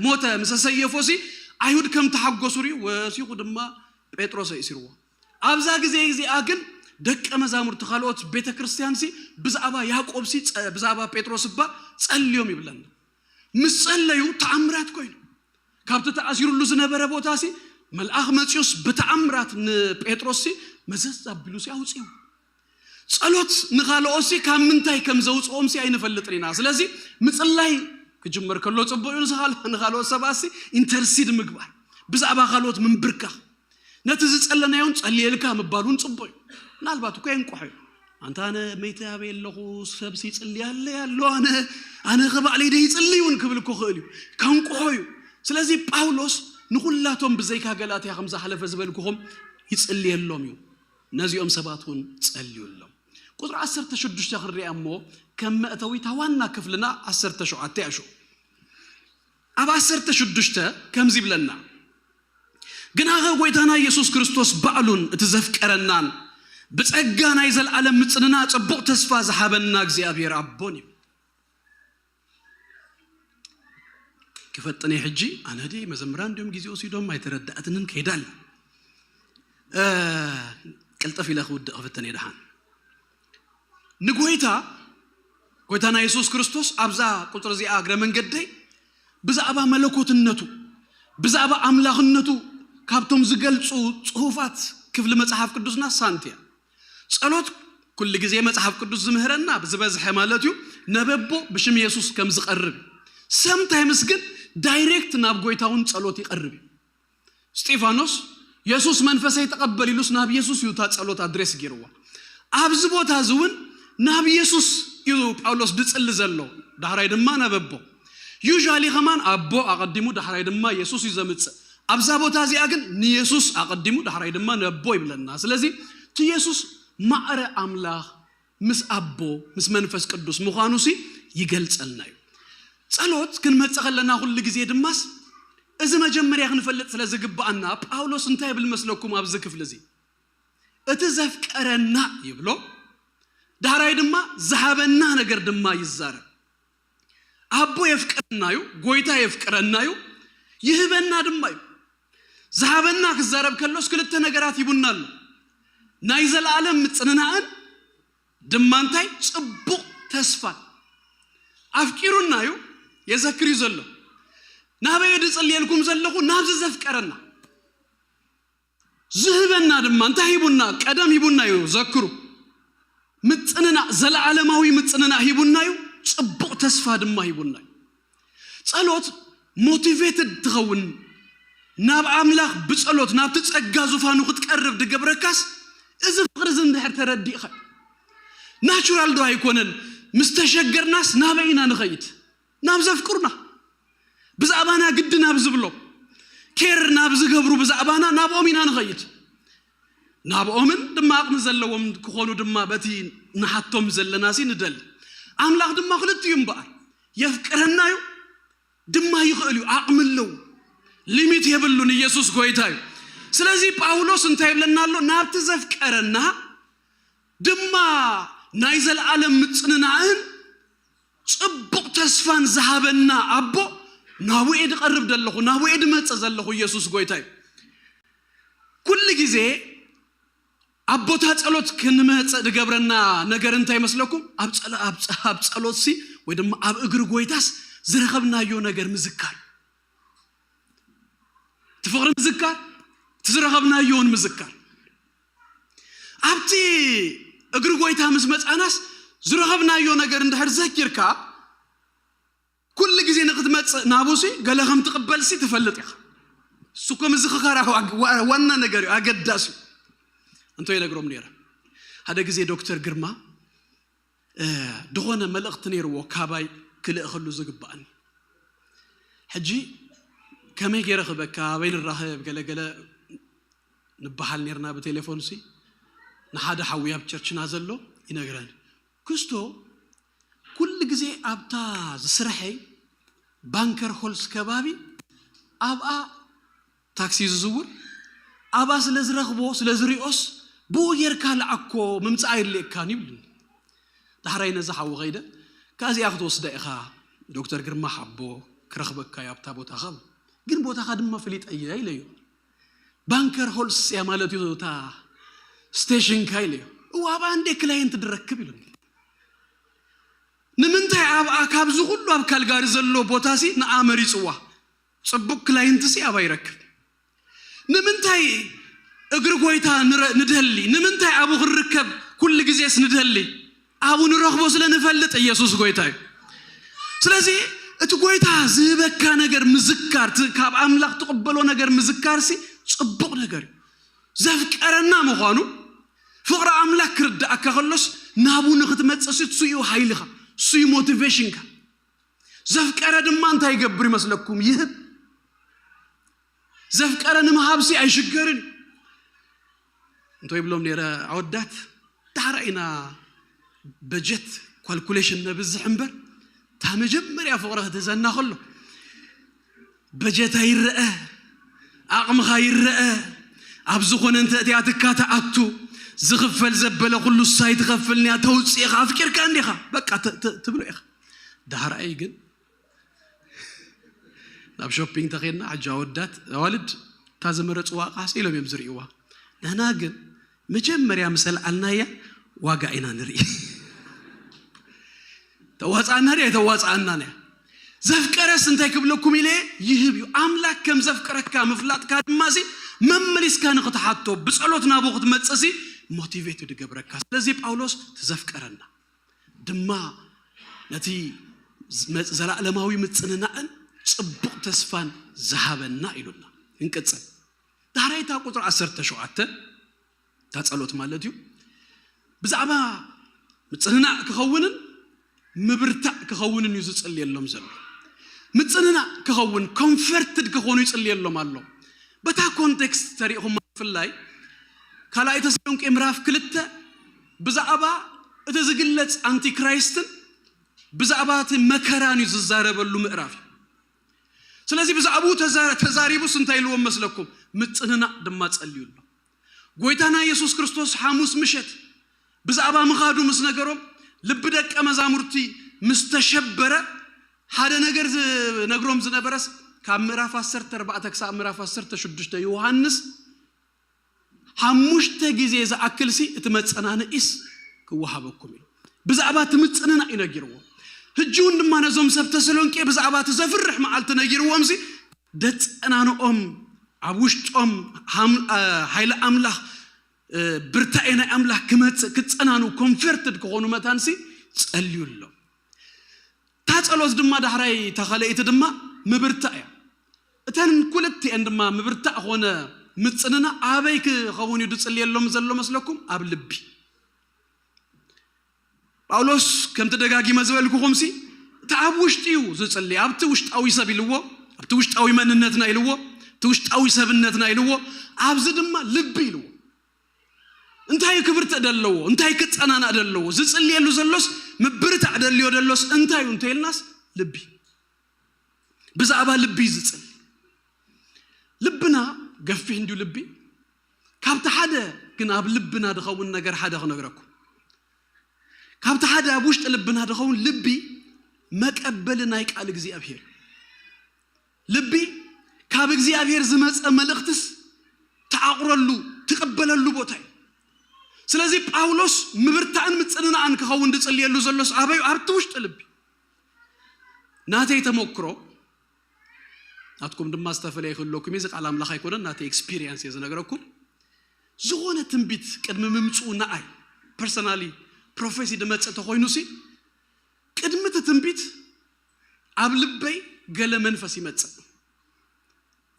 ሞተ ምስ ኣሰየፎሲ ኣይሁድ ከም ተሓጎሱ ርዩ ወሲኹ ድማ ጴጥሮስ ኣእሲርዎ። ኣብዛ ግዜ እዚኣ ግን ደቀ መዛሙርቲ ካልኦት ቤተ ክርስቲያንሲ ብዛዕባ ያዕቆብሲ ጸ- ብዛዕባ ጴጥሮስ እባ ጸልዮም ይብለና። ምስ ጸለዩ ተኣምራት ኮይኑ ካብቲ ተኣሲሩሉ ዝነበረ ቦታሲ መልኣኽ መጺኡስ ብተኣምራት ንጴጥሮስሲ መዘዝ ኣቢሉሲ ኣውፅኡ። ጸሎት ንኻልኦሲ ካብ ምንታይ ከም ዘውፅኦምሲ ኣይንፈልጥን ኢና። ስለዚ ምጽላይ ክጅመር ከሎ ጽቡቅ እዩ። ንኻል- ንኻልኦት ሰባትሲ ኢንተርሲድ ምግባር ብዛዕባ ካልኦት ምንብርካኽ ነቲ ዝጸለናዮን ጸልየልካ ምባል እውን ጽቡቅ እዩ። ምናልባት እኮ የንቆሖ እዩ። ኣንታ ኣነ መይቲ ኣበይ ኣለኹ ሰብሲ ይጽልያለይ ኣሎ ኣነ ኣነ ኸባዕለይ ደ ይጽልይ እውን ክብል እኮ ክእል እዩ። ከንቁሖ እዩ። ስለዚ ጳውሎስ ንኹላቶም ብዘይካ ገላትያ ከም ዝሓለፈ ዝበልኩኹም ይጽልየሎም እዩ። ነዚኦም ሰባት እውን ጸልዩሎም። ቁጽሪ ዓሰርተ ሽዱሽተ ክንሪኣ እሞ፣ ከም መእተዊታ ዋና ክፍልና ዓሰርተ ሸውዓተ እያ። ሽዑ ኣብ ዓሰርተ ሽዱሽተ ከምዚ ይብለና፣ "ግናኸ ጎይታና ኢየሱስ ክርስቶስ ባዕሉን እቲ ዘፍቀረናን ብጸጋ ናይ ዘለዓለም ምጽንና ጽቡቕ ተስፋ ዝሃበና እግዚኣብሔር ኣቦን እዩ." ክፈጥን እየ ሕጂ። ኣነ ድየ መዘምራን ድዮም ግዜ ወሲዶም ኣይተረዳእትንን ከይዳል። እ፣ ቅልጥፍ ኢለ ክውድእ ክፍትን እየ ደሓን። ንጎይታ፣ ጎይታና የሱስ ክርስቶስ ኣብዛ ቁጽሪ እዚኣ እግረ መንገደይ ብዛዕባ መለኮትነቱ፣ ብዛዕባ ኣምላኽነቱ ካብቶም ዝገልጹ ጽሑፋት ክፍሊ መጽሓፍ ቅዱስና ሳንቲ እያ። ጸሎት ኩሉ ግዜ መጽሓፍ ቅዱስ ዝምህረና ብዝበዝሐ ማለት እዩ፣ ነበቦ ብሽም የሱስ ከም ዝቐርብ። ሰምታይምስ ግን ዳይሬክት ናብ ጎይታ እውን ጸሎት ይቐርብ እዩ። እስጢፋኖስ የሱስ መንፈሰይ ተቐበል ኢሉስ ናብ የሱስ እዩ እታ ጸሎት ኣድሬስ ገይርዋ። ኣብዚ ቦታ እዚ እውን ናብ የሱስ እዩ ጳውሎስ ድጽሊ ዘሎ፣ ዳሕራይ ድማ ነበቦ። ዩዥዋሊ ከማን ኣቦ ኣቐዲሙ ዳሕራይ ድማ የሱስ እዩ ዘምጽእ። ኣብዛ ቦታ እዚኣ ግን ንየሱስ ኣቐዲሙ ዳሕራይ ድማ ነቦ ይብለና። ስለዚ እቲ የሱስ ማዕረ ኣምላኽ ምስ ኣቦ ምስ መንፈስ ቅዱስ ምዃኑ ሲ ይገልጸልና እዩ። ጸሎት ክንመጽእ ከለና ኩሉ ግዜ ድማስ እዚ መጀመርያ ክንፈልጥ ስለ ዝግብኣና ጳውሎስ እንታይ ይብል መስለኩም ኣብዚ ክፍሊ እዚ? "እቲ ዘፍቀረና" ይብሎ፣ ዳሕራይ ድማ ዝሃበና ነገር ድማ ይዛረብ። ኣቦ የፍቅረና እዩ፣ ጎይታ የፍቅረና እዩ፣ ይህበና ድማ እዩ። ዝሃበና ክዛረብ ከሎስ ክልተ ነገራት ሂቡና ኣሎ። ናይ ዘለኣለም ምጽንናዕን ድማ እንታይ ጽቡቕ ተስፋን። ኣፍቂሩና እዩ፣ የዘክር እዩ ዘሎ። ናበይ ድጽልየልኩም ዘለኹ? ናብዚ ዘፍቀረና። ዝህበና ድማ እንታይ ሂቡና? ቀደም ሂቡና እዩ፣ ዘክሩ። ምጽንናዕ፣ ዘለዓለማዊ ምጽንናዕ ሂቡና እዩ፣ ጽቡቕ ተስፋ ድማ ሂቡና እዩ። ጸሎት ሞቲቬትድ ትኸውን፣ ናብ ኣምላኽ ብጸሎት ናብቲ ጸጋ ዙፋኑ ክትቀርብ ድገብረካስ፣ እዚ ፍቕሪ እዚ እንድሕር ተረዲእኻ። ናቹራል ዶ ኣይኮነን? ምስ ተሸገርናስ ናበይ ኢና ንኸይድ? ናብ ዘፍቅሩና፣ ብዛዕባና ግዲ ናብ ዝብሎ፣ ኬር ናብ ዝገብሩ ብዛዕባና ናብኦም ኢና ንኸይድ። ናብኦምን ድማ ዓቕሚ ዘለዎም ክኾኑ ድማ በቲ ንሓቶም ዘለናሲ ንደሊ። ኣምላኽ ድማ ክልቲኡ እምበኣር የፍቅረና እዩ ድማ ይኽእል እዩ፣ ዓቕሚ ኣለዎ። ሊሚት የብሉን፣ ኢየሱስ ጎይታ እዩ። ስለዚ ጳውሎስ እንታይ ይብለና ኣሎ? ናብቲ ዘፍቀረና ድማ ናይ ዘለኣለም ምጽንናዕን ጽቡቕ ተስፋን ዝሃበና ኣቦ ናብኡ እየ ድቐርብ ዘለኹ፣ ናብኡ እየ ድመጽእ ዘለኹ። ኢየሱስ ጎይታ እዩ። ኩሉ ግዜ ኣብ ቦታ ጸሎት ክንመጽእ ድገብረና ነገር እንታይ ይመስለኩም? ኣብ ጸሎ-፣ ኣብ ጸ-፣ ኣብ ጸሎትሲ ወይ ድማ ኣብ እግሪ ጎይታስ ዝረኸብናዮ ነገር ምዝካር። እቲ ፍቕሪ ምዝካር፣ እቲ ዝረኸብናዮ እውን ምዝካር። ኣብቲ እግሪ ጎይታ ምስ መጻናስ ዝረኸብናዮ ነገር እንድሕር ዘኪርካ፣ ኩሉ ግዜ ንክትመጽእ ናቡሲ ገለ ከም ትቕበልሲ ትፈልጥ ኢኻ። እሱ እኮ ምዝኽኻር ኣሁ-፣ ዋ-፣ ዋና ነገር እዩ፣ ኣገዳሲ እዩ። እንቶ ይነግሮም ነይረ። ሓደ ግዜ ዶክተር ግርማ፣ እ፣ ድኾነ መልእኽቲ ነይርዎ ካባይ ክልእኸሉ ዝግባኣኒ። ሕጂ ከመይ ገይረ ክበካ፣ ኣበይ ንራኸብ፣ ገለ ገለ ንበሃል ነይርና ብቴሌፎንሲ። ንሓደ ሓዊ ኣብ ቸርችና ዘሎ ይነግረኒ። ክስቶ፣ ኩሉ ግዜ ኣብታ ዝስርሐይ ባንከር ሆልስ ከባቢ ኣብኣ ታክሲ ዝዝውር፣ ኣብኣ ስለ ዝረኽቦ፣ ስለ ዝሪኦስ፣ ብኡ ጌርካ ልዓኮ፣ ምምጻእ ኣየድልየካን እዩ ይብልኒ። ዳሕራይ ነዚ ሓዊ ከይደ፣ "ካብዚኣ ክትወስዳ ኢኻ፣ ዶክተር ግርማ ሓቦ ክረኽበካ እዩ ኣብታ ቦታኻ" በል። "ግን ቦታኻ ድማ ፍሊጠ እየ" ኢለዮ። "ባንከር ሆልስ እያ ማለት እዩ እታ ስቴሽንካ" ኢለዮ። "እዋ፣ ኣብኣ እንደ ክላየንት ድረክብ" ኢሉኒ። ንምንታይ ኣብኣ ካብዚ ኩሉ ኣብ ካልጋሪ ዘሎ ቦታሲ ንኣ መሪጽዋ? ጽቡቕ ክላይንትሲ ኣብኣ ይረክብ። ንምንታይ እግሪ ጎይታ ንረ-፣ ንደሊ? ንምንታይ ኣብኡ ክንርከብ ኩሉ ግዜስ ንደሊ? ኣብኡ ንረኽቦ ስለ ንፈልጥ ኢየሱስ ጎይታ እዩ። ስለዚ እቲ ጎይታ ዝህበካ ነገር ምዝካር፣ እቲ ካብ ኣምላኽ ትቕበሎ ነገር ምዝካርሲ ጽቡቕ ነገር እዩ። ዘፍቀረና ምዃኑ ፍቕሪ ኣምላኽ ክርድኣካ ከሎስ ናብኡ ንኽትመጽእሲ እሱ እዩ ሓይልኻ፣ እሱ እዩ ሞቲቬሽንካ። ዘፍቀረ ድማ እንታይ ይገብር ይመስለኩም? ይህብ። ዘፍቀረ ንምሃብሲ ኣይሽገርን። እንታይ ይብሎም ነይረ ኣወዳት? ዳሕራ ኢና በጀት ኳልኩሌሽን ነብዝሕ እምበር፣ እታ መጀመርያ ፍቕሪ ክትህዘና ከሎ በጀታ ይረአ፣ ኣቕምኻ ይረአ። ኣብ ዝኾነ እንተ እቲኣትካ ትኣቱ፣ ዝኽፈል ዘበለ ኩሉ እሳ ይትኸፍል ንያ፣ ተውፅእኻ ኣፍቂርካ እንዲኻ። በቃ ተ- ተ- ትብሎ ኢኻ። ዳሕራይ ግን ናብ ሾፒንግ ተኸድና፣ ሕጂ ኣወዳት ኣዋልድ እታ ዝመረፅዋ ኣቕሓ ስኢሎም እዮም ዝርእይዋ። ንሕና ግን መጀመርያ ምስ ኣልዓልናያ ዋጋ ኢና ንርኢ። ተዋፅኣና ድያ? ተዋፅኣና ድያ? ዘፍቀረስ እንታይ ክብለኩም ኢለ ይህብ እዩ። ኣምላክ ከም ዘፍቀረካ ምፍላጥካ ድማ ሲ መመሊስካ ንክትሓቶ ብጸሎት ናብኡ ክትመጽእ ሲ ሞቲቬት እዩ ዝገብረካ። ስለዚ ጳውሎስ ትዘፍቀረና ድማ ነቲ መ- ዘላለማዊ ምጽንናዕን ጽቡቕ ተስፋን ዝሃበና ኢሉና። ክንቅጽል። ዳሕራይታ ቁጽሪ ዓሰርተ ሸውዓተ እታ ጸሎት ማለት እዩ። ብዛዕባ ምጽንናዕ ክኸውንን ምብርታዕ ክኸውንን እዩ ዝጽልየሎም ዘሎ። ምጽንናዕ ክኸውን፣ ኮንፈርትድ ክኾኑ ይጽልየሎም ኣሎ። በታ ኮንቴክስት ተሪእኹም፣ ብፍላይ ካልኣይ ተሰሎንቄ ምዕራፍ ክልተ ብዛዕባ እቲ ዝግለጽ ኣንቲክራይስትን ብዛዕባ እቲ መከራን እዩ ዝዛረበሉ ምዕራፍ እዩ። ስለዚ ብዛዕባኡ ተዛ- ተዛሪቡስ እንታይ ኢልዎም መስለኩም? ምጽንናዕ ድማ ጸልዩ ኣሎ። ጎይታና የሱስ ክርስቶስ ሓሙስ ምሸት ብዛዕባ ምኻዱ ምስ ነገሮም፣ ልቢ ደቀ መዛሙርቲ ምስ ተሸበረ፣ ሓደ ነገር ዝነግሮም ዝነበረስ ካብ ምዕራፍ ዓሰርተ ኣርባዕተ ክሳብ ምዕራፍ ዓሰርተ ሽዱሽተ ዮሃንስ ሓሙሽተ ግዜ ዝኣክል ሲ እቲ መጸናንዒስ ክወሃበኩም እዩ። ብዛዕባ እቲ ምጽንናዕ እዩ ነጊርዎም። ሕጂ እውን ድማ ነዞም ሰብ ተሰሎንቄ ብዛዕባ እቲ ዘፍርሕ መዓልቲ ነጊርዎም ሲ ደጸናንኦም፣ ኣብ ውሽጦም ሃም- አ- ሓይሊ ኣምላኽ እ፣ ብርታኤ ናይ ኣምላኽ ክመጽእ ክጸናኑ ኮንፈርትድ ክኾኑ መታንሲ ጸልዩ ኣሎ። እታ ጸሎት ድማ ዳሕራይ እታ ካልኣይቲ ድማ ምብርታእ እያ። እተን ኩልቲኤን ድማ ምብርታእ ኾነ ምጽንና ኣበይ ክኸውን እዩ ዝጽልየሎም ዘሎ መስለኩም? ኣብ ልቢ። ጳውሎስ ከምቲ ደጋጊመ ዝበልኩኹምሲ እቲ ኣብ ውሽጢ እዩ ዝጽሊ። ኣብቲ ውሽጣዊ ሰብ ኢልዎ፣ ኣብቲ ውሽጣዊ መንነትና ኢልዎ፣ እቲ ውሽጣዊ ሰብነትና ኢልዎ፣ ኣብዚ ድማ ልቢ ኢልዎ። እንታይ ክብርትዕ ደለዎ? እንታይ ክጸናናእ ደለዎ? ዝጽልየሉ ዘሎስ ምብርታዕ ደልዮ ደሎስ እንታይ እዩ እንተይልናስ ልቢ። ብዛዕባ ልቢ እዩ ዝጽሊ። ልብና ገፊሕ እንድዩ ልቢ። ካብቲ ሓደ ግን ኣብ ልብና ድኸውን ነገር ሓደ ክነግረኩም። ካብቲ ሓደ ኣብ ውሽጢ ልብና ድኸውን ልቢ መቀበሊ ናይ ቃል እግዚኣብሔር። ልቢ ካብ እግዚኣብሔር ዝመጸ መልእኽትስ ትዓቑረሉ ትቅበለሉ ቦታ እዩ። ስለዚ ጳውሎስ ምብርታእን ምጽንናዕን ክኸውን ዝጽልየሉ ዘሎስ ኣበዩ? ኣብቲ ውሽጢ ልቢ። ናተይ ተመክሮ፣ ናትኩም ድማ ዝተፈለየ ክህልወኩም እዩ። እዚ ቃል ኣምላኽ ኣይኮነን፣ ናተይ ኤክስፒሪየንስ እየ ዝነግረኩም። ዝኾነ ትንቢት ቅድሚ ምምፅኡ ንኣይ ፐርሰናሊ ፕሮፌሲ ድመፅእ ተኾይኑ ሲ ቅድሚ እቲ ትንቢት ኣብ ልበይ ገለ መንፈስ ይመፅእ።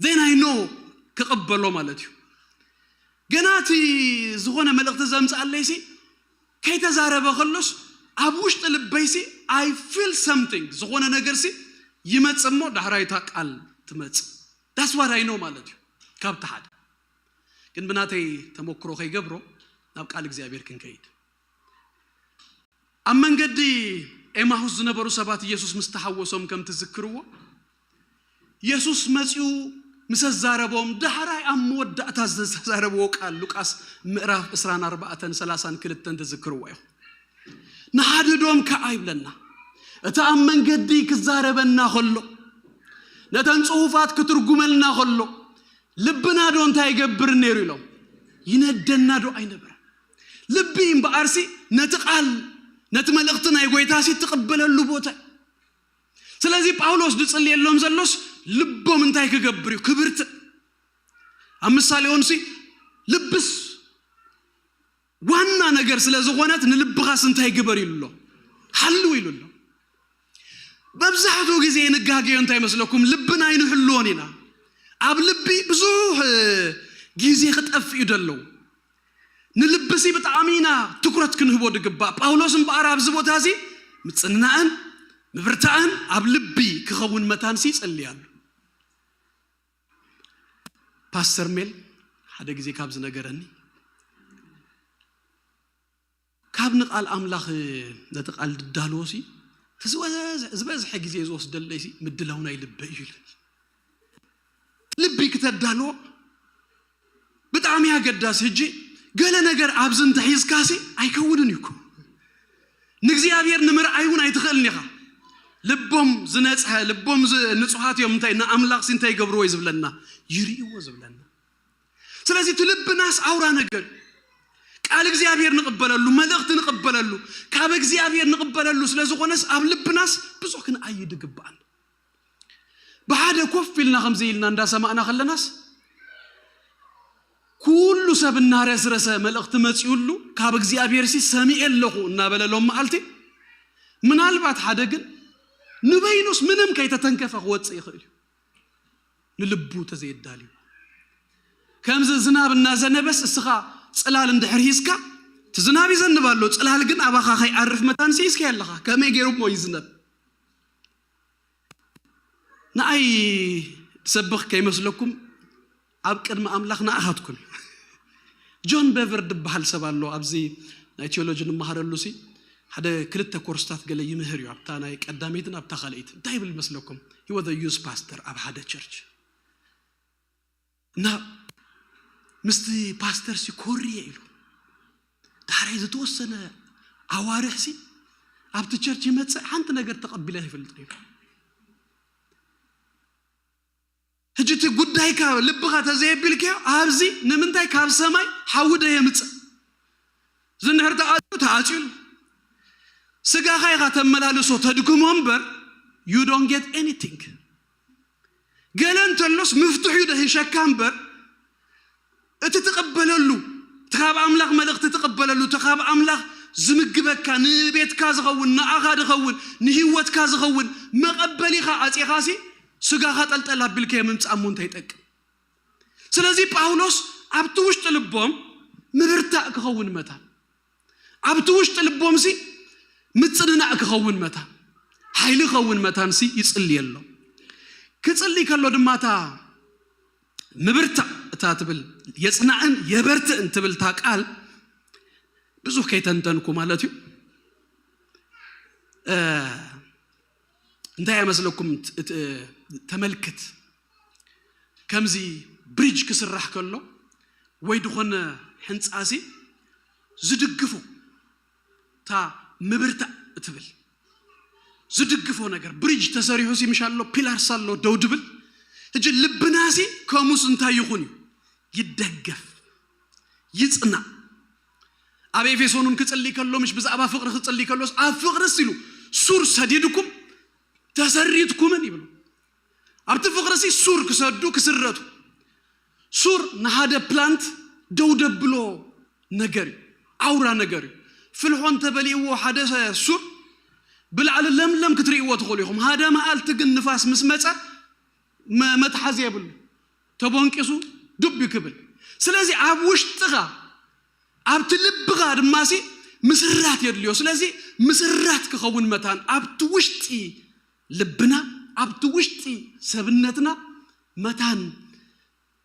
ዜን ኣይ ኖ ክቕበሎ ማለት እዩ። ገና እቲ ዝኾነ መልእኽቲ ዘምፅኣለይ ሲ ከይተዛረበ ከሎስ ኣብ ውሽጢ ልበይ ሲ ኣይ ፊል ሰምቲንግ፣ ዝኾነ ነገር ሲ ይመፅእ እሞ ዳሕራይ እታ ቃል ትመፅእ። ዳስ ዋት ኣይ ኖ ማለት እዩ። ካብቲ ሓደ ግን ብናተይ ተመክሮ ከይገብሮ ናብ ቃል እግዚኣብሔር ክንከይድ። ኣብ መንገዲ ኤማሁስ ዝነበሩ ሰባት ኢየሱስ ምስ ተሓወሶም ከም ትዝክርዎ፣ ኢየሱስ መጺኡ ምስ ኣዛረቦም ዳሕራይ ኣብ መወዳእታ ዝተዛረብዎ ቃል ሉቃስ ምዕራፍ ዕስራን ኣርባዕተን ሰላሳን ክልተን ትዝክርዎ ኢኹም። ንሓድዶም ከኣ ይብለና፣ እቲ ኣብ መንገዲ ክዛረበና ከሎ፣ ነተን ጽሑፋት ክትርጉመልና ከሎ፣ ልብና ዶ እንታይ ይገብር ነይሩ ኢሎም፣ ይነደና ዶ ኣይነበረ? ልቢ እምበኣርሲ ነቲ ቃል፣ ነቲ መልእኽቲ ናይ ጎይታሲ ትቕበለሉ ቦታ እዩ። ስለዚ ጳውሎስ ዝጽልየሎም ዘሎስ ልቦም እንታይ ክገብር እዩ? ክብርትዕ። ኣብ ምሳሌ ኦንሲ ልብስ ዋና ነገር ስለ ዝኾነት ንልብኻስ እንታይ ግበር ኢሉ ኣሎ? ሓልው ኢሉ ኣሎ። መብዛሕትኡ ግዜ ንጋገዮ እንታይ መስለኩም? ልብና ኣይንሕልዎን ኢና። ኣብ ልቢ ብዙሕ፣ እ፣ ግዜ ክጠፍእ እዩ ደለዉ። ንልብሲ ብጣዕሚ ኢና ትኩረት ክንህቦ ድግባእ። ጳውሎስ እምበኣር ኣብዚ ቦታ እዚ ምጽንናዕን ምብርታዕን ኣብ ልቢ ክኸውን መታንሲ ይጸልያሉ። ፓስተር ሜል ሓደ ግዜ ካብ ዝነገረኒ፣ ካብ ንቃል ኣምላኽ ነቲ ቃል ድዳልዎ ሲ ዝበዝሐ ግዜ ዝወስደለይ ሲ ምድላው ናይ ልበ እዩ ይብል። ልቢ ክተዳልዎ ብጣዕሚ ኣገዳሲ። ሕጂ ገለ ነገር ኣብዚ እንተሒዝካ ሲ ኣይከውንን እዩ እኮ። ንእግዚኣብሔር ንምርኣይ እውን ኣይትኽእልን ኢኻ። ልቦም ዝነጽሐ ልቦም ዝ- ንጹሃት እዮም እንታይ ንኣምላኽ ሲ እንታይ ይገብርዎ እዩ ዝብለና፣ ይርእይዎ ዝብለና። ስለዚ እቲ ልብናስ ኣውራ ነገር እዩ። ቃል እግዚኣብሔር ንቕበለሉ፣ መልእኽቲ ንቕበለሉ፣ ካብ እግዚኣብሔር ንቕበለሉ ስለ ዝኾነስ ኣብ ልብናስ ብዙሕ ክንኣይድ ይግብኣና። ብሓደ ኮፍ ኢልና ከምዚ ኢልና እንዳሰማዕና ከለናስ ኩሉ ሰብ እናረስረሰ መልእኽቲ መፂኡሉ ካብ እግዚኣብሔር ሲ ሰሚኤ ኣለኹ እናበለ ሎም መዓልቲ ምናልባት ሓደ ግን ንበይኑስ ምንም ከይተተንከፈ ክወፅእ ይኽእል እዩ። ንልቡ ተዘየዳልዩ ከምዚ ዝናብ እናዘነበስ እስኻ ፅላል እንድሕር ሂዝካ እቲ ዝናብ ይዘንብ ኣሎ ፅላል ግን ኣባኻ ከይዓርፍ መታን ስኢዝካዮ ኣለኻ። ከመይ ገይሩ እሞ ይዝነብ? ንኣይ ሰብኽ ከይመስለኩም ኣብ ቅድሚ ኣምላኽ ንኣኻትኩም እዩ። ጆን በቨር ዝበሃል ሰብ ኣሎ ኣብዚ ናይ ቴዎሎጂ ንመሃረሉ ሲ ሓደ ክልተ ኮርስታት ገለ ይምህር እዩ ኣብታ ናይ ቀዳመይትን ኣብታ ካልኣይትን እንታይ ይብል መስለኩም? He was a youth pastor ኣብ ሓደ ቸርች እና ምስቲ ፓስተር ሲ ኮርየ ኢሉ ዳሕራይ ዝተወሰነ ኣዋርሕ ሲ ኣብቲ ቸርች ይመፅእ ሓንቲ ነገር ተቐቢለ ይፈልጥ ነይሩ። ሕጂ እቲ ጉዳይካ ልብኻ ተዘየቢልካዮ ኣብዚ ንምንታይ ካብ ሰማይ ሓዊ ዶ የምፅእ? ዝንሕር ተኣፅዩ ተኣፅዩ ስጋኻ ኢኻ ተመላልሶ ተድክሞ እምበር you don't get anything። ገለ እንተሎስ ምፍትሑ ደህሸካ እምበር እቲ ትቕበለሉ እቲ ካብ ኣምላኽ መልእኽቲ ትቕበለሉ እቲ ካብ ኣምላኽ ዝምግበካ ንቤትካ ዝኸውን ንኣኻ ዝኸውን ንህይወትካ ዝኸውን መቐበሊኻ ኣፂኻሲ ስጋኻ ጠልጠል ኣቢልካዮ ምምፃእ እሞ እንታይ ይጠቅም? ስለዚ ጳውሎስ ኣብቲ ውሽጢ ልቦም ምብርታእ ክኸውን መታን ኣብቲ ውሽጢ ልቦምሲ ምፅንናዕ ክኸውን መታን ሓይሊ ክኸውን መታንሲ ይፅልየሎም። ክፅልይ ከሎ ድማ እታ ምብርታእ እታ ትብል የፅናዕን የበርትእን ትብል እታ ቃል ብዙሕ ከይተንተንኩ ማለት እዩ። እንታይ ኣይመስለኩም ተመልክት ከምዚ ብሪጅ ክስራሕ ከሎ ወይ ዝኾነ ሕንፃሲ ዝድግፎ እታ ምብርታእ እትብል ዝድግፎ ነገር ብሪጅ ተሰሪሑ ሲ ምሽ ኣሎ ፒላርስ ኣሎ ደው ድብል። ሕጂ ልብናሲ ከሙስ እንታይ ይኹን እዩ ይደገፍ ይፅናዕ። ኣብ ኤፌሶኑን ክፅሊ ከሎ ምሽ ብዛዕባ ፍቅሪ ክፅሊ ከሎስ ኣብ ፍቅርስ ኢሉ ሱር ሰዲድኩም ተሰሪትኩምን ይብሉ። ኣብቲ ፍቅርሲ ሱር ክሰዱ ክስረቱ ሱር ንሓደ ፕላንት ደው ደብሎ ነገር እዩ። ኣውራ ነገር እዩ። ፍልሖ እንተበሊእዎ ሓደ ሱር ብላዕሊ ለምለም ክትርእይዎ ትኽእሉ ኢኹም። ሓደ መዓልቲ ግን ንፋስ ምስ መፀ መትሓዚ የብሉ ተቦንቂሱ ዱብ ክብል። ስለዚ ኣብ ውሽጥኻ ኣብቲ ልብኻ ድማሲ ምስራት የድልዮ። ስለዚ ምስራት ክኸውን መታን ኣብቲ ውሽጢ ልብና ኣብቲ ውሽጢ ሰብነትና መታን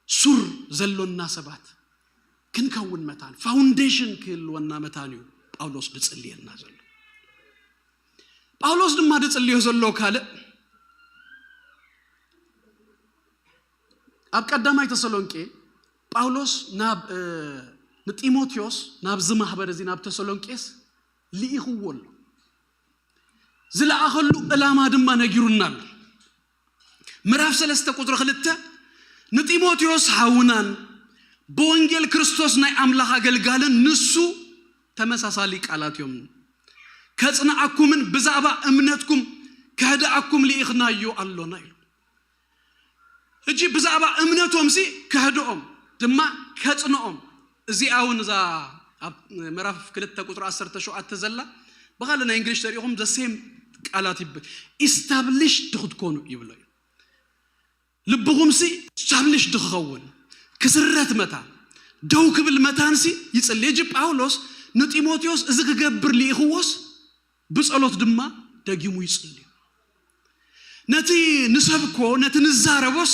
ሱር ዘሎና ሰባት ክንከውን መታን ፋውንዴሽን ክህልወና መታን እዩ ጳውሎስ ድጽልየልና ዘሎ። ጳውሎስ ድማ ድጽልዮ ዘሎ ካልእ ኣብ ቀዳማይ ተሰሎንቄ ጳውሎስ ናብ ንጢሞቴዎስ ናብዚ ማህበር እዚ ናብ ተሰሎንቄስ ልኢኽዎ ኣሎ። ዝለኣኸሉ ዕላማ ድማ ነጊሩና ኣሎ። ምዕራፍ ሰለስተ ቁፅሪ ክልተ ንጢሞቴዎስ ሓውናን ብወንጌል ክርስቶስ ናይ ኣምላኽ ኣገልጋልን ንሱ ተመሳሳሊ ቃላት እዮም ከጽንዓኩምን ብዛዕባ እምነትኩም ከህድኣኩም ልኢኽናዮ ኣሎና ኢሉ። ሕጂ ብዛዕባ እምነቶም ሲ ከህድኦም ድማ ከጽንኦም እዚኣ እውን እዛ ኣብ ምዕራፍ ክልተ ቁፅሪ ዓሰርተ ሸውዓተ ዘላ ብኻልእ ናይ እንግሊሽ ተሪኢኹም the same ቃላት ይብል ኢስታብሊሽድ ክትኮኑ ይብሎ እዩ። ልብኹም ሲ ኢስታብሊሽድ ክኸውን ክስረት መታን ደው ክብል መታን ሲ ይጽሊ። እጂ ጳውሎስ ንጢሞቴዎስ እዚ ክገብር ልኢኽዎስ ብጸሎት ድማ ደጊሙ ይጽልዩ። ነቲ ንሰብኮ ነቲ ንዛረቦስ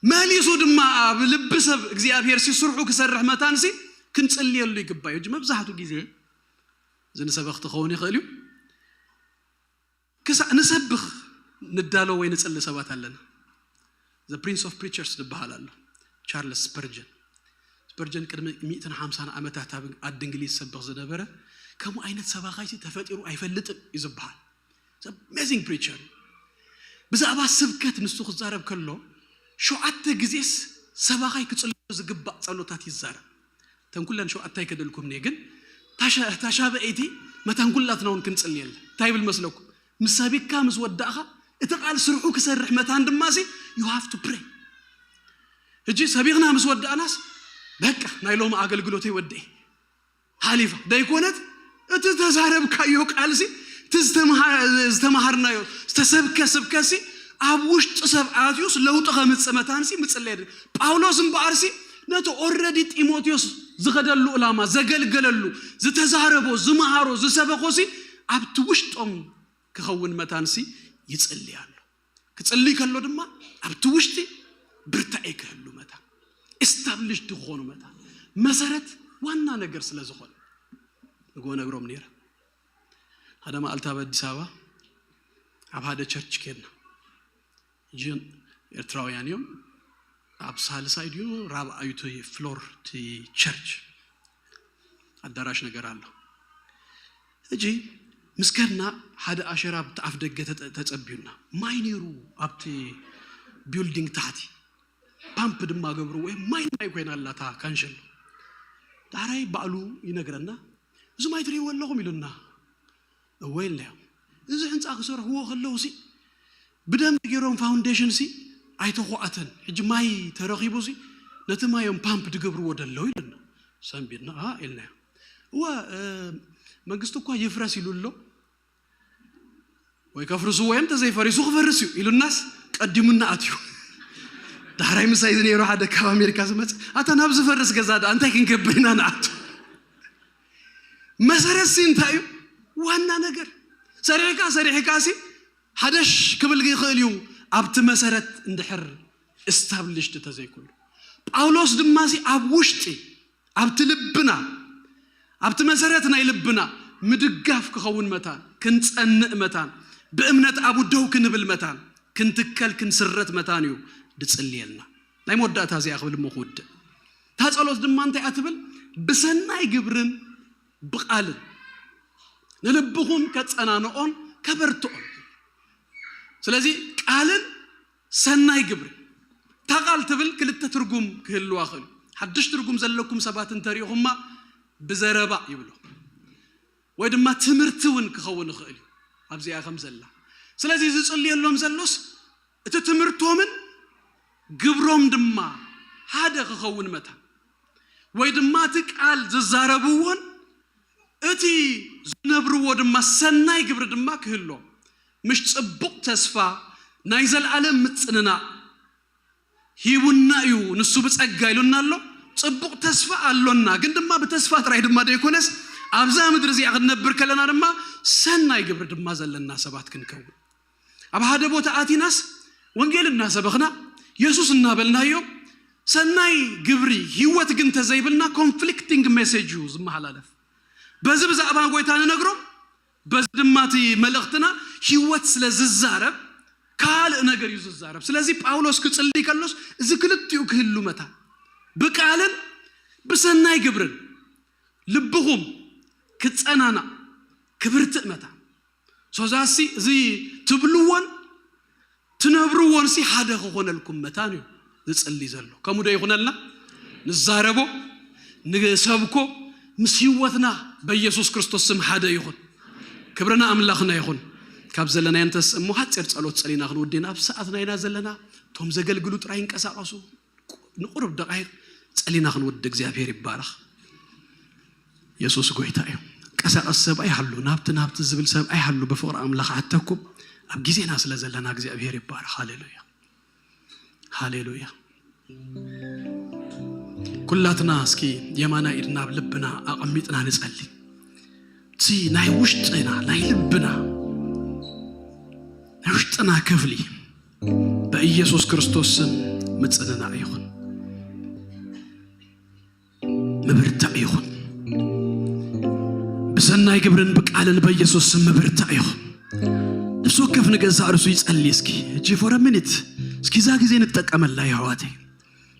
መሊሱ ድማ ኣብ ልቢ ሰብ እግዚኣብሔር ሲ ስርሑ ክሰርሕ መታን ሲ ክንጽልየሉ ይግባዩ። እጂ መብዛሕቱ ግዜ እዚ ንሰበኽቲ ክኸውን ይኽእል እዩ። ክሳዕ ንሰብኽ ንዳሎ ወይ ንጽሊ ሰባት ኣለና። The Prince of Preachers ዝበሃል ኣሎ፣ ቻርልስ ስፐርጀን። ስፐርጀን ቅድሚ ሚእትን ሓምሳን ዓመታት ኣብ ዓዲ እንግሊዝ ሰብኽ ዝነበረ፣ ከምኡ ዓይነት ሰባኻይሲ ተፈጢሩ ኣይፈልጥን እዩ ዝበሃል። Amazing preacher። ብዛዕባ ስብከት ንሱ ክዛረብ ከሎ፣ ሸውዓተ ግዜስ ሰባኻይ ክጽሎ ዝግባእ ጸሎታት ይዛረብ። እተን ኩለን ሸውዓተ ኣይከደልኩም እየ፣ ግን ታሻ- ታሻበኤይቲ መታን ኩላትና እውን ክንጽልየለ። እንታይ ይብል መስለኩም? ምስ ሰቢካ ምስ ወዳእኻ፣ እቲ ቃል ስርሑ ክሰርሕ መታን ድማ ሲ you have to pray። ሕጂ ሰቢኽና ምስ ወዳእናስ፣ በቃ ናይ ሎሚ ኣገልግሎተይ ወዲኤ፣ ሓሊፋ ደይኮነት፣ እቲ ዝተዛረብካዮ ቃልሲ፣ እቲ ዝተምሃ- ዝተምሃርናዮ ዝተሰብከ ስብከሲ ኣብ ውሽጢ ሰብ ኣትዩስ ለውጢ ከምፅእ መታንሲ ምፅለየ። ጳውሎስ እምበኣርሲ ነቲ ኦረዲ ጢሞቴዎስ ዝኸደሉ ዕላማ፣ ዘገልገለሉ፣ ዝተዛረቦ፣ ዝመሃሮ፣ ዝሰበኾሲ ኣብቲ ውሽጦም ክኸውን መታንሲ ይጽሊ ኣሎ። ክጽልይ ከሎ ድማ ኣብቲ ውሽጢ ብርታኤ ክህሉ መታን፣ ኤስታብሊሽድ ክኾኑ መታን፣ መሰረት ዋና ነገር ስለ ዝኾነ። ንጎ ነግሮም ነይረ። ሓደ መዓልቲ ኣብ ኣዲስ ኣበባ ኣብ ሓደ ቸርች ኬድና። እጅን ኤርትራውያን እዮም። ኣብ ሳልሳይ ድዩ ራብዓዩ እቲ ፍሎር እቲ ቸርች ኣዳራሽ ነገር ኣሎ። ሕጂ ምስ ከድና ሓደ ኣሸራ ኣብቲ ኣፍ ደገ ተጠ- ተጸቢዩና። ማይ ነይሩ ኣብቲ ቢልዲንግ ታሕቲ። ፓምፕ ድማ ገብርዎ፣ ወይ ማይ ማይ ኮይና ኣላ እታ ካንሸሎ። ዳሕራይ ባዕሉ ይነግረና፣ "እዚ ማይ ትርእይዎ ኣለኹም?" ኢሉና። "እወ" ኢልናዮ። "እዚ ህንጻ ክሰርሕዎ ከለውሲ ብደንቢ ገይሮም ፋውንዴሽን ሲ ኣይተኹዓተን፣ ሕጂ ማይ ተረኺቡ ሲ ነቲ ማዮም ፓምፕ ድገብርዎ ደለዉ" ኢሉና። ሰንቢድና፣ "ኣ" ኢልናዮ። "እወ፣ እ፣ መንግስቲ እኳ ይፍረስ ኢሉ ኣሎ፣ ወይ ከፍርስዎ እዮም፣ እንተዘይፈሪሱ ክፈርስ እዩ" ኢሉናስ ቀዲሙና ኣትዩ። ዳሕራይ ምሳይ ዝነይሩ ሓደ ካብ ኣሜሪካ ዝመጽእ፣ "ኣታ ናብ ዝፈርስ ገዛ ደኣ እንታይ ክንገብር ኢና ንኣቱ?" መሰረት ሲ እንታይ እዩ? ዋና ነገር። ሰሪሕካ ሰሪሕካ ሲ ሓደሽ ክብል ይኽእል እዩ፣ ኣብቲ መሰረት እንድሕር እስታብሊሽድ ተዘይኮይኑ። ጳውሎስ ድማ ሲ ኣብ ውሽጢ፣ ኣብቲ ልብና፣ ኣብቲ መሰረት ናይ ልብና ምድጋፍ ክኸውን መታን፣ ክንጸንእ መታን፣ ብእምነት ኣብኡ ደው ክንብል መታን፣ ክንትከል ክንስረት መታን እዩ ድጽልየልና። ናይ መወዳእታ እዚኣ ክብል እሞ ክውድእ። እታ ጸሎት ድማ እንታይ እያ ትብል? "ብሰናይ ግብርን ብቓልን ንልብኹም ከጸናንኦን ከበርትኦን።" ስለዚ ቃልን ሰናይ ግብሪ፣ እታ ቃል ትብል ክልተ ትርጉም ክህልዋ ክእል። ሓድሽ ትርጉም ዘለኩም ሰባት እንተሪኢኹማ ብዘረባ ይብሎ፣ ወይ ድማ ትምህርቲ እውን ክኸውን ይኽእል እዩ ኣብዚኣ ከም ዘላ። ስለዚ ዝጽልየሎም ዘሎስ እቲ ትምህርቶምን ግብሮም ድማ ሓደ ክኸውን መታን፣ ወይ ድማ እቲ ቃል ዝዛረብዎን እቲ ዝነብርዎ ድማ ሰናይ ግብሪ ድማ ክህሎ፣ ምሽ ጽቡቕ ተስፋ ናይ ዘለኣለም ምጽንናዕ ሂቡና እዩ፣ ንሱ ብጸጋ ኢሉና ኣሎ። ጽቡቕ ተስፋ ኣሎና፣ ግን ድማ ብተስፋ ጥራይ ድማ ደይኮነስ ኣብዛ ምድሪ እዚኣ ክንነብር ከለና ድማ ሰናይ ግብሪ ድማ ዘለና ሰባት ክንከውን። ኣብ ሓደ ቦታ ኣቲናስ ወንጌል እናሰበኽና የሱስ እናበልናዮ ሰናይ ግብሪ ህይወት ግን ተዘይብልና ኮንፍሊክቲንግ ሜሴጅ እዩ ዝመሓላለፍ። በዚ ብዛዕባ ጎይታ ንነግሮም፣ በዚ ድማ እቲ መልእኽትና ህይወት ስለ ዝዛረብ ካልእ ነገር እዩ ዝዛረብ። ስለዚ ጳውሎስ ክጽልይ ከሎስ እዚ ክልቲኡ ክህሉ መታን፣ ብቃልን ብሰናይ ግብርን ልብኹም ክጸናናዕ ክብርትእ መታን። ሶዛሲ እዚ ትብልዎን ትነብርዎን ሲ ሓደ ክኾነልኩም መታን እዩ ዝጽሊ ዘሎ። ከምኡ ዶ ይኹነልና? ንዛረቦ፣ ንሰብኮ፣ ምስ ህይወትና በኢየሱስ ክርስቶስ ስም ሓደ ይኹን። ክብርና ኣምላኽና ይኹን። ካብ ዘለናዮ እንተስ እሞ ሓጺር ጸሎት ጸሊና ክንውድእ ኢና። ኣብ ሰዓት ናይና ዘለና እቶም ዘገልግሉ ጥራይ ይንቀሳቐሱ። ንቁሩብ ደቓይቕ ጸሊና ክንውድእ። እግዚኣብሔር ይባረኽ። የሱስ ጎይታ እዩ። ቀሳቐስ ሰብ ኣይሃሉ፣ ናብቲ ናብቲ ዝብል ሰብ ኣይሃሉ። ብፍቕሪ ኣምላኽ ኣተኩም ኣብ ግዜና ስለ ዘለና እግዚኣብሔር ይባረኽ። ሃሌሉያ፣ ሃሌሉያ። ኩላትና እስኪ የማናይ ኢድና ኣብ ልብና ኣቐሚጥና ንጸሊ። እቲ ናይ ውሽጥና፣ ናይ ልብና፣ ናይ ውሽጥና ክፍሊ በኢየሱስ ክርስቶስ ስም ምጽንናዕ ይኹን፣ ምብርታዕ ይኹን። ብሰናይ ግብርን ብቃልን በኢየሱስ ስም ምብርታዕ ይኹን። ነፍሲ ወከፍ ንገዛእ ርእሱ ይጸሊ። እስኪ እጂ for a minute እስኪ እዛ ግዜ ንጠቀመላ የሕዋተይ።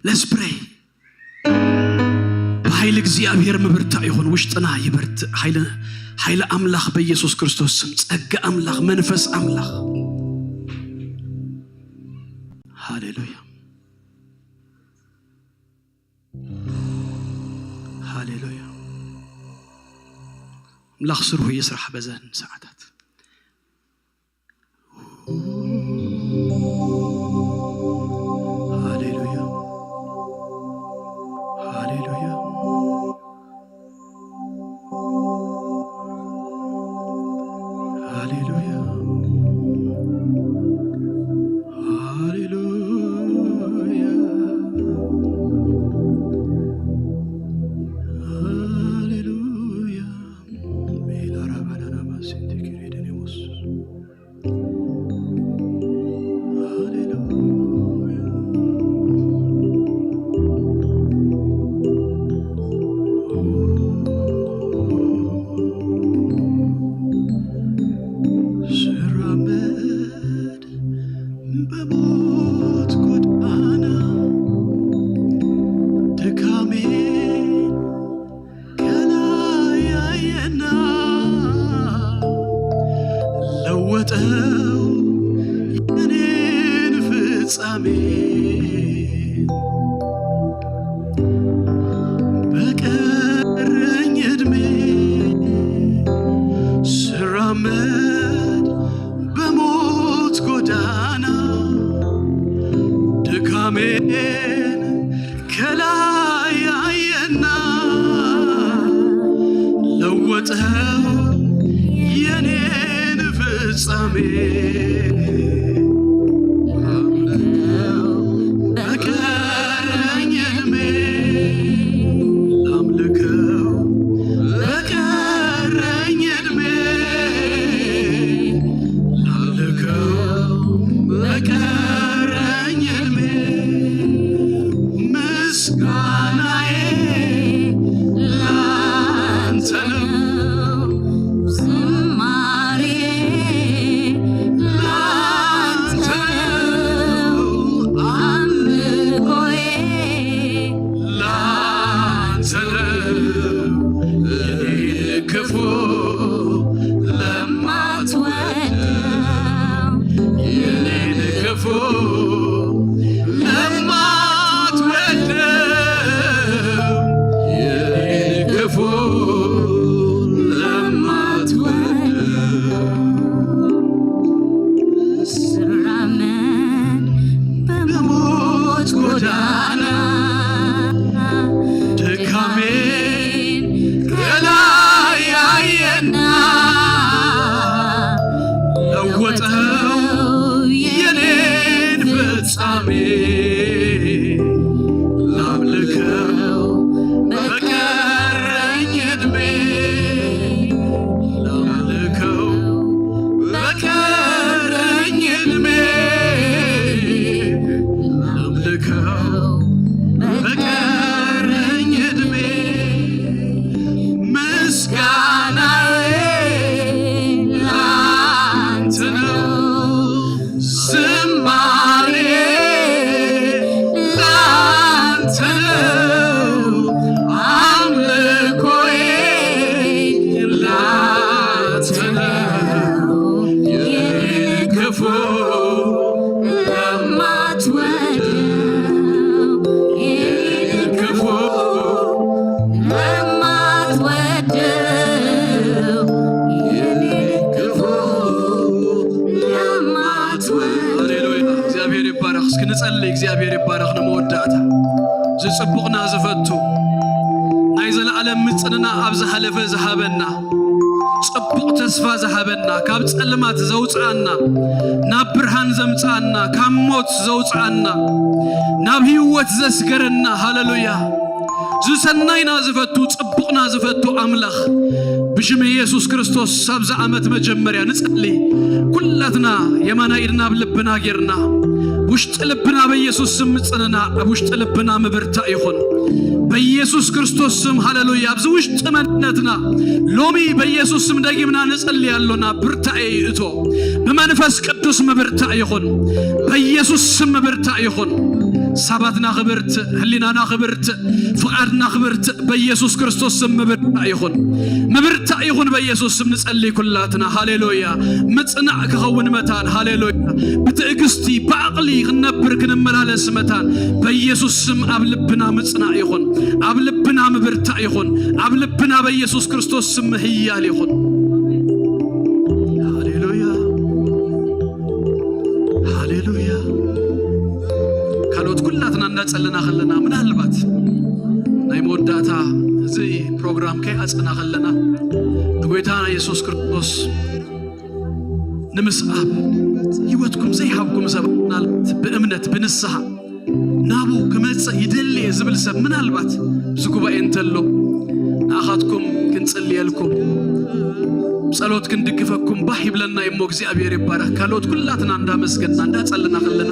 Let's pray። ብሓይሊ እግዚኣብሔር ምብርታዕ ይኹን። ውሽጥና ይበርትዕ። ሓይሊ ሓይሊ ኣምላኽ በኢየሱስ ክርስቶስ ስም፣ ጸጋ ኣምላኽ፣ መንፈስ ኣምላኽ። ሃሌሉያ፣ ሃሌሉያ። ኣምላኽ ስርሑ ይስራሕ በዘን ሰዓታት። ሃሌሉያ፣ ሃሌሉያ፣ ሃሌሉያ፣ ሃሌሉያ፣ ሃሌሉያ። ሜላራባዳናማሴቴ ኬሬደኔሞስ። ስራመድ በሞት ጎዳና ድካሜ ከላይ አየና ለወጠው የኔን ፍጻሜ። በቀረኝ ዕድሜ ስራመድ በሞት ጎዳና ድካሜን ከላይ አየና ለወጠው የኔን ፍጻሜ። በቀረኝ ዕድሜ ላምልከው፣ በቀረኝ ዕድሜ ላምልከው፣ በቀረኝ ዕድሜ ምስጋናዬ ላንተ ነው። ዝማሬ ላንተ ነው። አምልኮዬ ላንተ ነው። የኔን ክፉ ለማትወደው፣ የኔን ክፉ ለማትወደው፣ የኔን ክፉ ለማትወደው። ስራመድ በሞት ጎዳና ድካሜን ከላይ አየና ለወጠው የኔን ፍጻሜ። ላምልከው በቀረኝ ዕድሜ ላምልከው በቀረኝ ዕድሜ ላምልከው በቀረኝ ዕድሜ ምስጋናዬ ላንተ ነው። ዝማሬ ላንተ ነው። አምልኮዬ ላንተ ነው። የኔን ክፉ ለማትወደው፣ የኔን ክፉ ለማትወደው፣ የኔን ክፉ ለማትወደው። ሃሌሉያ። እግዚኣብሔር ይባረኽ። እስኪ ንጸልይ። እግዚኣብሔር ይባረኽ። ንመወዳእታ ዝጽቡቕና ዝፈቱ ናይ ዘለዓለም ምጽንና ኣብ ዝሓለፈ ዝሃበና ጽቡቕ ተስፋ ዝሃበና፣ ካብ ጸልማት ዘውጽኣና፣ ናብ ብርሃን ዘምጽኣና፣ ካብ ሞት ዘውጽኣና፣ ናብ ህይወት ዘስገረና፣ ሃሌሉያ። ዝሰናይና ዝፈቱ፣ ጽቡቕና ዝፈቱ ኣምላኽ፣ ብሽም ኢየሱስ ክርስቶስ፣ ኣብዚ ዓመት መጀመርያ ንጸሊ። ኩላትና የማናይ ኢድና ኣብ ልብና ጌርና፣ ውሽጢ ልብና በኢየሱስ ስም ምጽንና፣ ኣብ ውሽጢ ልብና ምብርታ ይኹን በኢየሱስ ክርስቶስ ስም። ሃሌሉያ። ኣብዚ ውሽጢ መንነትና ሎሚ በኢየሱስ ስም ደጊምና ንጸሊ ኣሎና። ብርታኤ ይእቶ፣ ብመንፈስ ቅዱስ ምብርታ ይኹን በኢየሱስ ስም። ምብርታ ይኹን፣ ሳባትና ክብርት፣ ህሊናና ክብርት፣ ፍቓድና ክብርት በኢየሱስ ክርስቶስ ስም። ምብርታ ይኹን፣ ምብርታ ይኹን በኢየሱስ ስም። ንጸሊ ኩላትና። ሃሌሉያ። ምጽናዕ ክኸውን መታን። ሃሌሉያ። ብትዕግስቲ ብዓቕሊ ክንነብር ክንመላለስ መታን በኢየሱስ ስም። ኣብ ልብና ምጽናዕ ይኹን፣ ኣብ ልብና ምብርታ ይኹን፣ ኣብ ልብና በኢየሱስ ክርስቶስ ስም ምህያል ይኹን። ሃሌሉያ። ሃሌሉያ። ካልኦት ኩላትና እንዳጸለና ከለና፣ ምናልባት ናይ መወዳእታ እዚ ፕሮግራም ከይኣጸና ከለና፣ ንጎይታና የሱስ ክርስቶስ ንምስኣብ ህይወትኩም ዘይሃብኩም ሰባት፣ ምናልባት ብእምነት ብንስሓ ናቡ ክመጽእ ይደሊ ዝብል ሰብ ምናልባት እዚ ጉባኤ እንተሎ፣ ንኣኻትኩም ክንጽልየልኩም፣ ብጸሎት ክንድግፈኩም ባህ ይብለና እሞ እግዚኣብሔር ይባረኽ። ካልኦት ኩላትና እንዳመስገንና እንዳጸለና ከለና፣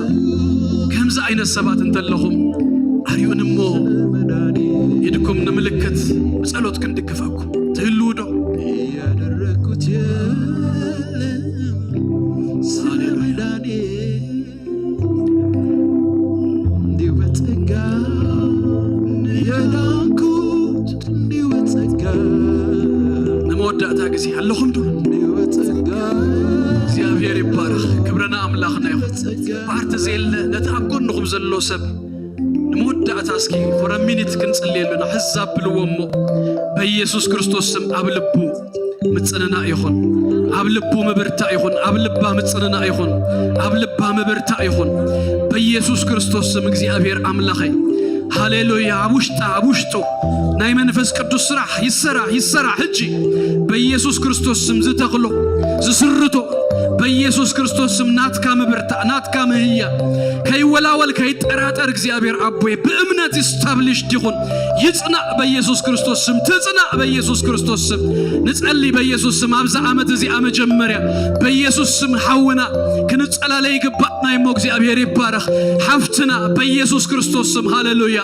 ከምዚ ዓይነት ሰባት እንተለኹም ኣርዩን እሞ ኢድኩም ንምልክት ብጸሎት ክንድግፈኩም ትህልዉ ዶ? ያደረግኩት የለም ሃሌሉያ። እንዲሁ በጸጋ የዳንኩት፣ እንዲሁ በጸጋ። ንመወዳእታ ግዜ ኣለኹም ዶ? እንዲሁ በጸጋ። እግዚኣብሔር ይባረኽ። ክብርና ኣምላኽና ይኹን። በጸጋ። ፓርቲ ዘየለ ነቲ ኣብ ጎንኹም ዘሎ ሰብ ንመወዳእታ እስኪ for a minute ክንጽልየሉ ኢና። ሕዝ ኣብልዎ እሞ በኢየሱስ ክርስቶስ ስም ኣብ ልቡ ምጽንናእ ይኹን፣ ኣብ ልቡ ምብርታእ ይኹን፣ ኣብ ልባ ምጽንናእ ይኹን፣ ኣብ ልባ ምብርታእ ይኹን በኢየሱስ ክርስቶስ ስም። እግዚኣብሔር ኣምላኸይ፣ ሃሌሉያ። ኣብ ውሽጣ፣ ኣብ ውሽጡ ናይ መንፈስ ቅዱስ ስራሕ ይሰራሕ፣ ይሰራሕ ሕጂ በኢየሱስ ክርስቶስ ስም። ዝተኽሎ፣ ዝስርቶ በኢየሱስ ክርስቶስ ስም ናትካ ምብርታእ፣ ናትካ ምህያ፣ ከይወላወል ከይጠራጠር እግዚኣብሔር ኣቦይ ብእምነት established ይኹን። ይጽናእ በኢየሱስ ክርስቶስ ስም፣ ትጽናእ በኢየሱስ ክርስቶስ ስም። ንጸሊ በኢየሱስ ስም፣ ኣብዛ ዓመት እዚኣ መጀመርያ በኢየሱስ ስም ሓውና ክንጸላለይ ይግባእና እሞ እግዚኣብሔር ይባረኽ። ሓፍትና በኢየሱስ ክርስቶስ ስም፣ ሃሌሉያ፣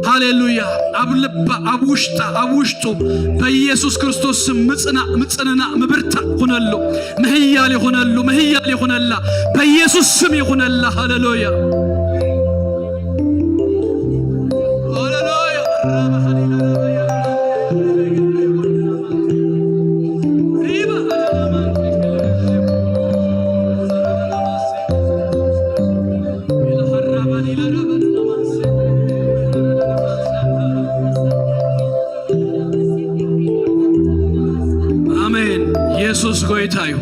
ሃሌሉያ። ኣብ ልባ፣ ኣብ ውሽጣ፣ ኣብ ውሽጡ በኢየሱስ ክርስቶስ ስም ምጽናእ፣ ምጽንናእ፣ ምብርታእ ይኹነሉ፣ ምህያል ይኹነሉ፣ ምህያል ይኹነላ፣ በኢየሱስ ስም ይኹነላ። ሃሌሉያ። ኣሜን። ኢየሱስ ጎይታ እዩ።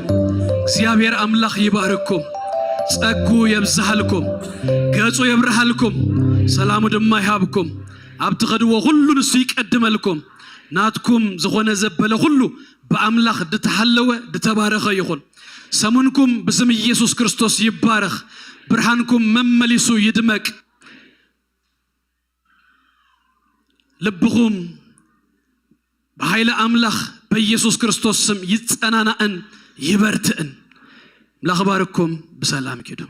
እግዚኣብሔር ኣምላኽ ይባርኩም፣ ጸጉ የብዝሃልኩም፣ ገጹ የብርሃልኩም፣ ሰላሙ ድማ ይሃብኩም። ኣብ ትኸድዎ ኩሉ ንሱ ይቀድመልኩም። ናትኩም ዝኾነ ዘበለ ኩሉ ብኣምላኽ ድተሓለወ ድተባረኸ ይኹን። ሰሙንኩም ብስም ኢየሱስ ክርስቶስ ይባረኽ። ብርሃንኩም መመሊሱ ይድመቅ። ልብኹም ብሓይሊ ኣምላኽ በኢየሱስ ክርስቶስ ስም ይጸናናእን ይበርትእን። ኣምላኽ ባርኩም። ብሰላም ኪዱ።